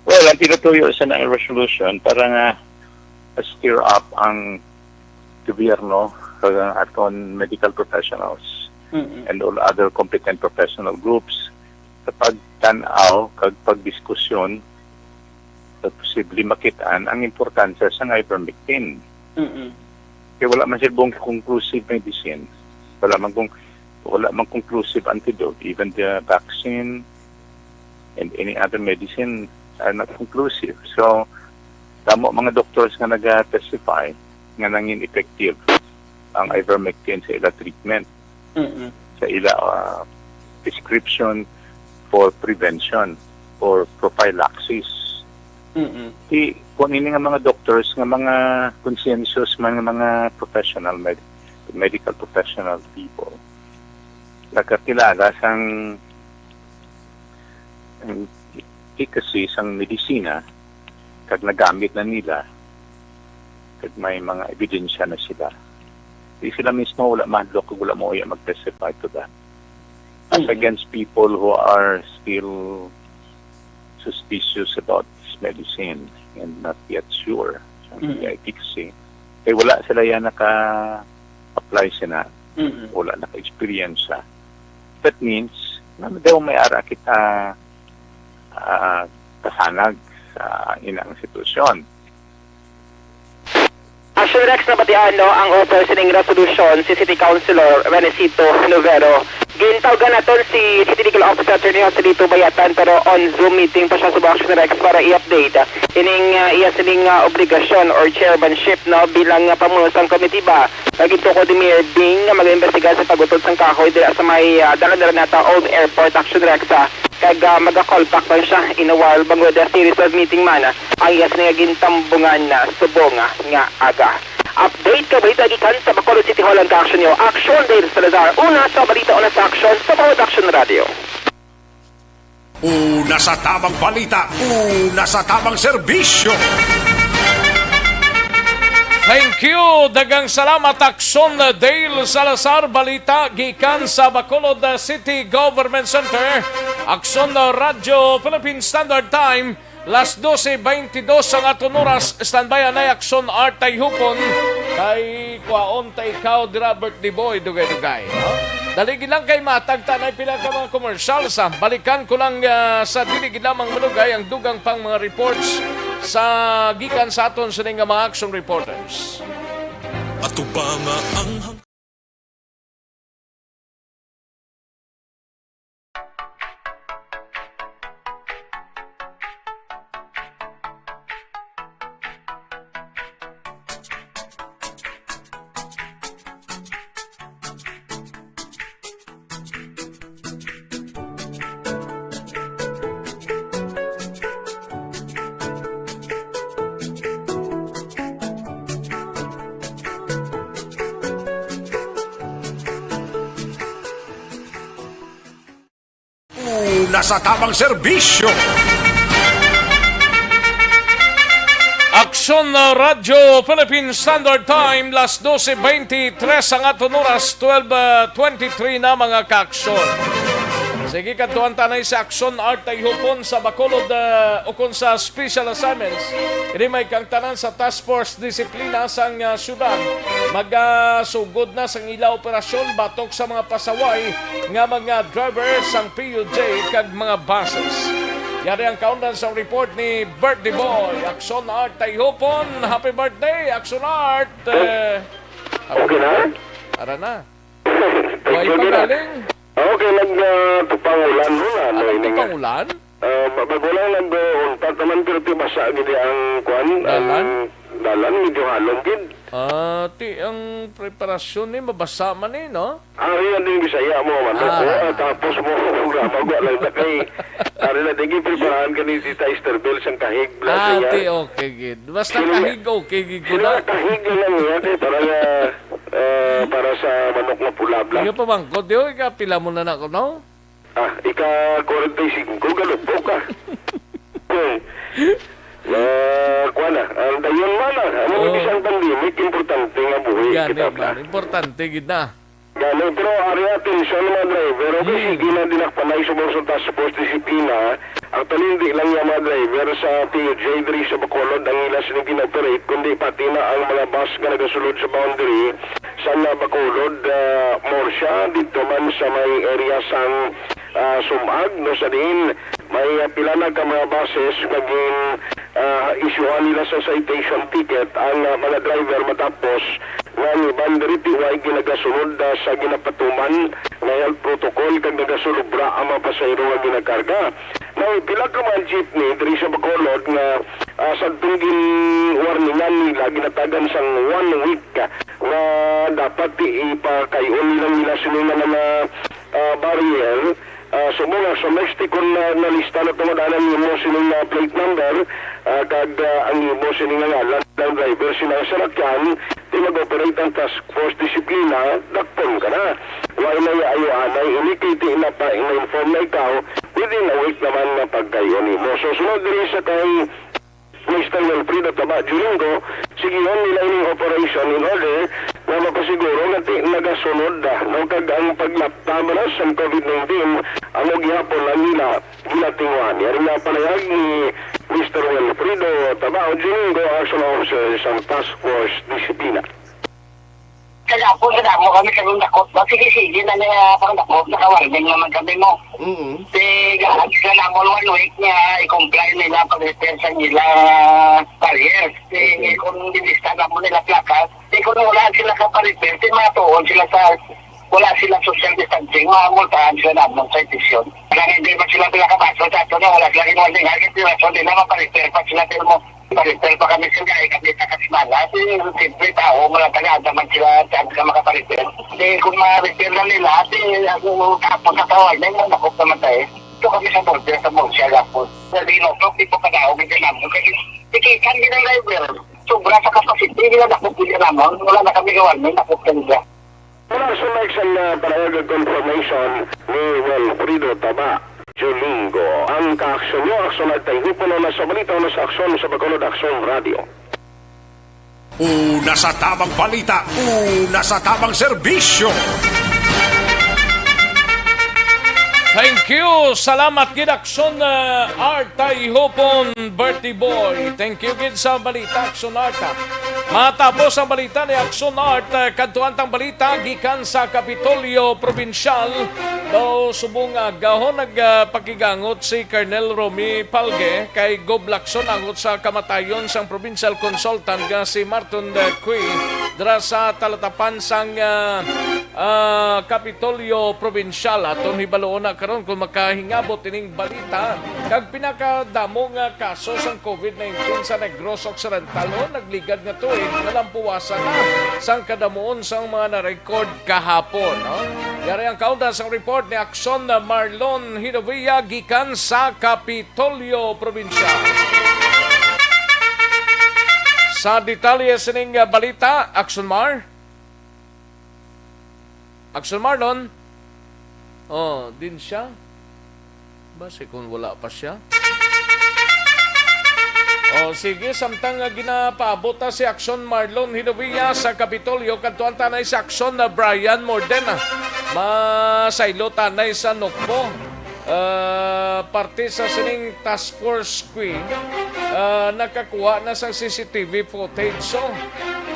Well, ang pinatuyo sa na resolution para nga stir up ang gobyerno kag ang aton medical professionals Mm-mm. and all other competent professional groups sa pagtan-aw kag pagdiskusyon sa posible makit-an ang importansya sang ivermectin. Mm-mm. Kay wala man sila bang conclusive medicine, wala man kung, wala man conclusive antidote, even the vaccine and any other medicine are not conclusive. So, damo mga doctors nga naga-testify nga nangin effective ang ivermectin sa ila treatment, Mm-mm. sa ila, ah, prescription for prevention or prophylaxis. Mm-mm. Di, kung ini nga mga doctors nga mga conscientious man nga mga professional, med-, medical professional people, nakakilala sang, ang efficacy sang medisina kag nagamit na nila, kag may mga ebidensya na sila. Di sila mismo wala mahadlok kag wala mo uya mag-testify to that. As Mm. against people who are still suspicious about this medicine and not yet sure sa Mm. iya efficacy, kay wala sila yan naka-apply sina, Mm. wala naka-experience siya. That means, na daw may ara kita, ah, kasanag sa inang sitwasyon. Action Rex, nabatian, no, ang author sining resolusyon, si City Councilor Renesito Novero. Gintawgan naton si City Legal Officer Attorney Joselito Bayatan, pero on Zoom meeting pa siya sa Action Rex para i-update ining, ah, iya sining, ah, obligasyon or chairmanship, no, bilang, ah, pamuno sang komitiba nga gintukod ni Mayor Bing nga mag-imbestiga sa pag-utod sang kahoy dira sa may, ah, Dalan Araneta Old Airport, Action Rex, ah, kag, ah, maga-call back man siya in a while, bangod, ah, series of meeting man, ah, ang iya sini nga gintambungan, ah, subong, ah, nga aga. Update ka balita gikan sa Bacolod City Hall ang ka-action niyo. Action, Dale Salazar. Una sa balita, una sa action, sa Bacolod Action Radio. Una sa tabang balita, una sa tabang serbisyo. Thank you. Daghang salamat, Action Dale Salazar. Balita gikan sa Bacolod City Government Center. Action Radyo Philippine Standard Time, las dose beintidos ang aton oras. Standby anay, Action Art Tayhupon. Kay kwaon ta ikaw dira, birthday boy, dugay-dugay, no? Dali gid lang kay matag ta na pila ka mga commercial sa balikan ko lang, ah, sa dili gid lamang malugay ang dugang pang mga reports sa gikan sa aton sini nga mga action reporters. Atubanga ang na sa tamang serbisyo. Aksyon na Radyo Philippine Standard Time, las dose veintitrés ang aton oras, twelve twenty-three na, mga kaaksyon. Sige, kadtuan ta na sa Aksyon Art Tayhupon sa Bacolod, ah, ukon sa special assignments. Ini may kang tanan sa Task Force Disiplina sang, ah, syudad. Magasugod na sang ila operasyon batok sa mga pasaway nga mga driver sang P U J kag mga buses. Yari ang kaundan sa report ni Birthday Boy, Aksyon Art Tayhupon. Happy birthday, Aksyon Art! Eh, happy Okay na? birthday. Ara na. Thank Buhay you, pa Dina. galing. Okay, nag, ah, tupangulan mo na, Ano, ano, tupangulan? Ah, ba-, bago lang nag-untat naman, pero ti basa gid ang kuan, Dalan? ang dalan, medyo halong gid. Ah, ti ang preparasyon ni mabasa man ni, no? Ari na din Bisaya mo, man. Ah, Oo, ah, ah. tapos mo, programa ko lang na kay, ari na din, preparahan ka ni Tita Esther Bell sang kahig, bla, Ah, siya. ti okay gid. Basta Sino may kahig, okay gid ko Sino na. ang kahig na lang niya, kay para nga, ah, para sa manok nga pula, bla. Iya pa bang ko, di, oy, kapila mo na na ko, no? Ah, ika-kwarenta y singko, galupok ka. Hmm. Ah, kuwan na. Ang dayon man na. Ano Oh. isang pandemic, importante nga buhi Gani kita, man. Importante gid na. Gani, pero ari atensyon mga driver. Okay, Hmm. sige na, dinakpan na subong sa task force disiplina. Actually, hindi lang yung mga driver sa P U J diri sa Bacolod ang ila sining gina-operate, kundi pati na ang mga bus nga nagasulod sa boundary sa Bacolod, ah, Murcia, dito man sa may area sang, ah, Sumag, no, sa diin may, ah, pila na ka mga buses nga gin, ah, isyuhan nila sa citation ticket ang, ah, mga driver matapos nga ang iban diri ti way ginagasunod, ah, sa ginapatuman nga health protocol kag nagasulubra ang mga pasahero nga ginakarga. Now, pila ka mga jeepney diri sa Bacolod nga, ah, sa gin-warningan nila, ginatagan sang one week, ah, nga dapat i-, ipakay-on nila nila sini nga mga, ah, barrier. Ah, subong nga sa next, ti kon na, nalista na tungod anang imo sining, ah, plate number, ah, kag, ah, ang imo sining nga ngalan ng driver sina nga sarakyan, ti mag-operate ang task force disiplina, dakpon ka na. Wala na ayo anay ini kay ti na pa ma-inform na ikaw within a week naman nga pagkayo nimo. So, sunod diri sa kay Mister Wilfredo Taba Julingo, sigihon nila ining operation in order nga mapasiguro nga ti nagasunod na, no, kag ang paglapta man sa COVID nineteen amo gihapon ang nila ginatinguhan. Yari nga panayag ni Mister Wilfredo Taba Julingo, Action Officer sa Task Force Disiplina. Kagapon, kadamo kami, kami dakop. Ba, sige, sige na niya, pang dakop, naka-warning naman kami mo. Mm. Ti, gaan sila namon one week nga i-comply nila pag-repair sa nila barriers. Ti, Okay. kung dilista namon nila plakas, ti, kung wala sila ka pa-repair, ti, matuon sila sa, wala sila social distancing, mamultahan sila namon sa citation. Kaya hindi man sila pinakapaso sa ato na wala sila ginawa, hindi nga, hindi rason nila mapa-repair pa sila, pero mo, Palitan pa kami sila, eh, kami sa Kasmala. Di, simple tao, mga taga-ada man sila, saan ka makapalitan? Di, kung ma-repair na nila, di, ako, tapos sa tawag na yun, ako namatay. Ito kami sa border, sa Murcia, Lapon. Sa Dinoto, di po kadaog yung naman. Kasi, tikitan din ang driver. Sobra sa capacity, nila dakot din naman. Wala na kami gawan, may dakot kanila. Mula sa next ang, ah, panayag ug confirmation ni Wilfredo Taba Julingo. Ang kaaksyon nyo, aksyon at tayhupon na sa balita, na sa aksyon sa Bacolod Aksyon Radio. Una sa tamang balita, una sa tamang serbisyo. Thank you. Salamat gid, Aksyon, uh, Art Tayhupon, Birthday Boy. Thank you gid sa balita, Aksyon Art, ah. Matapos ang balita ni Aksyon Art, uh, kadtuan tang balita gikan sa Kapitolyo Probinsyal. Daw subong agahon nagpakigangot si Colonel Romy Palge kay Gob Lacson angot sa kamatayon sang provincial consultant nga si Martin, uh, Cui dira sa talatapan sang, uh, ah, Kapitolyo Probinsyal. Aton hibaluon na karon kung makahingabot ining balita. Kag pinakadamo nga kaso sang COVID nineteen sa Negros Occidental, o, nagligad nga tuig, nalampuwasan na sang kadamuon sang mga na-record kahapon, no? Yari ang kaunda sang report ni Aksyon Marlon Hinovia gikan sa Kapitolyo Probinsyal. Sa detalye sining, ah, balita, Aksyon Mar? Aksyon Marlon? Oh, din siya? Si kung wala pa siya. O sige, samtang nga ginapaabot na si Aksyon Marlon Hinovia sa Kapitolyo, kadtuan ta anay si Aksyon na Brian Morden, ah. Masaylo ta anay sa Nokpo. Ah, parte sa sining task force, Kwi, ah, nakakuha na sang C C T V footage. So,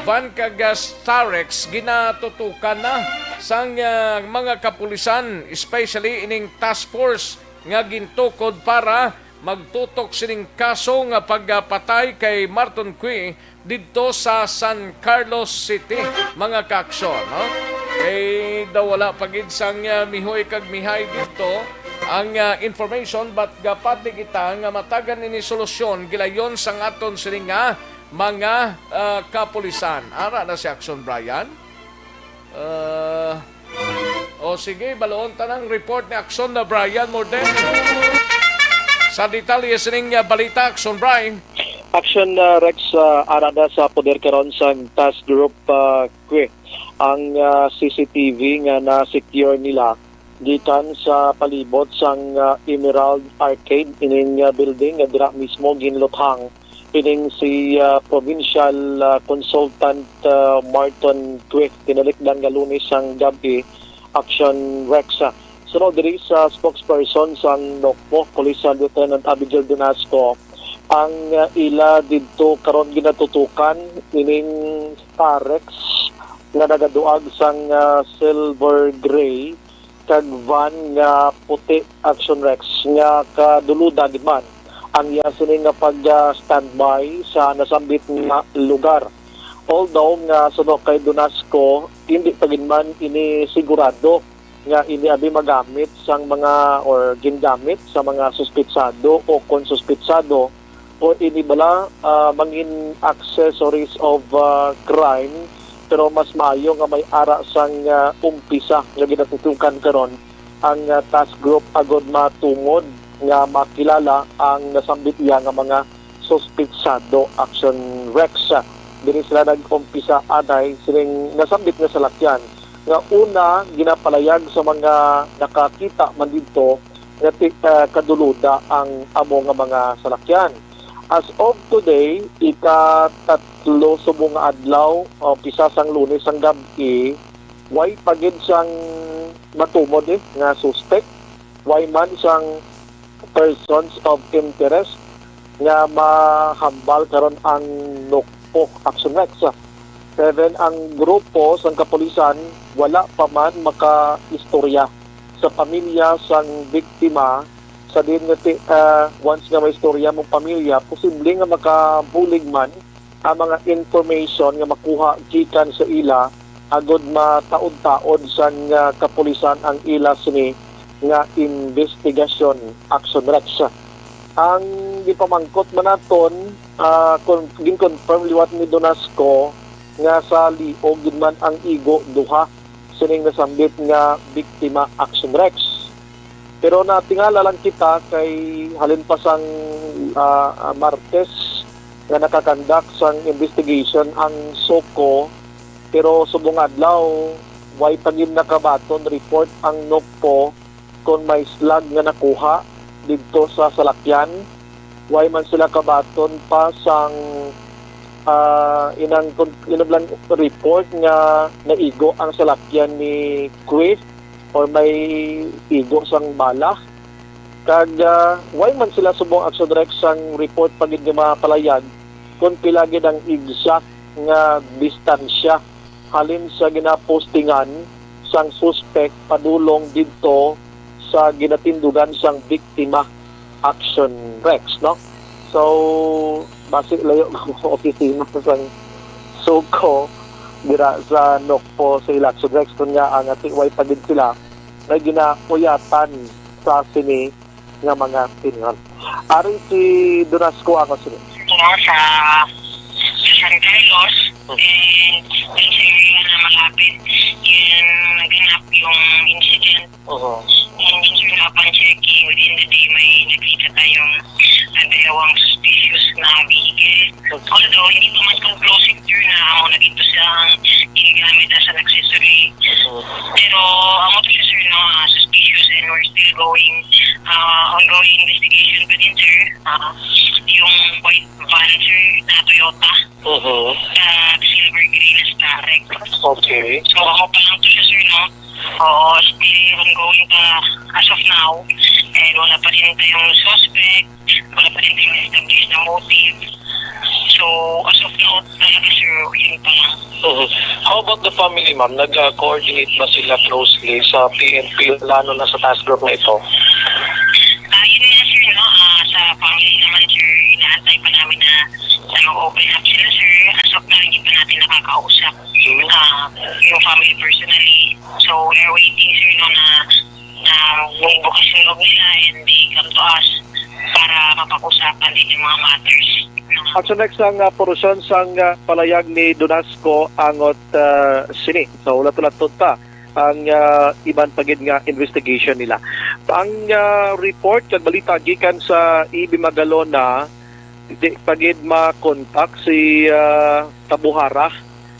van kag, ah, Starex ginatutukan na sang, ah, mga kapulisan, especially ining task force nga gintukod para magtutok sining kaso nga pagpatay kay Marton Cui didto sa San Carlos City, mga kaaksyon, no? Kay daw wala pa gid sang, ah, mihoy kag mihay didto ang, ah, information, but gapati kita nga matagan ini solusyon gilayon sang aton sining nga mga, ah, kapulisan. Ara na si Aksyon, Brian. Ah, o sige, baloon ta nang report ni Aksyon na Brian Morden. Sa detalye sining, ah, balita, Aksyon, Brian. Aksyon, ah, Rex, ah, ara na sa poder karon sang task group, ah, Kwi. Ang, ah, C C T V nga na-secure nila gikan sa palibot sang, ah, Emerald Arcade, ining, ah, building nga dira mismo ginluthang ining si, ah, Provincial, ah, Consultant, ah, Marton Cui, tinalikdan nga Lunes sang gab-i, Aksyon Rex. Suno diri sa spokesperson sang Nokpo, Police Lieutenant Abigail Donasco, ang, ah, ila didto karon ginatutukan ining Starex nga nagaduag sang, ah, silver gray kag van nga puti, Aksyon Rex, nga kaduluda gid man ang iya sini nga pag, ah, standby sa nasambit nga lugar. Although nga suno kay Donasco, hindi pa gid man ini sigurado nga ini abi magamit sang mga or gingamit sa mga suspitsado o kon suspitsado o ini bala, ah, mangin accessories of, ah, crime, pero mas maayo nga may ara sang, ah, umpisa nga ginatutukan karon ang, ah, task group agod matungod nga makilala ang nasambit iya nga mga suspitsado, Aksyon Rex. Diri sila nag-umpisa anay sining nasambit nga salakyan nga una ginapalayag sa mga nakakita man didto nga ti-, ah, kaduluda ang amo nga mga salakyan. As of today, ika-tatlo subong nga adlaw, o umpisa sang Lunes sang gab-i, way pa gid sang matumod, eh, nga suspek, way man sang persons of interest nga mahambal karon ang Nokpo, Aksyon Rex. Seven ang grupo sang kapulisan, wala pa man makaistorya sa pamilya sang biktima. Sa diin nga ti-, ah, once nga may istorya mong pamilya, posible nga makabulig man ang mga information nga makuha gikan sa ila agod mataod-taod sang, ah, kapulisan ang ila sini nga investigasyon, Aksyon Rex. Ang gipamangkot man naton, ah, kon-, gin-confirm liwat ni Donasco nga sa liog gid man ang igo duha sining nasambit nga biktima, Aksyon Rex. Pero natingala lang kita kay halin pa sang, ah, Martes nga nakakandak sang investigation ang SOCO, pero subong adlaw, way pa gid nakabaton report ang Nokpo kon may slug nga nakuha didto sa salakyan. Way man sila kabaton pa sang, ah, inang kon-, inablang report nga naigo ang salakyan ni Chris or may igo sang bala. Kag, ah, way man sila subong, Aksyon Rex, sang report pa gid nga mapalayag kon pila gid ang exact nga distansya halin sa ginapostingan sang suspek padulong didto sa ginatindugan sang biktima, Aksyon Rex, no? So, basi layo ang opisina sang SOCO dira sa Nokpo sa ila, Aksyon Rex, kun nga ang atiway pa gid sila nga ginauyatan sa sini nga mga tingon. Ari si Donasco ang sini. Ito sa San Carlos, and yung sa area na malapit, yung naganap yung incident. Oo. And yung sa mga checking, within the day, may nakita tayong, ah, dalawang suspicious na vehicle. Although, hindi pa man conclusive, sir, na amo na dito sa ginagamit as an accessory. Oo. Pero, amo to siya, sir, no, ah, suspicious, and we're still going, ah, on Mhm. Sa silver gray na starek. Okay. So, ako pa lang to siya, sir, no? Oo, still ongoing pa as of now. And wala pa din tayong suspect. Wala pa din tayong established na motive. So, as of now, talaga, sir, yun pa lang. Mhm. How about the family, ma'am? Nag-coordinate ba sila closely sa P N P, lalo na sa task group na ito? Ah, yun nga, sir, no? Ah, sa family naman, sir, inaantay pa namin na, na mag-open up sila, sir. As of now, hindi pa natin nakakausap, ah, yung family personally. So, we're waiting, sir, no, na, na magbukas yung loob nila and they come to us para mapag-usapan din yung mga matters. Action next ang, ah, porusyon sang, ah, palayag ni Donasco angot, ah, sini. So, ulat-ulat ta ang, ah, iban pa gid nga investigation nila. Ang, ah, report kag balita gikan sa A B Magalona, di pa gid makontak si, ah, Tabuhara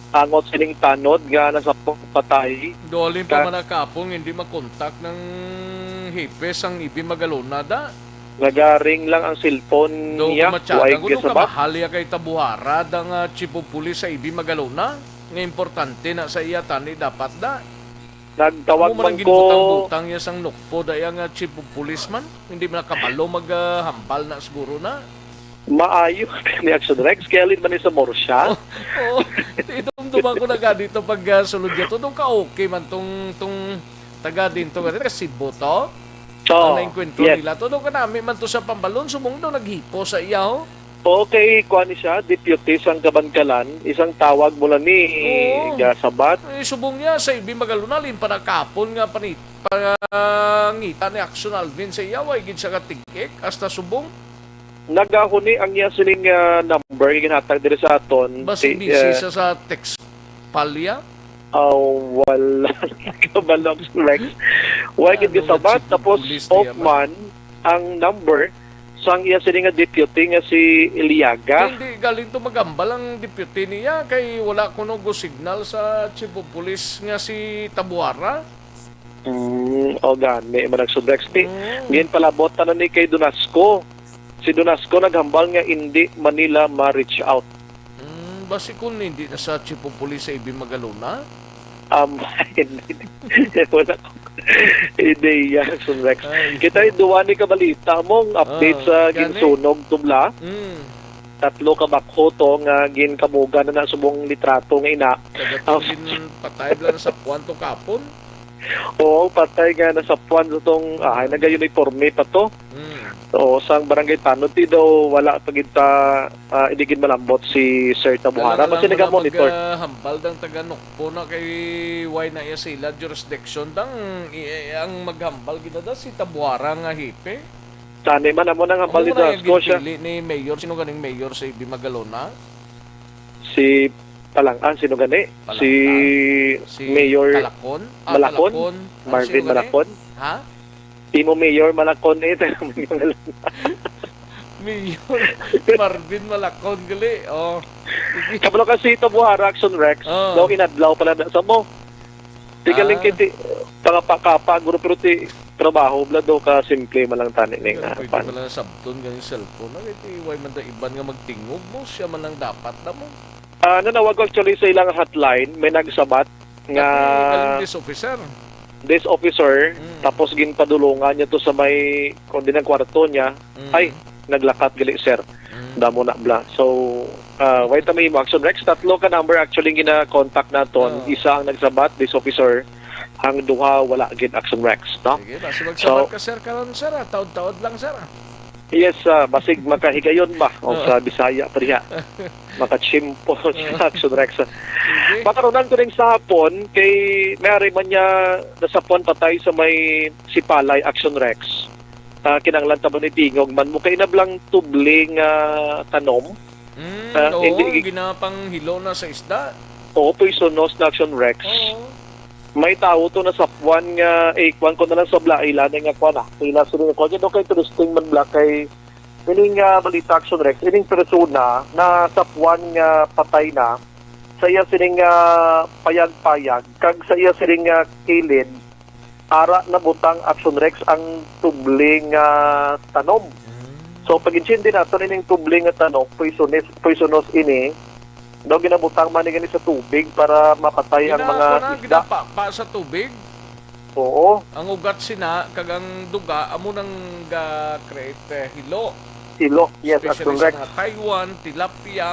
angot sining tanod nga nasapot patay. Dolin pa Ka- man ang kapong hindi makontak ng hepe sang A B Magalona, da. Nagaring lang ang cellphone Do niya, kumatsada way ko, do gisabat. Kamahal ya kay Tabuhara, da nga chief of police sa A B Magalona, nga importante na sa iya tani dapat, da. Nagtawag Amo man ang man ko. Ginbutang-butang niya sang Nokpo, da iya nga chief of police man. Hindi man nakabalo mag, ah, hambal na siguro na. Maayo ni Action Rex, kaya lin man ni sa Morsha. Oh, oh. Idumduman ko na gani to pag, ah, sulod niya to. Doon ka okay man tong, tong taga din to, taga Cebu to. Oo, ang naengkwentro yes. Nila to. Doon ka nami man to sa Pambalon, sumong daw naghipo sa iya, ho. Okay, kuha ni siya, deputy sang Kabankalan, isang tawag mula ni Oo. Gasabat. Eh, subong niya, sa A B Magalona, lin pa nakapon nga panit-, pangita ni Action Alvin sa iya, way gid siya katig-ik, hasta subong. Nagahuni ang iya sining, ah, number nga ginhatag diri sa aton. Basi Ti-, busy ah, siya sa text palya? Ah, wala. Kabalo, Rex. Way gid Ano nga gisabat, chief of tapos police niya off ba? Man ang number sang iya sini nga deputy nga si Iliaga. Hindi galing to magambal ang deputy niya kay wala kuno go signal sa chief of police nga si Tabuara. Mm, o gani man ang Sudrex. Ti, Mm. Ginpalabot na ni kay Donasco. Si Donasco naghambal nga indi man nila ma-reach out. Mm, basi kung hindi na sa chief of police sa A B Magalona? Um, hindi. Wala ko ideya, Sudrex. Ay. Kita yung duwa ni kabalita mong update Ah, sa gani? Ginsunog tubla. Mm. Tatlo ka bakho to nga ginkamugan na na subong litrato nga ina. Taga Aw. Tingin patay bla na sa kwan to kapon? Oo, patay nga nasapwan sa tong, ah, nagayuniporme pa to. Mm. Oo, sang barangay Tanod, ti daw wala pa gid ta, ah, hindi gid malambot si Sir Tabuhara. Alang-alang Basta naga-monitor. Mag, ah, hambal dang taga Nokpo na kay why na iya sila jurisdiction dang i-, ang maghambal gid na da si Tabuhara nga hepe. Tani man amo nang hambal Amo ni na yung Scotia. Ginpili ni Mayor. Sino ganing mayor sa Ibi Magalona? Si Palangan, sino gani? Palangan. Si Si Mayor Talakon? Ah, Malakon? Talakon. Ah, Marvin sino gani? Malakon? Ha? Imo Mayor Malakon eh, taga Mayor. Mayor Marvin Malakon gali. Oh. Sige. Kabalo ka si Tabuhara, Action Rex. Oh. Daw inadlaw pala na sa mo. Tigaling Ah. Kay ti, pangapa-kapa, guro, pero ti trabaho bla do ka simple man lang tani ning, Pero ah, pwede pan. Man lang sabton ganing cellphone na kay ti way man da iban nga magtingog mo, siya man lang dapat na mo. Ah, nanawag ko actually sa ilang hotline, may nagsabat nga Galing this officer. This officer, Mm. tapos ginpadulungan niya to sa may, kung di ng kwarto niya, Mm. ay, naglakat gali, sir. Mm. Damo na bla. So, ah, wait, may mo, Action Rex. Tatlo ka number actually gina-contact naton. Oh. Isa ang nagsabat, this officer. Ang duha, wala gid, Action Rex, no? Sige, basi magsabat So, ka, sir, karon, sir, ah. Taod-taod lang, sir, ah. Yes, ah, basig makahigayon ba? O Oo. Sa Bisaya pa diha. Makachimpo sa Oo. Action Rex. Sige. Makarunan ko rin sa hapon, kay may ari man niya nasapwan patay sa may Sipalay, Action Rex. Ah, kinahanglan ta ba ni tingog man mo kay nablang tubling, ah, tanom? Mm, Ah, oo, hindi gi- ginapanghilo na sa isda. Oo, poisonous na, Action Rex. Oo. May tawo to nasapwan nga, eh, kwan ko na lang sa bla-, ila na nga kwan, ah. Ila sila nga kwan, okay, interesting man bla kay ining, ah, balita, Action Rex, ining persona nasapwan nga patay na sa iya sining, ah, payag-payag kag sa iya sining, ah, kilid. Ara nabutang, Action Rex, ang tubli nga tanom. Mm. So, pag-intindi naton ining tubli nga tanom, poisonous, poisonous ini, Daw ginabutang man ni gani sa tubig para mapatay ang mga Gina-, kuwan, isda. Ginapapa sa tubig. Oo. Ang ugat sina kag ang duga amo nang ga-create, eh, hilo. Hilo, yes, Especially Action sa Rex. Mga Taiwan, tilapia,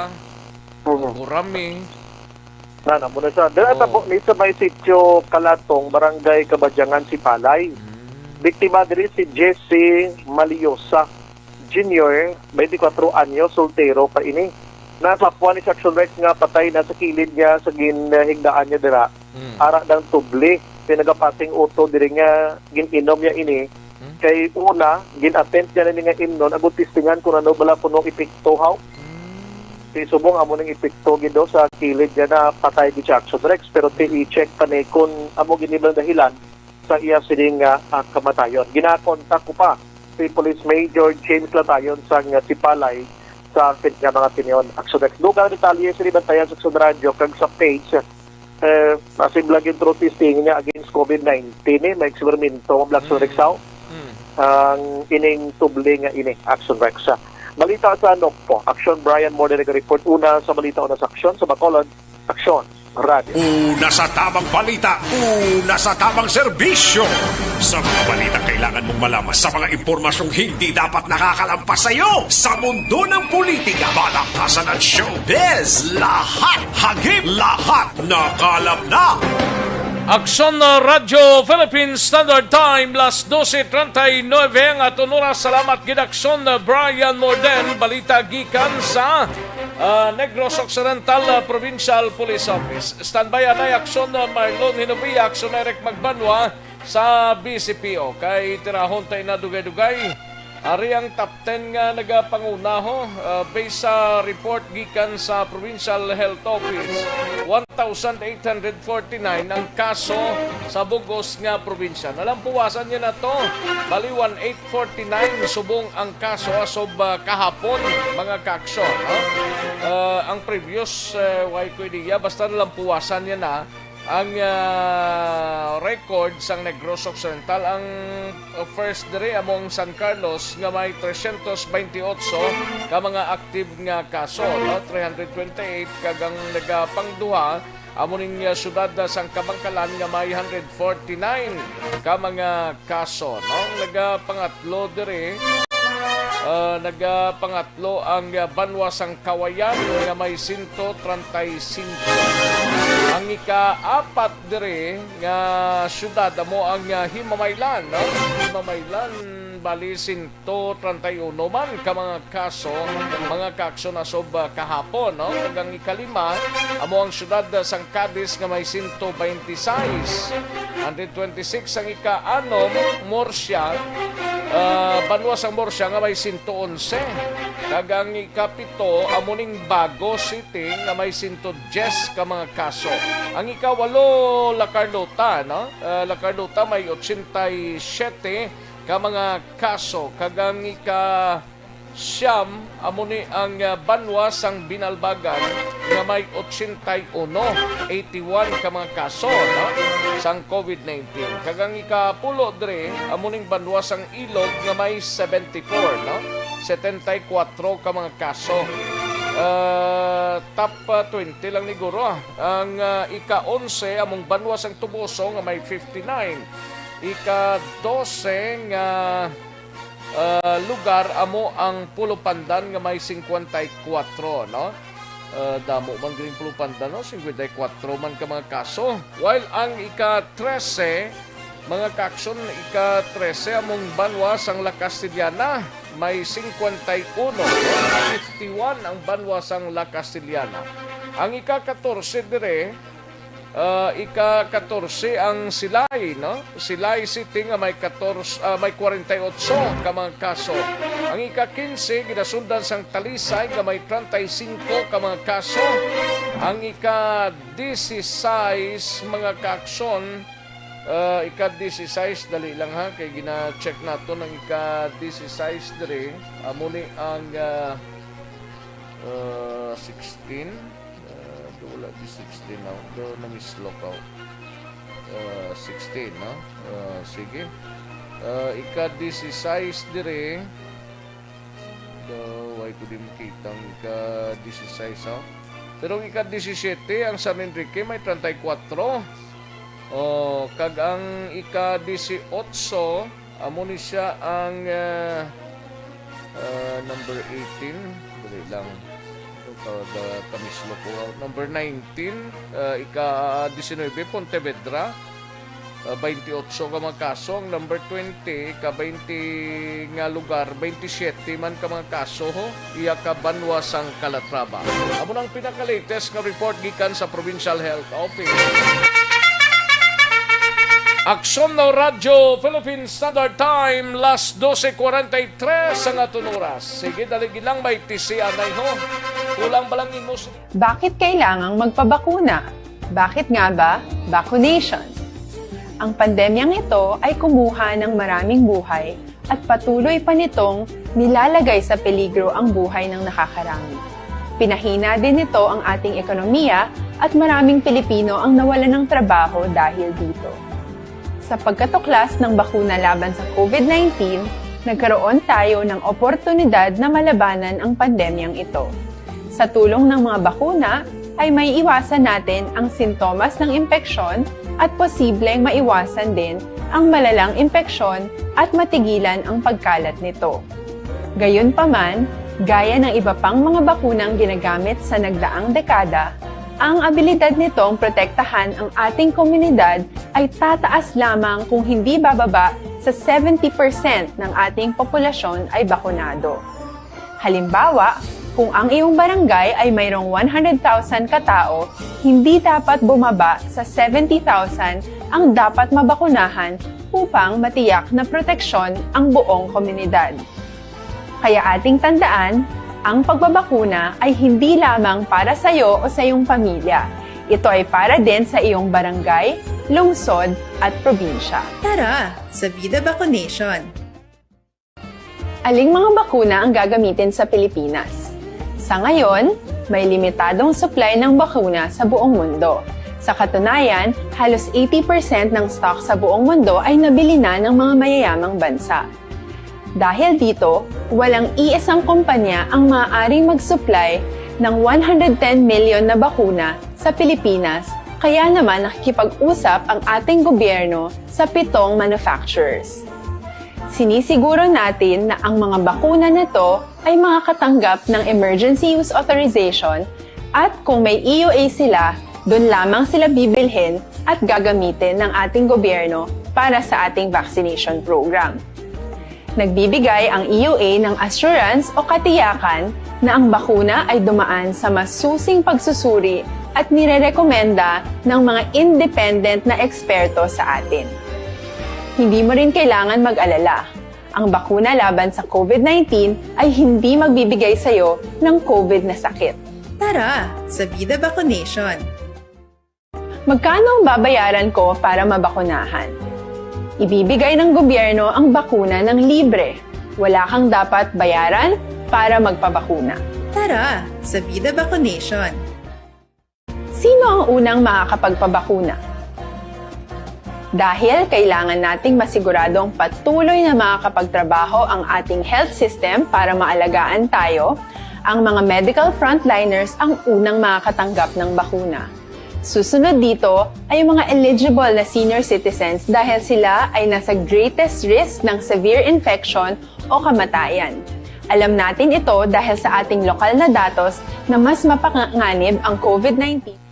Mhm. gurami. Na, na, muna sa, dala Oo. Tabo ni sa may sitio Kalatong, Barangay Kabadyangan, Sipalay. Mm. Biktima diri si Jesse Maliosa Junior, twenty-four anyos, soltero pa ini. Nasa puwan ni sa Action Rex nga patay na sa kilid niya sa ginhigdaan niya dira. Mm. Ara dang tubli, pinagapating uto diri nga gin-inom niya ini. Mm. Kay una, gin-attempt niya na ni nga imnon, agud testingan kung ano bala kuno epekto, haw. Mm. Ti subong amo ning epekto gid daw sa kilid niya na patay gid siya, Action Rex, pero ti i-check pa ni kung amo gid ni bala dahilan sa iya sini nga, ah, kamatayon. Ginakontak ko pa si Police Major James Latayon sang, ah, Sipalay sa akin nga mga opinyon. Action Rex. Dugang detalye sini bantayan sa Action Radio kag sa page, eh, masimlag yung throat testing niya against COVID nineteen, eh, may eksperimento ang Black Action Rex, Mm. haw. Mm. Ang ining tubli nga ini, Action Rex. Balita sa Nokpo. Action Brian Morde nag-report. Una sa balita, una sa aksyon sa Bacolod. Aksyon Radio. Una sa tamang balita, una sa tamang serbisyo. Sa mga balitang kailangan mong malaman, sa mga impormasyong hindi dapat nakakalampas sa iyo, sa mundo ng politika, balaktasan at showbiz, lahat, hagip, lahat, nakalap na. Aksyon na Radyo Philippine Standard Time, las doce treinta y nueve ang aton oras. Salamat gid, Aksyon na Brian Morden. Balita gikan sa, ah, Negros Occidental, ah, Provincial Police Office. Standby anay, Aksyon na Marlon Hinubia, Aksyon Eric Magbanwa sa B C P O. Kay tirahon ta ina dugay-dugay. Ari ang top ten nga nagapanguna, ho. Ah, based sa report gikan sa Provincial Health Office, one thousand eight hundred forty-nine ang kaso sa bugos nga probinsya. Nalampuwasan niya na to. Bali, one eight forty-nine subong ang kaso as of, ah, kahapon, mga kaaksyon, no? Ah, ang previous, eh, way ko idea, basta nalampuwasan niya na ang, ah, record sang Negros Occidental. Ang, ah, first diri amo ang San Carlos nga may trescientos veintiocho ka mga active nga kaso, no? Three hundred twenty-eight, kag ang nagapangduha amo ning, ah, siyudad, ah, sang Kabankalan nga may hundred forty-nine ka mga kaso, no? Ang nagapangatlo diri, ah, nagapangatlo ang, ah, banwa sang Kawayan nga may sento treinta y cinco. Ang ikaapat diri nga siyudad amo ang, ah, Himamaylan, no? Himamaylan, bali sento treinta y uno man ka mga kaso, mga kaaksyon as of, ah, kahapon, no? Kag ang ikalima amo ang siyudad, ah, sang Cadiz nga may sento veintiseis. Hundred twenty-six ang ikaanom, Murcia, ah, banwa sang Murcia nga may sento onse. Kag ang ikapito amo ning Bago City nga may sento dyes ka mga kaso. Ang ikawalo, La Carlota, no? Ah, La Carlota may ochenta y siete ka mga kaso. Kag ang ika siyam, amo ni ang, ah, banwa sang Binalbagan nga may ochenta y uno, eighty-one ka mga kaso, no, sang COVID nineteen. Kag ang ikapulo diri, amo ning banwa sang Ilog nga may seventy-four, no, setenta y kuwatro ka mga kaso. Ah, top, ah, twenty lang ni guro, ah. Ang, ah, ika-onse among banwa sang Toboso nga may fifty-nine. Ika-dose nga ah, lugar amo ang Pulupandan nga may singkwenta y kuwatro, no? Ah, damo man ganing Pulupandan, no? Singkwenta y kuwatro man ka mga kaso. While ang ika-trese, mga kaaksyon, ika-trese among banwa sang La Castellana, may singkwenta y uno, no? Fifty-one ang banwa sang La Castellana. Ang ika-katorse dire, Ah, ika-katorse ang Silay, no? Silay City nga may katorse, ah, may kwarenta y otso ka mga kaso. Ang ika-kinse ginasundan sang Talisay nga may treinta y cinco ka mga kaso. Ang ika-dieciséis, mga kaaksyon, ah, ika-dieciséis, dali lang ha, kay gina-check naton ang ika-dieciséis diri. Amo ni ang, ah, ah, sixteen. Ah, do wala di sixteen, no? Do namislok ako. Ah, sixteen, no? Ah, sige. Ah, ika-dieciséis diri. Do, why ko di makita ang ika-dieciséis, oh? Pero ang ika-disisiyete, ang San Enrique may treinta y cuatro. Oh, kag ang ika-disiotso, amo ni siya ang, ah, ah, number eighteen. Dali lang. Ito, da-, kamislo ko. Number nineteen, ah, ika-diecinuebe, Pontevedra. Ah, twenty-eight ka mga kaso. Ang number twenty, ika-twenty nga lugar, twenty-seven man ka mga kaso, ho. Iya ka banwa sang Calatrava. Amo nang pinaka-latest nga report gikan sa Provincial Health Office. Aksyon na Radyo Philippine Standard Time, las doce cuarenta y tres ang aton oras. Sige, dali lang, may tisi anay ho. Kulang ba lang imo si- Bakit kailangang magpabakuna? Bakit nga ba vaccination? Ang pandemyang ito ay kumuha ng maraming buhay at patuloy pa nitong nilalagay sa peligro ang buhay ng nakakarami. Pinahina din nito ang ating ekonomiya at maraming Pilipino ang nawalan ng trabaho dahil dito. Sa pagkatuklas ng bakuna laban sa COVID nineteen, nagkaroon tayo ng oportunidad na malabanan ang pandemyang ito. Sa tulong ng mga bakuna, ay may iwasan natin ang sintomas ng impeksyon at posibleng maiwasan din ang malalang impeksyon at matigilan ang pagkalat nito. Gayunpaman, gaya ng iba pang mga bakunang ginagamit sa nagdaang dekada, ang abilidad nitong protektahan ang ating komunidad ay tataas lamang kung hindi bababa sa seventy percent ng ating populasyon ay bakunado. Halimbawa, kung ang iyong barangay ay mayroong one hundred thousand ka tao, hindi dapat bumaba sa seventy thousand ang dapat mabakunahan upang matiyak na proteksyon ang buong komunidad. Kaya ating tandaan, ang pagbabakuna ay hindi lamang para sa iyo o sa iyong pamilya. Ito ay para din sa iyong barangay, lungsod, at probinsya. Tara, sa Vida Vaccination! Aling mga bakuna ang gagamitin sa Pilipinas? Sa ngayon, may limitadong supply ng bakuna sa buong mundo. Sa katunayan, halos eighty percent ng stock sa buong mundo ay nabili na ng mga mayayamang bansa. Dahil dito, walang iisang kumpanya ang maaaring mag-supply ng one hundred ten million na bakuna sa Pilipinas, kaya naman nakikipag-usap ang ating gobyerno sa pitong manufacturers. Sinisiguro natin na ang mga bakuna na to ay makakatanggap ng emergency use authorization at kung may E U A sila, doon lamang sila bibilhin at gagamitin ng ating gobyerno para sa ating vaccination program. Nagbibigay ang E U A ng assurance o katiyakan na ang bakuna ay dumaan sa masusing pagsusuri at nirerekomenda ng mga independent na eksperto sa atin. Hindi mo rin kailangan mag-alala. Ang bakuna laban sa COVID nineteen ay hindi magbibigay sa iyo ng COVID na sakit. Tara, sa Vida Vaccination! Magkano ang babayaran ko para mabakunahan? Ibibigay ng gobyerno ang bakuna ng libre. Wala kang dapat bayaran para magpabakuna. Tara, sa Vida Vaccination! Sino ang unang makakapagpabakuna? Dahil kailangan nating masiguradong patuloy na makakapagtrabaho ang ating health system para maalagaan tayo, ang mga medical frontliners ang unang makakatanggap ng bakuna. Susunod dito ay ang mga eligible na senior citizens dahil sila ay nasa greatest risk ng severe infection o kamatayan. Alam natin ito dahil sa ating lokal na datos na mas mapanganib ang COVID nineteen.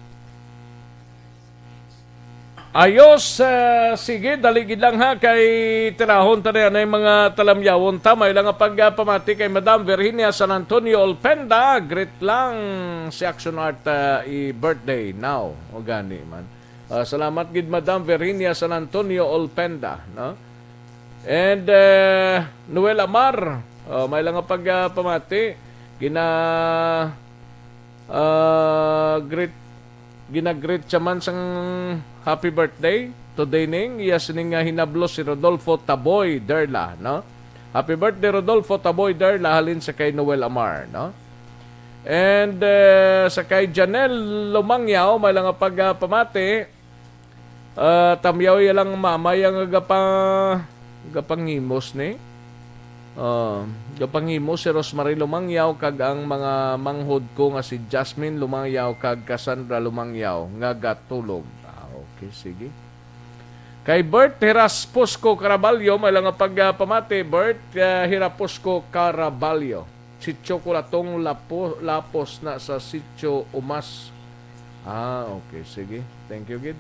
Ayos, ah, sige, dali gid lang ha, kay tirahon ta na anay mga talamyawon ta. May lang nga pagpamati kay Madam Virginia San Antonio Olpenda, greet lang si Action Art, ah, i-birthday now. O gani man. Ah, salamat gid, Madam Virginia San Antonio Olpenda, no? And, eh, Noel Amar, oh, may lang nga pagpamati. Gina, ah, greet, ginagreet siya man sang happy birthday today ning iya sining nga hinablo si Rodolfo Taboy Derla, no? Happy birthday, Rodolfo Taboy Derla, halin sa kay Noel Amar, no? And, eh, sa kay Janelle Lumangyaw, may lang nga pagpamati. Ah, tamyaw ya lang mama ya nga gapa-, gapangimos ni. Ah, gapanghimo si Rosemary Lumangyaw kag ang mga manghod ko nga si Jasmine Lumangyaw kag Cassandra Lumangyaw nga gatulog. Ah, okay, sige. Kay Bert Hirapusco Caraballo, may lang nga pagpamati, Bert, ah, Hirapusco Caraballo. Si Chocolatong Lapo-, Lapos na sa Sitio Umas. Ah, okay, sige. Thank you, gid.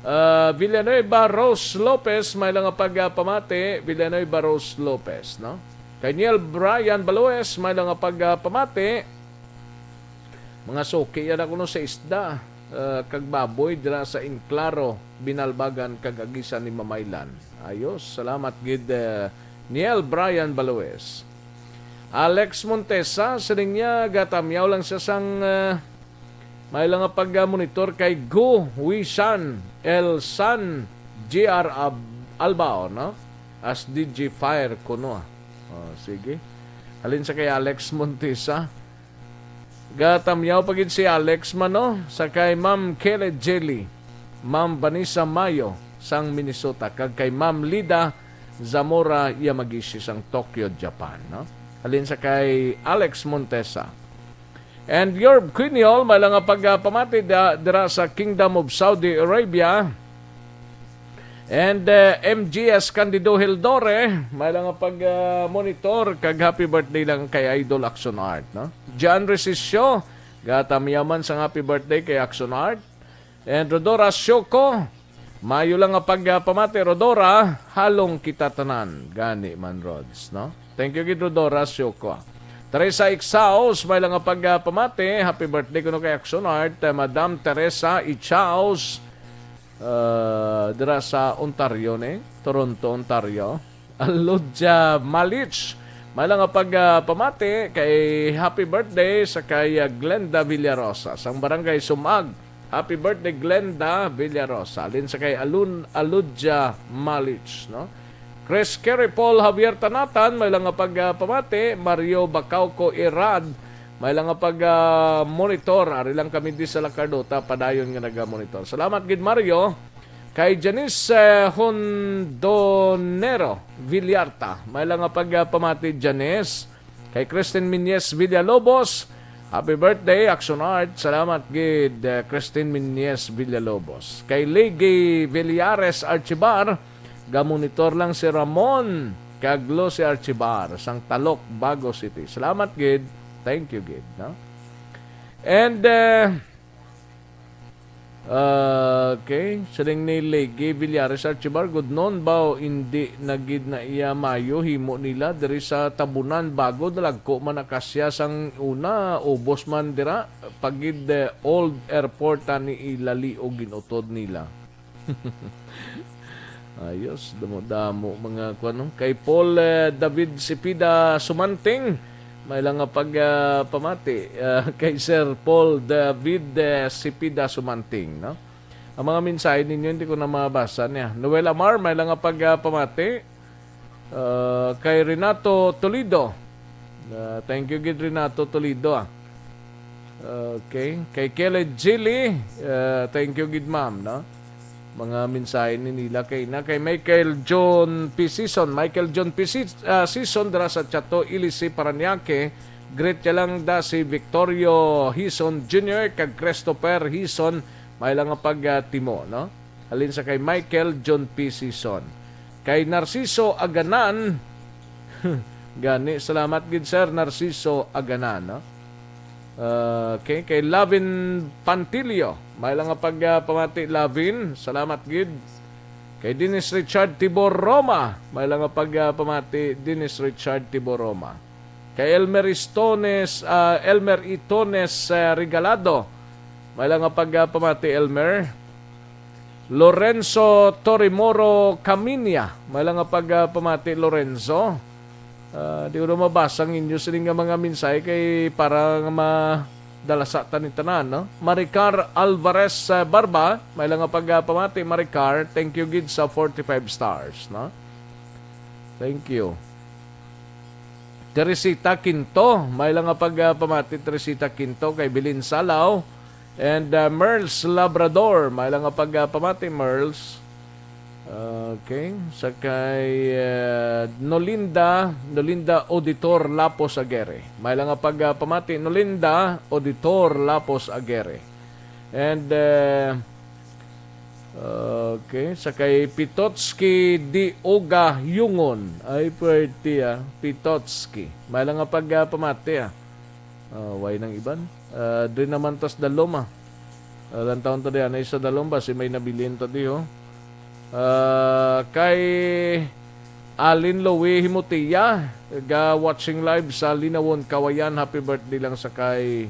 Ah, Villanueva Rose Lopez, may lang nga pagpamati, Villanueva Rose Lopez, no? Kay Neil Brian Baloes, may lang nga pagpamati, mga suki yan ako, no, sa isda, ah, kag baboy dira sa Enclaro, Binalbagan, kag Aguisan ni Mamaylan. Ayos, salamat gid, eh, Neil Brian Baloes. Alex Montesa, siling niya, gatamyaw lang siya sang, ah, may lang nga pag-monitor kay Gu Wishan El San G R Ab-, Albao, no? As D J Fire kuno, ah. Oh, sige. Halin sa kay Alex Montesa. Gatamyaw pa gid si Alex man, no? Sa kay Ma'am Kelly Jelly, Ma'am Vanessa Mayo sang Minnesota, kag kay Ma'am Lida Zamora Yamagishi sang Tokyo, Japan, no? Halin sa kay Alex Montesa. And Yorb Quiniol, may lang nga pagpamati da-, dira sa Kingdom of Saudi Arabia. And, uh, M G S Candido Hildore, may lang nga pag, uh, monitor, kag happy birthday lang kay Idol Action Art, no? John Resisio, gatamyaw man sang happy birthday kay Action Art. And Rodora Sioko, mayo lang nga pagpamati, Rodora, halong kita tanan. Gani man, Rods, no? Thank you gid, Rodora Sioko. Teresa Ixaos, may lang nga pagpamati. Happy birthday kuno kay Action Art, eh, Madam Teresa Ixaos, uh, dira sa Ontario, ni Toronto, Ontario. Aludja Malich, may lang nga pagpamati kay happy birthday sa kay, uh, Glenda Villarosa, sang Barangay Sumag. Happy birthday, Glenda Villarosa. Halin sa kay Alun-, Aludja Malich, no? Chris Kerry Paul Javier Tanatan, may lang nga pagpamati. Mario Bacauco Irad, may lang nga pagmonitor. Ari lang kami di sa La Carlota, padayon nga nagamonitor. Salamat gid, Mario. Kay Janice, eh, Hondonero Villarta, may lang nga pagpamati, Janice. Kay Christine Minyes Villalobos, happy birthday, Action Art. Salamat gid, eh, Christine Minyes Villalobos. Kay Ligi Villares Archibar, gamonitor lang si Ramon kag Lucy Archibar sang Talok, Bago City. Salamat gid. Thank you gid, no? And, eh, Okay, siling ni Legi Villares Archibar, gud non ba, hindi na gid na iya mayo himo nila diri sa Tabunan, Bago, dalagko man akasya sang una, ubos man dira, pagid, eh, old airport, ani, ilali og ginutod nila. Ayos, damo-damo mga kuwan, no? Kay Paul, eh, David Cepeda Sumanting, may lang nga pag, ah, pamati, ah, kay Sir Paul David, eh, Cepeda Sumanting, no? Ang mga mensahe ninyo, hindi ko na mabasa niya. Noel Amar, may lang nga pag, ah, pamati. Ah, kay Renato Toledo. Ah, thank you gid, Renato Toledo, ah. Okay. Kay Kelly Jilly, ah, thank you gid, ma'am, no? Mga mensahe ni nila kay na kay Michael John P. Season. Michael John P. Seas-, ah, Season dira sa Chato, Ilisi, Parañaque. Greet niya lang da si Victorio Hison Junior kag Christopher Hison. May lang nga pag, ah, timo, no? Halin sa kay Michael John P. Season. Kay Narciso Aganan, gani, salamat gid, Sir Narciso Aganan, no? Ah, okay, kay Lavin Pantilio. May lang nga pag, ah, pamati, Lavin. Salamat gid. Kay Dennis Richard Tibor Roma. May lang nga pag, ah, pamati, Dennis Richard Tibor Roma. Kay Elmer Istones, ah, Elmer Itones, ah, Regalado. May lang nga pag, ah, pamati, Elmer. Lorenzo Torimoro Caminia. May lang nga pag, ah, pamati, Lorenzo. Ah, di ko na mabasa ang inyo sining nga mga mensahe kay para nga madalasa ta ni tanan, no? Maricar Alvarez, ah, Barba, may lang nga pag, ah, pamati, Maricar. Thank you gid sa forty-five stars, no? Thank you. Teresita Quinto, may lang nga pag, ah, pamati, Teresita Quinto, kay Bilin Salaw, and, ah, Merls Labrador, may lang nga pag, ah, pamati, Merls. Okay. Sa kay, uh, Nolinda, Nolinda Auditor Lapos Aguirre. May lang nga pag, uh, pamati, Nolinda Auditor Lapos Aguirre. And, uh, okay, sa kay Pitotski Di Oga Yungon. Ay, pwerte, ah. Pitotski. May lang nga pag, uh, pamati, ah. Ah, way nang iban. Ah, diri naman tas dalom, ah. Ah, lantawon ta diyan, ay sa dalom ba si may nabilin ta di, oh. Ah, kay Alin Louie Himutia, ga watching live sa Linawon, Kawayan. Happy birthday lang sa kay,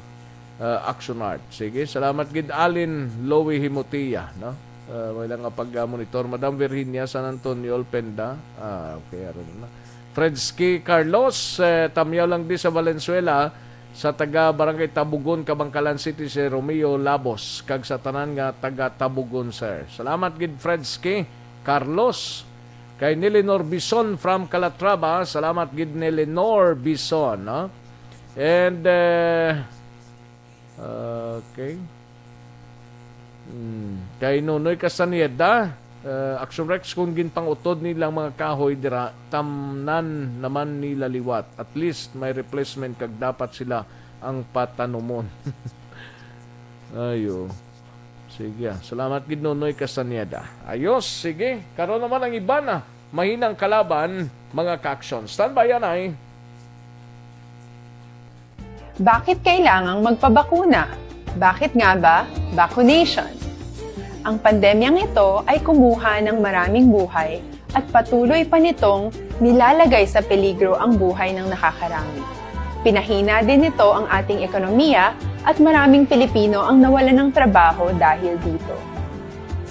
ah, Action Art. Sige, salamat gid Alin Louie Himutia, no? Ah, wala nga pag-monitor. Madam Virginia San Antonio Alpenda. Ah, okay, aron na. Fredsky Carlos, eh, tamyaw lang di sa Valenzuela, sa taga Barangay Tabugon, Kabangkalan City, si Romeo Labos, kag sa tanan nga taga Tabugon, sir. Salamat gid, Fredsky Carlos. Kay Nilinor Bison from Calatrava, salamat gid, Nilinor Bison, no? And, eh, okay. Hmm. Kay Nonoy Castañeda, eh, Action Rex, kung ginpangutod nilang mga kahoy dira, tamnan naman nila liwat. At least may replacement kag dapat sila ang patanumon. Ayo. Sige, ah. Salamat gid, Nonoy Castañeda. Ayos, sige. Karon naman ang iba na mahinang kalaban, mga ka-action. Standby, anay. Bakit kailangang magpabakuna? Bakit nga ba vaccination? Ang pandemyang ito ay kumuha ng maraming buhay at patuloy pa nitong nilalagay sa peligro ang buhay ng nakakarami. Pinahina din nito ang ating ekonomiya at maraming Pilipino ang nawalan ng trabaho dahil dito.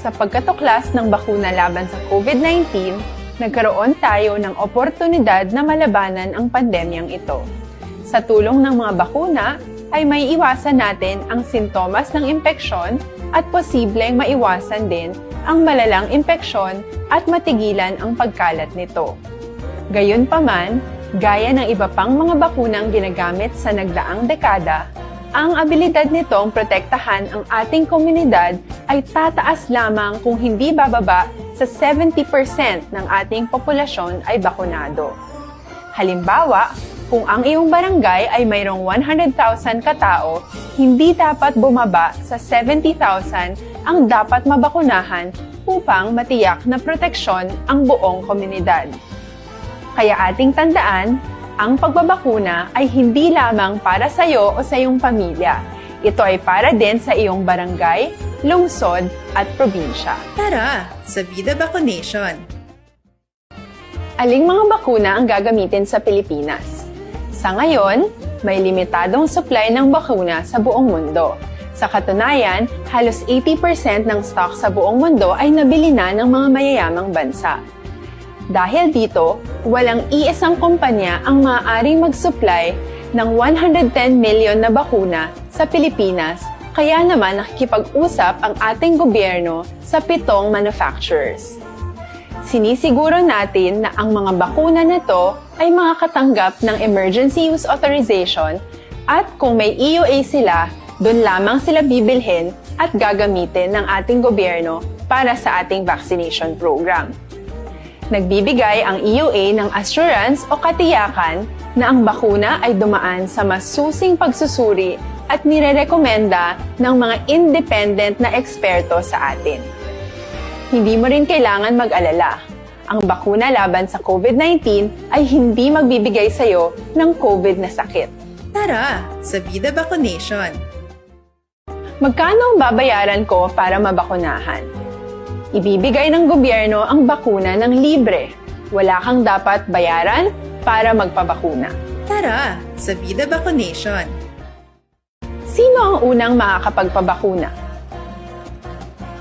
Sa pagkatuklas ng bakuna laban sa COVID nineteen, nagkaroon tayo ng oportunidad na malabanan ang pandemyang ito. Sa tulong ng mga bakuna, ay maiiwasan natin ang sintomas ng impeksyon at posibleng maiwasan din ang malalang impeksyon at matigilan ang pagkalat nito. Gayunpaman, gaya ng iba pang mga bakunang ginagamit sa nagdaang dekada, ang abilidad nitong protektahan ang ating komunidad ay tataas lamang kung hindi bababa sa seventy percent ng ating populasyon ay bakunado. Halimbawa, kung ang iyong barangay ay mayroong one hundred thousand katao, hindi dapat bumaba sa seventy thousand ang dapat mabakunahan upang matiyak na proteksyon ang buong komunidad. Kaya ating tandaan, ang pagbabakuna ay hindi lamang para sa iyo o sa iyong pamilya. Ito ay para din sa iyong barangay, lungsod, at probinsya. Tara, sa Vida Vaccination! Aling mga bakuna ang gagamitin sa Pilipinas? Sa ngayon, may limitadong supply ng bakuna sa buong mundo. Sa katunayan, halos eighty percent ng stock sa buong mundo ay nabili na ng mga mayayamang bansa. Dahil dito, walang iisang kumpanya ang maaaring mag-supply ng one hundred ten million na bakuna sa Pilipinas, kaya naman nakikipag-usap ang ating gobyerno sa pitong manufacturers. Sinisiguro natin na ang mga bakuna na to ay makakatanggap ng emergency use authorization at kung may E U A sila, doon lamang sila bibilhin at gagamitin ng ating gobyerno para sa ating vaccination program. Nagbibigay ang E U A ng assurance o katiyakan na ang bakuna ay dumaan sa masusing pagsusuri at nirerekomenda ng mga independent na eksperto sa atin. Hindi mo rin kailangan mag-alala. Ang bakuna laban sa COVID nineteen ay hindi magbibigay sa iyo ng COVID na sakit. Tara, sa Vida Vaccination! Magkano ang babayaran ko para mabakunahan? Ibibigay ng gobyerno ang bakuna ng libre. Wala kang dapat bayaran para magpabakuna. Tara, sa Vida Vaccination! Sino ang unang makakapagpabakuna?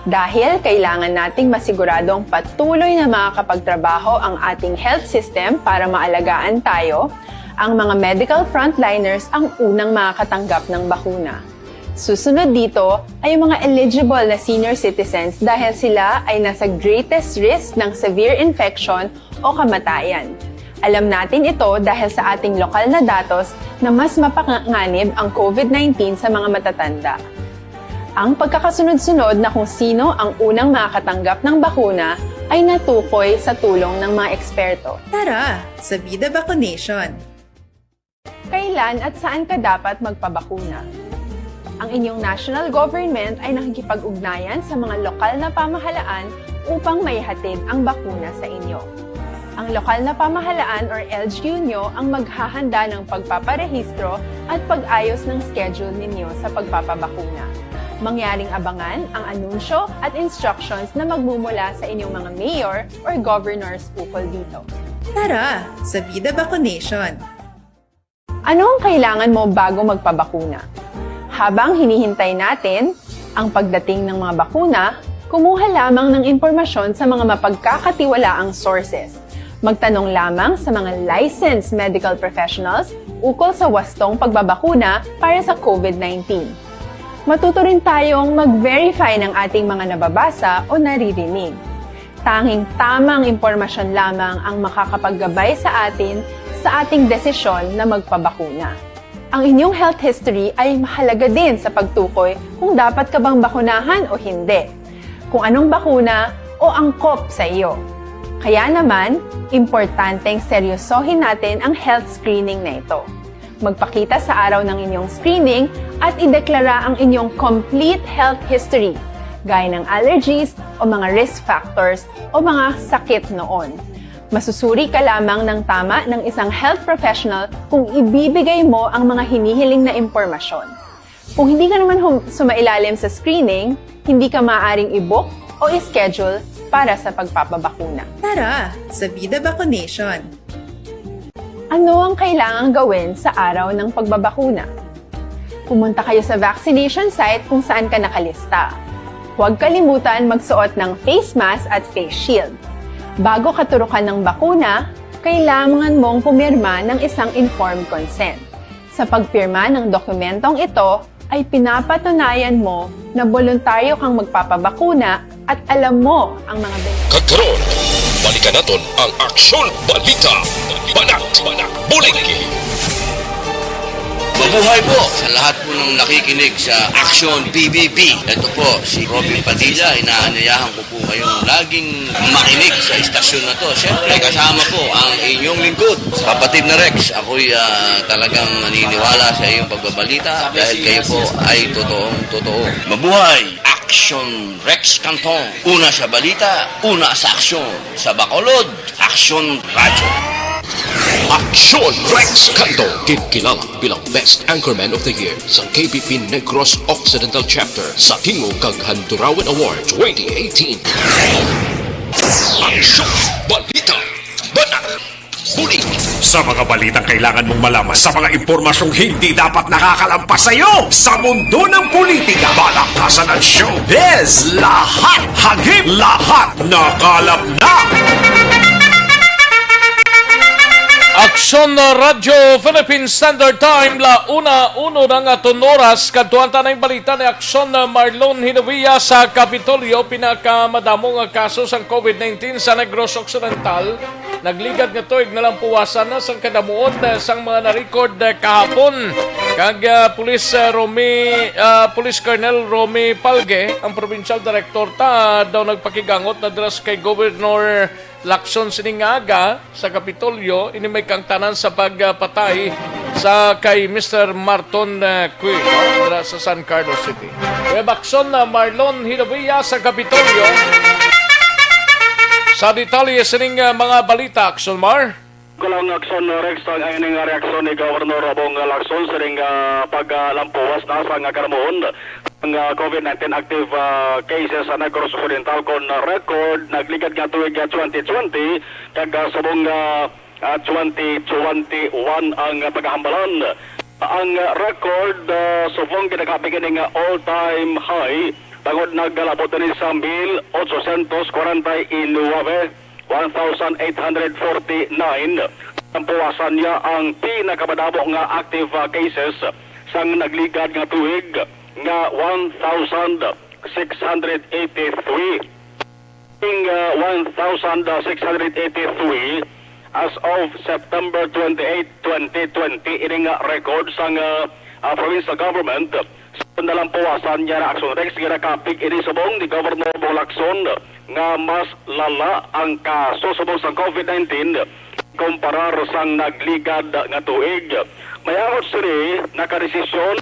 Dahil kailangan nating masiguradong patuloy na makakapagtrabaho ang ating health system para maalagaan tayo, ang mga medical frontliners ang unang makakatanggap ng bakuna. Susunod dito ay ang mga eligible na senior citizens dahil sila ay nasa greatest risk ng severe infection o kamatayan. Alam natin ito dahil sa ating lokal na datos na mas mapanganib ang COVID nineteen sa mga matatanda. Ang pagkakasunod-sunod na kung sino ang unang makakatanggap ng bakuna ay natukoy sa tulong ng mga eksperto. Tara sa Bida Vacunation! Kailan at saan ka dapat magpabakuna? Ang inyong national government ay nakikipag-ugnayan sa mga lokal na pamahalaan upang maihatid ang bakuna sa inyo. Ang lokal na pamahalaan or L G U nyo ang maghahanda ng pagpaparehistro at pag-ayos ng schedule ninyo sa pagpapabakuna. Mangyaring abangan ang anunsyo at instructions na magmumula sa inyong mga mayor or governors ukol dito. Tara sa Bida Vacunation! Ano ang kailangan mo bago magpabakuna? Habang hinihintay natin ang pagdating ng mga bakuna, kumuha lamang ng impormasyon sa mga mapagkakatiwalaang sources. Magtanong lamang sa mga licensed medical professionals ukol sa wastong pagbabakuna para sa COVID nineteen. Matuto rin tayong mag-verify ng ating mga nababasa o naririnig. Tanging tamang impormasyon lamang ang makakapaggabay sa atin sa ating desisyon na magpabakuna. Ang inyong health history ay mahalaga din sa pagtukoy kung dapat ka bang bakunahan o hindi, kung anong bakuna o angkop sa iyo. Kaya naman, importanteng seryosohin natin ang health screening na ito. Magpakita sa araw ng inyong screening at ideklara ang inyong complete health history, gaya ng allergies o mga risk factors o mga sakit noon. Masusuri ka lamang ng tama ng isang health professional kung ibibigay mo ang mga hinihiling na impormasyon. Kung hindi ka naman hum- sumailalim sa screening, hindi ka maaaring i-book o i-schedule para sa pagpapabakuna. Tara sa Bida Vacunation! Ano ang kailangang gawin sa araw ng pagbabakuna? Pumunta kayo sa vaccination site kung saan ka nakalista. Huwag kalimutan magsuot ng face mask at face shield. Bago katurukan ng bakuna, kailangan mong pumirma ng isang informed consent. Sa pagpirma ng dokumentong ito, ay pinapatunayan mo na boluntaryo kang magpapabakuna at alam mo ang mga benepisyo. Kag karon, balikan naton ang Aksyon Balita, Banat, Bulig. Mabuhay po sa lahat po ng nakikinig sa Aksyon B B B. Ito po si Robin Padilla, inaanyayahan ko po kayong laging makinig sa istasyon na to. Siyempre, kasama po ang inyong lingkod, kapatid na Rex. Ako'y ah, talagang naniniwala sa iyong pagbabalita dahil kayo po ay totoong totoo. Mabuhay! Aksyon Rex Canton. Una sa balita, una sa aksyon. Sa Bacolod, Aksyon Radyo. Aksyon Rex Canton, ginkilala bilang Best Anchorman of the Year sa K P P Negros Occidental Chapter sa Tingog kag Handurawan Award twenty eighteen. Aksyon Balita, Banat, Bulig. Sa mga balitang kailangan mong malaman, sa mga impormasyong hindi dapat nakakalampas sa iyo, sa mundo ng politika, balakasan at showbiz, lahat hagip, lahat nakalap na. Aksyon Radyo Philippine Standard Time, la una uno na nga aton oras. Kadtuan ta na ang balita ni Aksyon Marlon Hinovia. Sa Kapitolyo, pinakamadamo nga kaso sang COVID nineteen sa Negros Occidental. Nagligad nga tuig, nalampuwasan na sang kadamuon, eh, sang mga na-record, eh, kahapon. Kag, ah, Police, eh, Romy, ah, Police Colonel Romy Palge, ang provincial director, ta daw nagpakigangot na dira sa kay Governor Lacson sining nga aga sa Kapitolyo, ini may kaangtanan sa pagpatay sa kay Mister Marton, eh, Quirino dira sa San Carlos City. Web Aksyon, ah, Marlon Hinovia sa Kapitolyo. Sa detalye sining, ah, mga balita, Aksyon Mar. Kulang Aksyon Rex ang ining reaksyon ni Governor Bong Lacson sining, ah, paglampuwas na sang kadamuon ang, ah, COVID nineteen active, ah, cases sa Negros Occidental kon record nagligad nga tuig, ah, twenty twenty kag, ah, subong, ah, ah, twenty twenty-one ang pagkahambalan. Ang record, ah, subong ginakapig ini nga all-time high tungod nagalabot ini sa mil ochocientos kwarenta y nuebe, one thousand eight hundred forty-nine. Nalampuwasan niya ang pinakamadamo nga active, ah, cases sang nagligad nga tuig nga one thousand six hundred eighty-three. Ing, ah, one thousand six hundred eighty-three as of September twenty-eight, twenty twenty, ini nga record sang, ah, ah, provincial government Sa nalampuwasan niya na aksyon, Rex, ginakapig ini subong ni Governor Bong Lacson nga mas lala ang kaso subong sang COVID nineteen kumparar sang nagligad nga tuig. May angot sini, nakadesisyon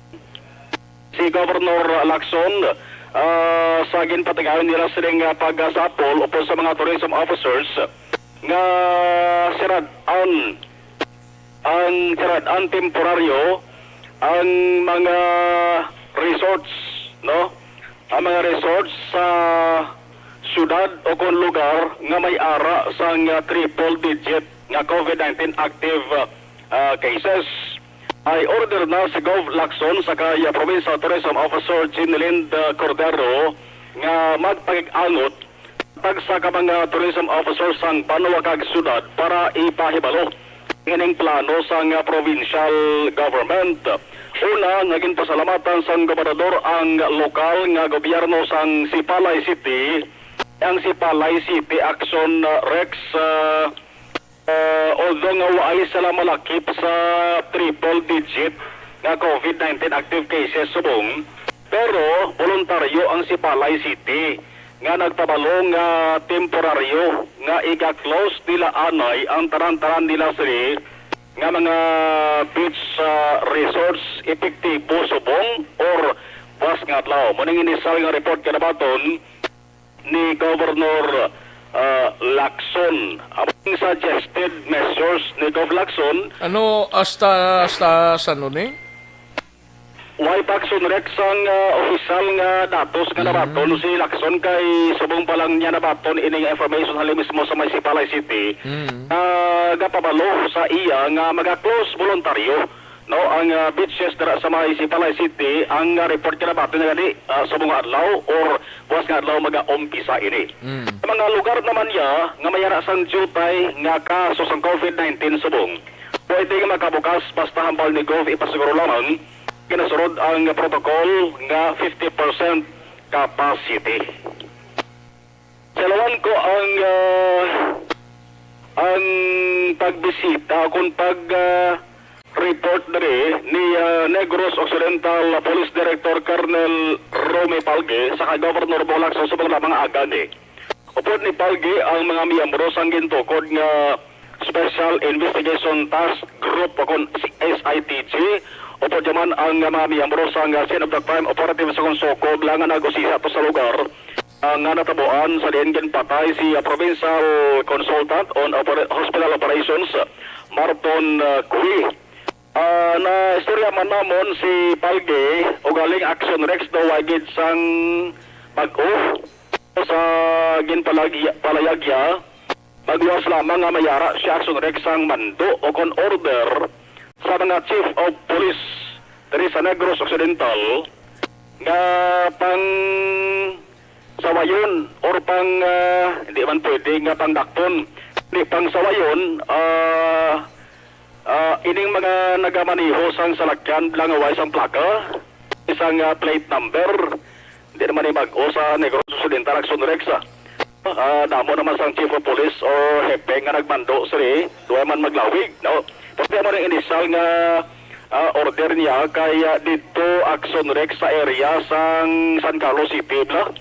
si Governor Lacson, ah, sa ginpatigayon nila sining, ah, pagsapol upod sa mga tourism officers nga sirad-an ang sirad-an temporaryo ang mga resorts, no? Ang mga resorts sa syudad o kon lugar nga may ara sang, ah, triple digit nga COVID nineteen active, ah, cases. May order na si Gov Lacson sa kay, ah, Provincial Tourism Officer Jeanilyn, ah, Cordero nga magpakig-angot tagsa ka mga tourism officer sang banwa kag syudad para ipahibalo ining plano sang provincial government. Una, nga ginpasalamatan sang gobernador ang lokal nga gobyerno sang Sipalay City, ang Sipalay City Action, uh, Rex, uh, uh, although nga waay sila malakip sa triple digit nga COVID nineteen active cases subong, pero voluntaryo ang Sipalay City nga nagpabalo nga temporaryo nga iga-close nila anay ang tanan-tanan nila sini nga mga beach, ah, resorts, epektibo subong or buwas nga adlaw. Mao ning inisal nga report kinabaton ni Governor, ah, Lacson. Ang suggested measures ni Gov Lacson, Ano, hasta, hasta sa ano ni? Way pa, Action Rex, ang, ah, opisyal nga datos nga Mm. nabaton si Lacson kay subong pa lang niya nabaton ining information halin mismo sa may Sipalay City. Mm. Ah, gapabalo sa iya nga maga-close voluntaryo, no, ang, ah, beaches dira sa may Sipalay City. Ang, ah, report nga nabaton nga gani, ah, subong nga adlaw or buwas nga adlaw maga-umpisa ini. Mm. Sa mga lugar naman niya nga may ara sang diutay nga kaso sang COVID nineteen subong, pwede nga makabukas basta hambal ni Gov ipasiguro lamang ginasunod ang protocol nga fifty percent capacity. Sa lawan ko ang, ah, ang pagbisita kung pag, ah, report diri ni, ah, Negros Occidental Police Director Colonel Romy Palge sa kay Governor Bong Lacson subong lamang aga ni. Upod ni Palge ang mga miyembro sang gintukod nga Special Investigation Task Group o kon S I T G, upod naman ang mga miyembro sang Scene of the Crime Operative sa Consoko nga nag-usisa to sa lugar, ah, nga natabuan sa diin ginpatay si, ah, Provincial Consultant on Opera-, Hospital Operations, Marton, ah, Cui. Ah, naistorya man namon si Palge, ugaling Action Rex daw way gid sang bag-o sa ginpalagya-, palayagya. Magluwas lamang nga may ara si Action Rex sang mando o kon order sa mga chief of police diri sa Negros Occidental nga pang sawayon or pang, ah, hindi man pwede nga pangdakpon. Hindi, pang sawayon, ah, ah, ining mga nagamaneho sang salakyan lang nga way sang plaka, isang, ah, plate number, hindi naman ni bag-o sa Negros Occidental Action Rex, ah. Ah, damo naman sang chief of police or hepe nga nagmando sini, duwa man maglawig, no? Pati mo rin inisal nga, ah, order niya kay, ah, didto Action Rex sa area sang San Carlos City, bla?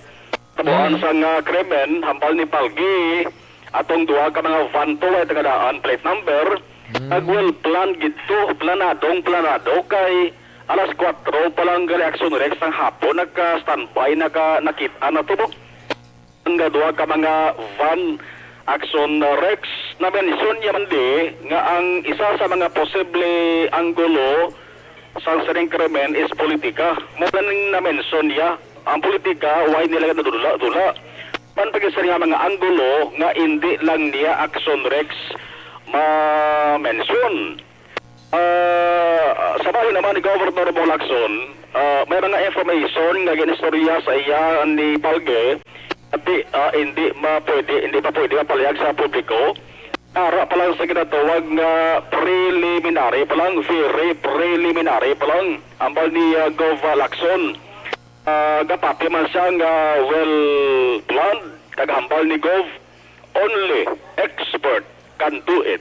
Tabuan Mm. sang, ah, krimen, hambal ni Palgi, atong duha ka mga van to, way tagadaan plate number. Mm. Nag well plan gid to, planadong planado kay alas kuwatro pa lang gali Action Rex sang hapon, nagka-standby, naka-, nakit-an na to, bo. Ang duha ka mga van Action Rex, na-mention niya man di nga ang isa sa mga posible anggulo sang sining krimen is politika. Mao na ning na-mention niya, ang politika, way nila nadudula-dula. Man pa gid siya nga mga anggulo nga indi lang niya Action Rex ma-mention. Ah, sa bahin naman ni Governor Bong Lacson, ah, may mga information nga ginistorya sa iya ni Palge, ati, ah, hindi ma-, pwede, hindi pa pwede mapalayag sa publiko. Ara pa lang sa ginatawag nga preliminary pa lang, very preliminary pa lang, hambal ni, ah, Gov Lacson. Ah, gapati man siya nga well planned, kag hambal ni Gov, only expert can do it.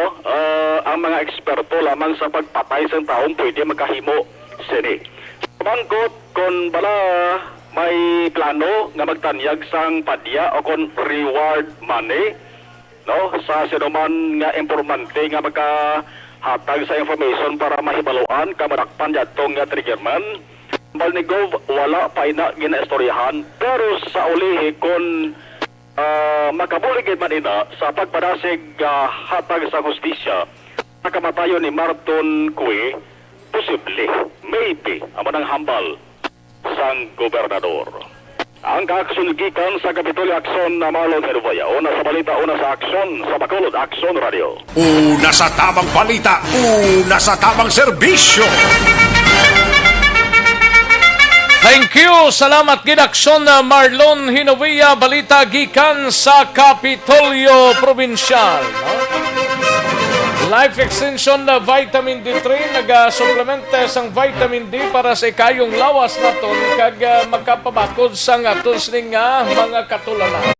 Oh, ah, ang mga eksperto lamang sa pagpatay sang tawo ang pwede makahimo sini. Mangkot kon bala may plano nga magtanyag sang padya o kon reward money, no, sa sinuman nga impormante nga makahatag sa information para mahibaluan ka madakpan niadto nga triggerman. Hambal ni Gov, wala pa ina ginaistoryahan, pero sa ulihi kon, ah, makabulig gid man ina sa pagpadasig, ah, hatag sa hustisya sa kamatayon ni Marton Cue, posible, maybe, amo nang hambal sang gobernador. Ang kaaksyon gikan sa Kapitolyo, Aksyon na Marlon Herboya. Una sa balita, una sa aksyon, sa Bacolod, Aksyon Radio. Una sa tamang balita, una sa tamang serbisyo. Thank you. Salamat gid, Aksyon na Marlon Hinovia. Balita gikan sa Kapitolyo Probinsyal, no? Life Extension na Vitamin D three, naga-supplement sang vitamin D para sa ikayong lawas naton kag, ah, makapabakod sang aton sining nga mga katulanan.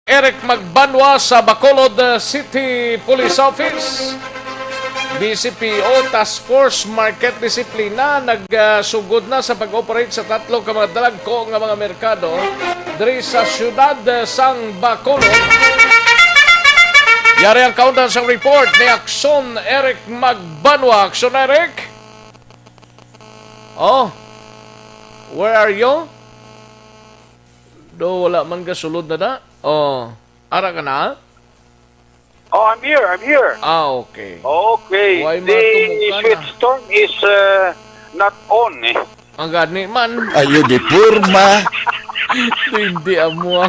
Eric Magbanwa sa Bacolod, uh, City Police Office. B C P O Task Force Market Disiplina nagsugod na sa pag-operate sa tatlo ka mga dalagko nga mga merkado diri sa siyudad, uh, sang Bacolod. Yari ang kaundan sang report ni Akson Eric Magbanwa. Akson Eric? Oh, where are you? Do, wala man ka sulod na da? Oh, ara ka na? Oh, I'm here, I'm here. Ah, okay. Okay, Why the matumog ka na? Switch turn is, uh, not on, eh. Ang gani man. Ayo di porma. Hindi amo.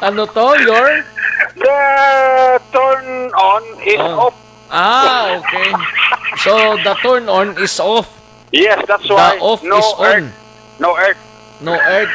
Ano to, your? The turn on is Oh. off. Ah, okay. So, the turn on is off. Yes, that's The why off no is on. Earth. No earth. No earth.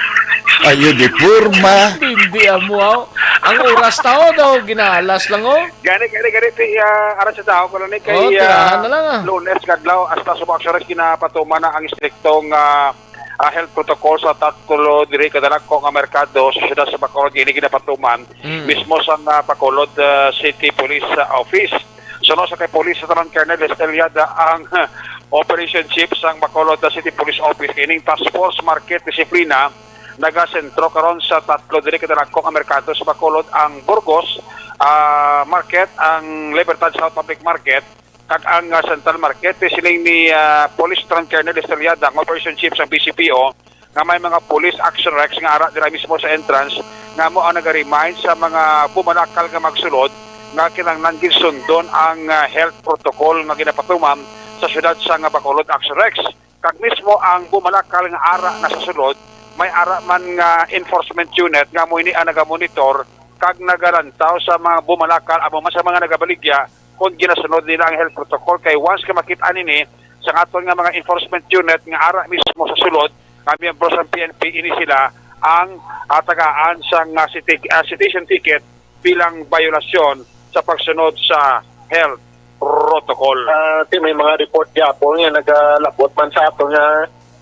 Ayo di porma. Hindi amo, aw. Ang oras tao daw, ginalas lang, oh. Gani, gani, gani, ti, ah, ara sa tao ko lang ni kay, Oh, tirahan ah, na lang, ah. Lunes nga adlaw, hasta subak sa oras ginapatuman na ang istriktong, ah, ah, health protocol sa tatlo diri kadalagko nga merkado sa siyudad sa Bacolod. Ini ginapatuman Mm. mismo sa, ah, Bacolod, ah, City Police, ah, Office. Suno sa kay Police Lieutenant Colonel Esteliada ang, ah, operation chief sang Bacolod, ah, City Police Office. Kining task force market disiplina nagasentro karon sa tatlo diri kadalagko nga merkado sa Bacolod, ang Burgos, ah, Market, ang Libertad South Public Market, kag ang, ah, Central Market. Siling ni, ah, Police Lieutenant Colonel Estrellada, ang operation chief sa B C P O, nga may mga police action rex nga ara dira mismo sa entrance, nga mo ang naga-remind sa mga bumalakal nga magsulod nga kinahanglan gid sundon ang, ah, health protocol nga ginapatuman sa siyudad sa nga Bacolod Action Rex. Kag mismo ang bumalakal nga ara na sa sulod, may ara man nga enforcement unit nga mo ini ang nagamonitor kag nagalantaw sa mga bumalakal, amo man sa mga nagabaligya, kung ginasunod nila ang health protocol. Kay once ka makita nini sa aton nga mga enforcement unit nga ara mismo sa sulod, nga miyembro sa P N P, ini sila ang, ah, tagaan sang, ah, citi-, ah, citation ticket bilang bayolasyon sa pagsunod sa health protocol. Ah, ti may mga report gyapon nga nagalabot man sa ato nga,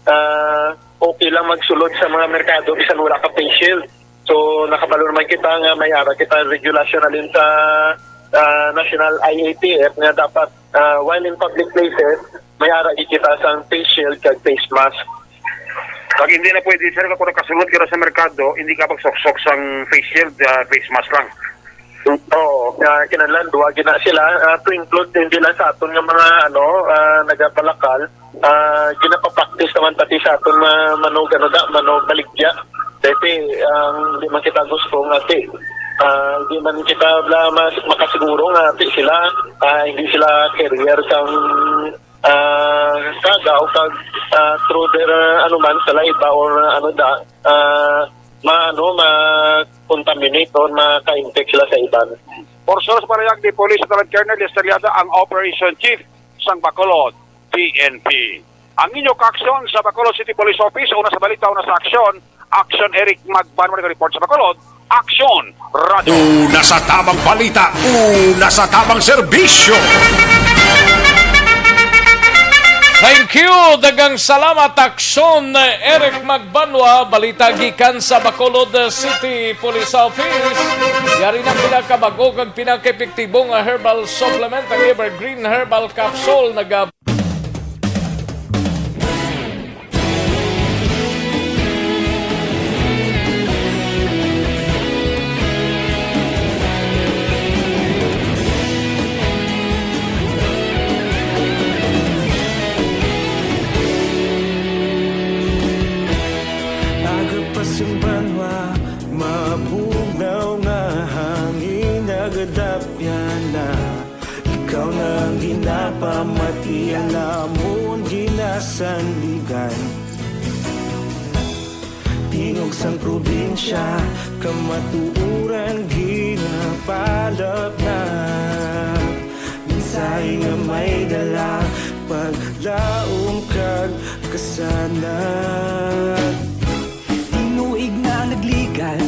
ah, okay lang magsulod sa mga merkado bisan wala ka face shield. So, nakabalo naman kita nga may ara kita regulasyon alin sa, ah, National I A T F nga dapat, ah, while in public places, may ara gid kita sang face shield kag face mask. Pag hindi na pwede, sir, kung nakasulod ka na sa merkado, hindi ka magsuksok sang face shield, ah, face mask lang. Oo, nga kinahanglan, duha gina sila, ah, to include hindi lang sa aton nga mga, ano, ah, nagabalakal, Ah, ginapapraktis naman pati sa aton ma-, manog, ano da, manog baligya. Dati, ang di man kita gusto nga ti, ah, di man kita bla mas makasiguro nga ti sila, ah, hindi sila carrier sang, ah, kaga o kag, ah, through their, ah, ano man, saliva or, ah, ano da, ah, ma-, ano, ma-contaminate or maka-infect sila sa iban. Porsyal sa parayag ni Police Lieutenant Colonel Estrellada, ang Operation Chief sang Bacolod P N P. Ang inyo kaaksyon sa Bacolod City Police Office, una sa balita, una sa aksyon, Aksyon Eric Magbanwa nag-report sa Bacolod, Aksyon Radyo. Una sa tamang balita, una sa tamang serbisyo. Thank you. Daghang salamat, Aksyon Eric Magbanwa. Balita gikan sa Bacolod City Police Office. Yari na pinakabag-o kag pinakaepektibo nga herbal supplement, ang Evergreen Herbal Capsule. Naga- Aga pa sang banwa, mabugnaw nga hangin, nagadapyan na. Ikaw na ang ginapamati, ang amon ginasandigan. Tingog sang probinsya, kamatuoran ginapalap na. Mensahe nga may dala, paglaom kag kasanag. Tinuig na nagligan,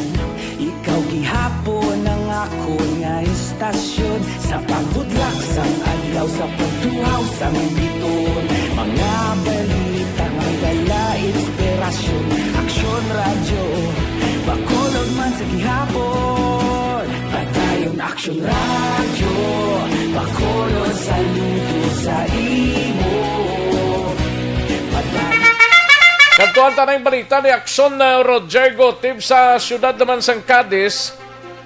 ikaw gihapon ang akon nga istasyon. Sa pagbudlak sang adlaw, sa pagtuhaw sang biton, mga balita nga dala inspirasyon. Aksyon Radyo, Bacolod man sa gihapon. Padayon Aksyon Radyo, Bacolod, saludo sa imo. Padayon. Kadto ang tanang balita ni Aksyon, uh, Roger Gotib sa siyudad naman sang Cadiz.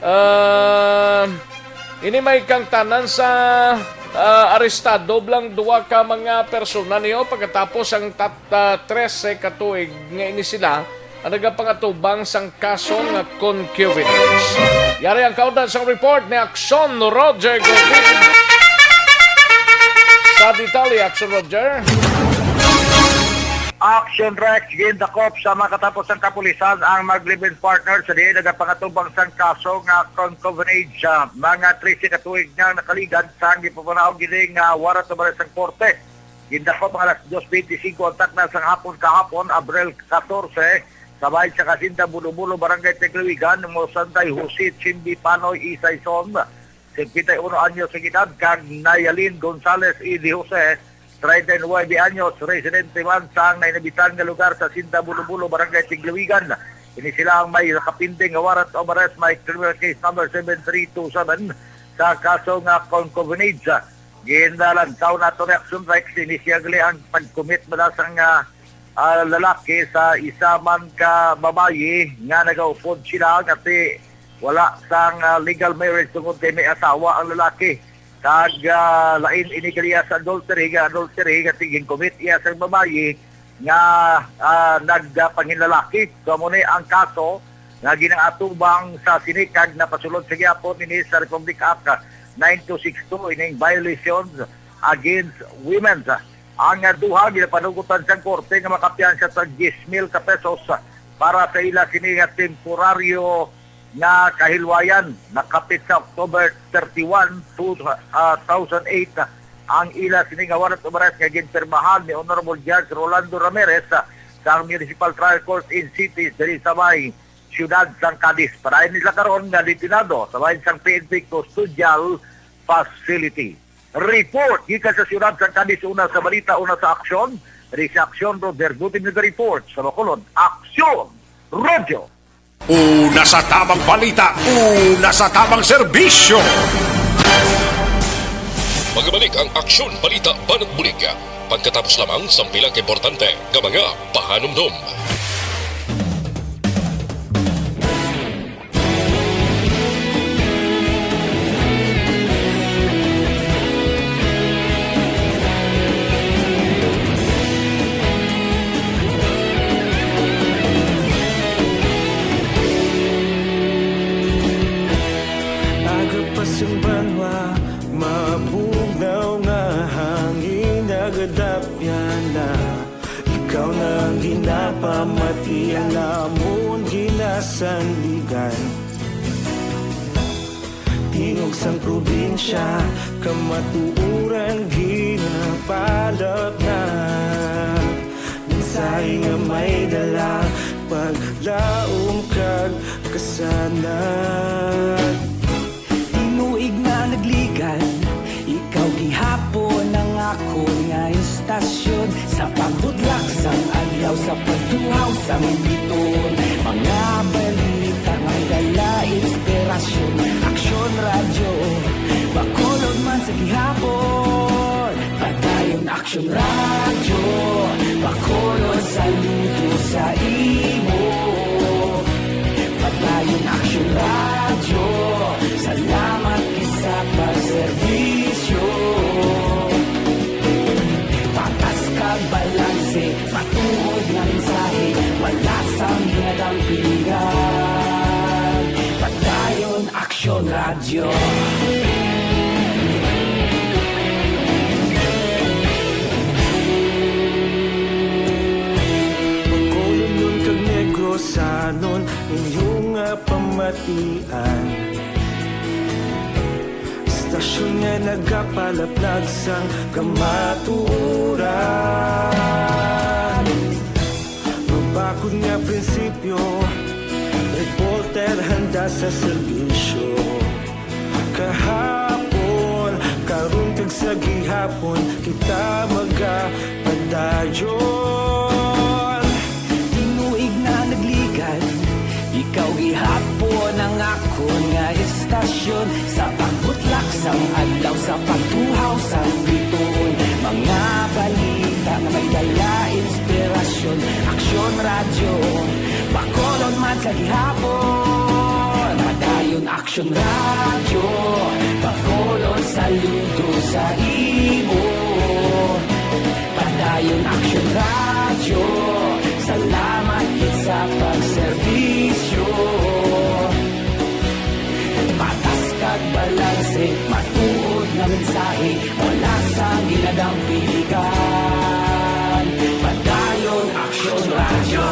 Ah, ini may kangtanan sa, ah, arestado blang duha ka mga persona niyo pagkatapos ang tat-, ah, trese ka tuig nga ini sila ang nagapangatubang sang kaso nga concubinage. Yari ang kaundan sang report ni Aksyon Roger Gutierrez. Sa detalye, Aksyon Roger. Action Rex, gindakop sa makatapos ang kapulisan ang mag-live-in partner sa diin nagapangatubang sang kaso nga concubinage. Sa mga trese ka tuig nga nakaligad sa gipapanahon gini nga warrant of arrest sang korte. Gindakop mga alas dos beintisinko ang takna sang hapon kahapon, Abril katorse, sa bahin sa Kasinda Bulo-Bulo, Barangay Tigluigan, Mosanday Jose Chimbi Panoy Isaison, singkwenta y uno anyos ang edad, kag Nayalin Gonzales E. De Jose, treinta y nuebe anyos, residente man sang nainabitan nga lugar sa Sinda Bulo-Bulo, Barangay Tigluigan. Ini sila ang may nakapinding nga warrant of arrest, may criminal case number seven three two seven sa kaso nga concubinage. Ginalangkaw nato ni Action Rex, ini siya gali ang pag-commit bala sang, ah, ah, lalaki sa isa man ka babayi nga nagaupod sila nga ti wala sang, ah, legal marriage tungod kay may asawa ang lalaki. Kag, ah, lain ini kaniya sa adultery, nga adultery nga ti gin-commit iya sang babayi nga, ah, nagpanginlalaki. So, amo ni ang kaso nga ginaatubang sa sini kag napasulod sa gihapon ini sa Republic Act nine two six two, ining violations against women. Ang, ah, duha ginapanugotan sang korte nga makapiyansa sa diyes mil ka pesos para sa ila sini nga temporaryo nga kahilwayan. Nakapit sa October thirty-one, two thousand eight, ang ila sini nga warrant of arrest nga ginpirmahan ni Honorable Judge Rolando Ramirez, ah, sa Municipal Trial Court in City, diri sa may siyudad sang Cadiz. Padayon nila karon nga detenado sa bahin sang P N P Custodial Facility. Report gikan sa siyudad sang Cadiz, una sa balita, una sa aksyon. Diri sa aksyon, Roger Gutim nag-report, sa Bacolod, Aksyon Radyo. Una sa tamang balita, una sa tamang serbisyo. Magbalik ang Aksyon Balita Banat Bulig, pagkatapos lamang sang pila ka importante nga mga pahanumdom. Namon ginasandigan, tingog sang probinsya, kamatuoran ginapalapnag. Mensahe nga may dala, paglaom kag kasanag. Tinuig nga nagligan, ikaw gihapon ang akon nga istasyon. Sa pagbudlak sang adlaw, sa pagtuhaw sang bituon, mga balita nga dala inspirasyon. Aksyon Radyo, Bacolod man sa gihapon. Padayon Aksyon Radyo, Bacolod, saludo sa imo. Padayon Aksyon Radyo, salamat gid sa pagserbisyo. Patas kag balanse, matuod nga mensahe, wala sang ginadampigan. Padayon Aksyon Radyo. Bacolodnon kag Negrosanon, inyo nga pamatian. Istasyon nga nagapalaplag sang kamatuoran. Mabakod nga prinsipyo, reporter handa sa serbisyo. Kahapon, karon kag sa gihapon, kita magapadayon. Tinuig nga nagligan, ikaw gihapon ang akon nga istasyon. Sa pagbutlak sang adlaw, sa pagtuhaw sang bituon, mga balita nga may dala inspirasyon. Aksyon Radyo, Bacolod man sa gihapon. Padayon Aksyon Radyo, Bacolod, saludo sa imo. Padayon Aksyon Radyo, salamat gid sa pagserbisyo. Patas kag balanse, matuod nga mensahe, wala sang ginadampigan. Padayon Aksyon Radyo.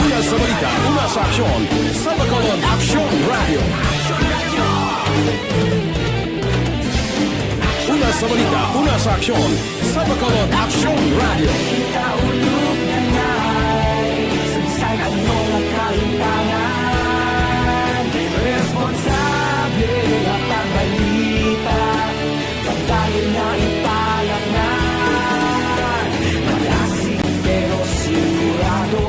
Una sa balita, una sa aksyon, sa Bacolod Aksyon Radyo. Una sa balita, una sa aksyon, sa Bacolod Aksyon Radyo. Kita ulog na nai, sa bisan ano nga kahintangan, responsable nga pagbalita, pagdayon nga ipalapngan, malasig pero sigurado,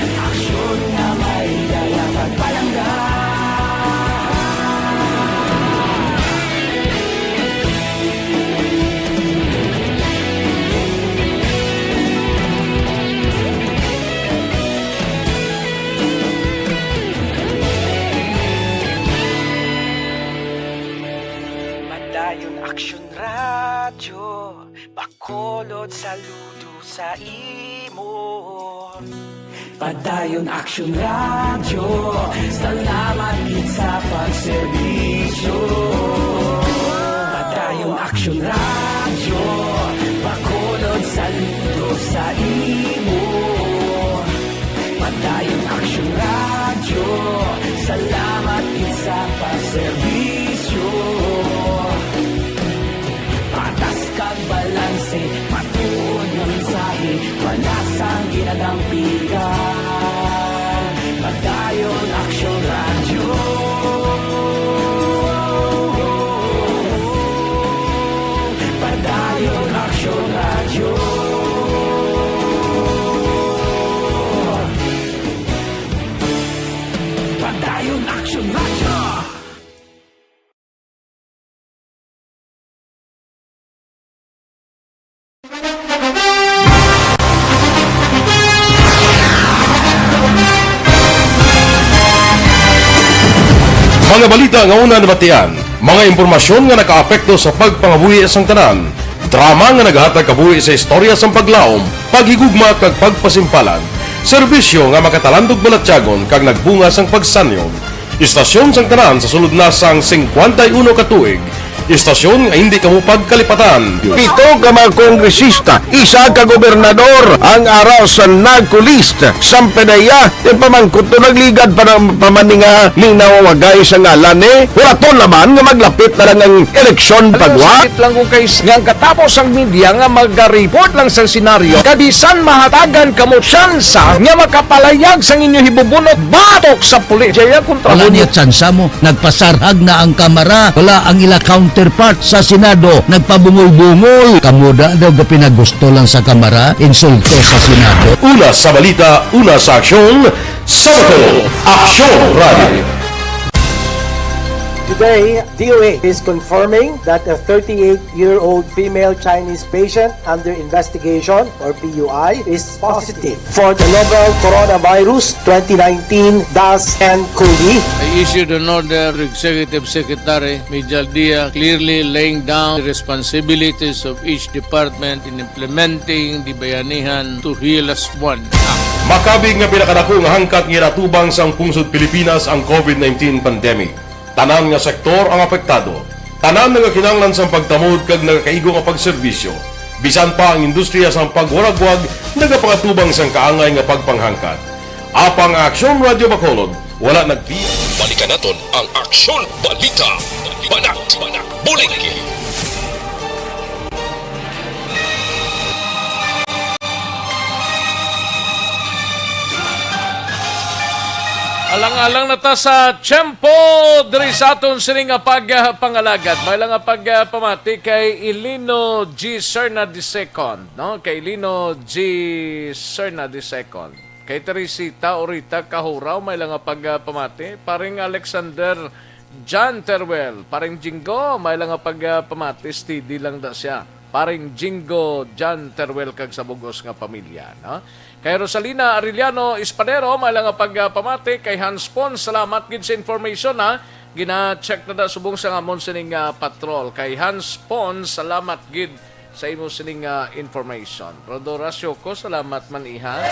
aksyon nga may dala pagpalangga. Padayon Aksyon Radyo, Bacolod, saludo sa imo. Padayon Aksyon Radyo, salamat gid sa pagserbisyo. Padayon Aksyon Radyo, Bacolod, saludo sa imo. Padayon Aksyon Radyo, salamat gid sa pagserbisyo. Patas kag balanse, matuod nga mensahe, wala sang ginadampigan. Padayon Aksyon Radyo. Padayon Aksyon Radyo. Padayon Aksyon Radyo. Mga balita nga una nabatian, mga impormasyon nga nakaapekto sa pagpangabuhi sang tanan, drama nga naghatag kabuhi sa istorya sang paglaom, paghigugma kag pagpasimpalan, serbisyo nga makatalandog balatyagon kag nagbunga sang pagsanyon. Istasyon sang tanan sa sulod na sang singkwenta y uno ka tuig, Istasyon nga hindi kamo pagkalipatan. Pito ka mga kongresista, isa ka gobernador ang ara sa NAGCO list. Sampanaya, ipamangkot to, nagligad pa na, pa man ni nga minawagay sa ngalan, eh. Huraton naman nga maglapit na lang ang eleksyon. Ano, pagwa. Sakit lang kung kay s-, nga ang katapos ang media nga mag-report lang sa senaryo, kabisan mahatagan kamo tsansa nga makapalayag sang inyo hibubunot batok sa pulis. Jaya kontra. Wala mo niya tsansa mo. Nagpasarhag na ang Kamara. Wala ang ila counterpart sa Senado. Nagpabungol-bungol. Kamo da daw gapinagusto lang sa Kamara, insulto sa Senado. Una sa balita, una sa aksyon, sa Bacolod, Aksyon Radio. Today, D O A is confirming that a thirty-eight-year-old female Chinese patient under investigation, or P U I, is positive for the novel Coronavirus twenty nineteen dash ten COVID. I issued an order to Executive Secretary Mijal Dia, clearly laying down the responsibilities of each department in implementing the Bayanihan to Heal As One Act. Makabig nga pinakadako nga hangkat nga ginatubang sang pungsod Pilipinas ang COVID nineteen pandemic. Tanan nga sektor ang apektado. Tanan nagakinahanglan sang pagtamod kag nagakaigo nga pagserbisyo. Bisan pa ang industriya sang pagwaragwag nagapangatubang sang kaangay nga pagpanghangkat. Apang ang Aksyon Radio Bacolod wala nagbi- Balikan naton ang Aksyon Balita. Banat, bulig. Alang-alang na ta sa tiyempo diri sa aton sini nga pagpangalagad. May lang nga pagpamati kay Ilino G Serna the second, no? Kay Ilino G Serna the second. Kay Teresita Orita Kahuraw, may lang nga pagpamati. Paring Alexander John Teruel, Paring Jinggo, may lang nga pagpamati, steady lang da siya. Paring Jinggo John Teruel kag sa bug-os nga pamilya, no? Kay Rosalina Arellano Espadero, may lang nga pagpamati. Kay Hans Pon, salamat gid sa information, ha. Gina-check na da subong sa amon sining, ah, patrol. Kay Hans Pon, salamat gid sa imo sining, ah, information. Brother Horacio ko, salamat man, iha.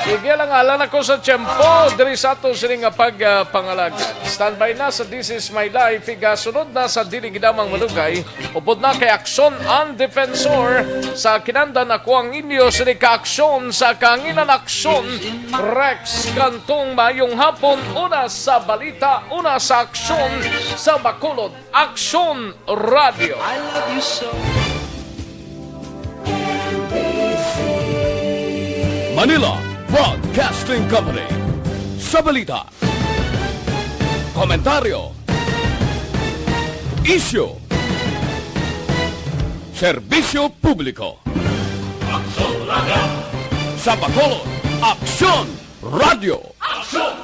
Sige lang, alang ako sa tiyempo diri sa ato sining nga pag, ah, pangalagad. Standby na sa This Is My Life, igasunod na sa Dili Gid Amo Ang Malugay, upod na kay Aksyon ang Defensor. Sa kinandan, ako ang inyo sini ka Aksyon sa Kahanginan, Aksyon Rex Cantong. Maayong hapon, una sa balita, una sa aksyon sa Bacolod. Aksyon Radio. I love you so. Manila Broadcasting Company. Sa balita, komentaryo, isyu, serbisyo publiko. Aksyon Radio. Sa Bacolod, Aksyon Radio. Aksyon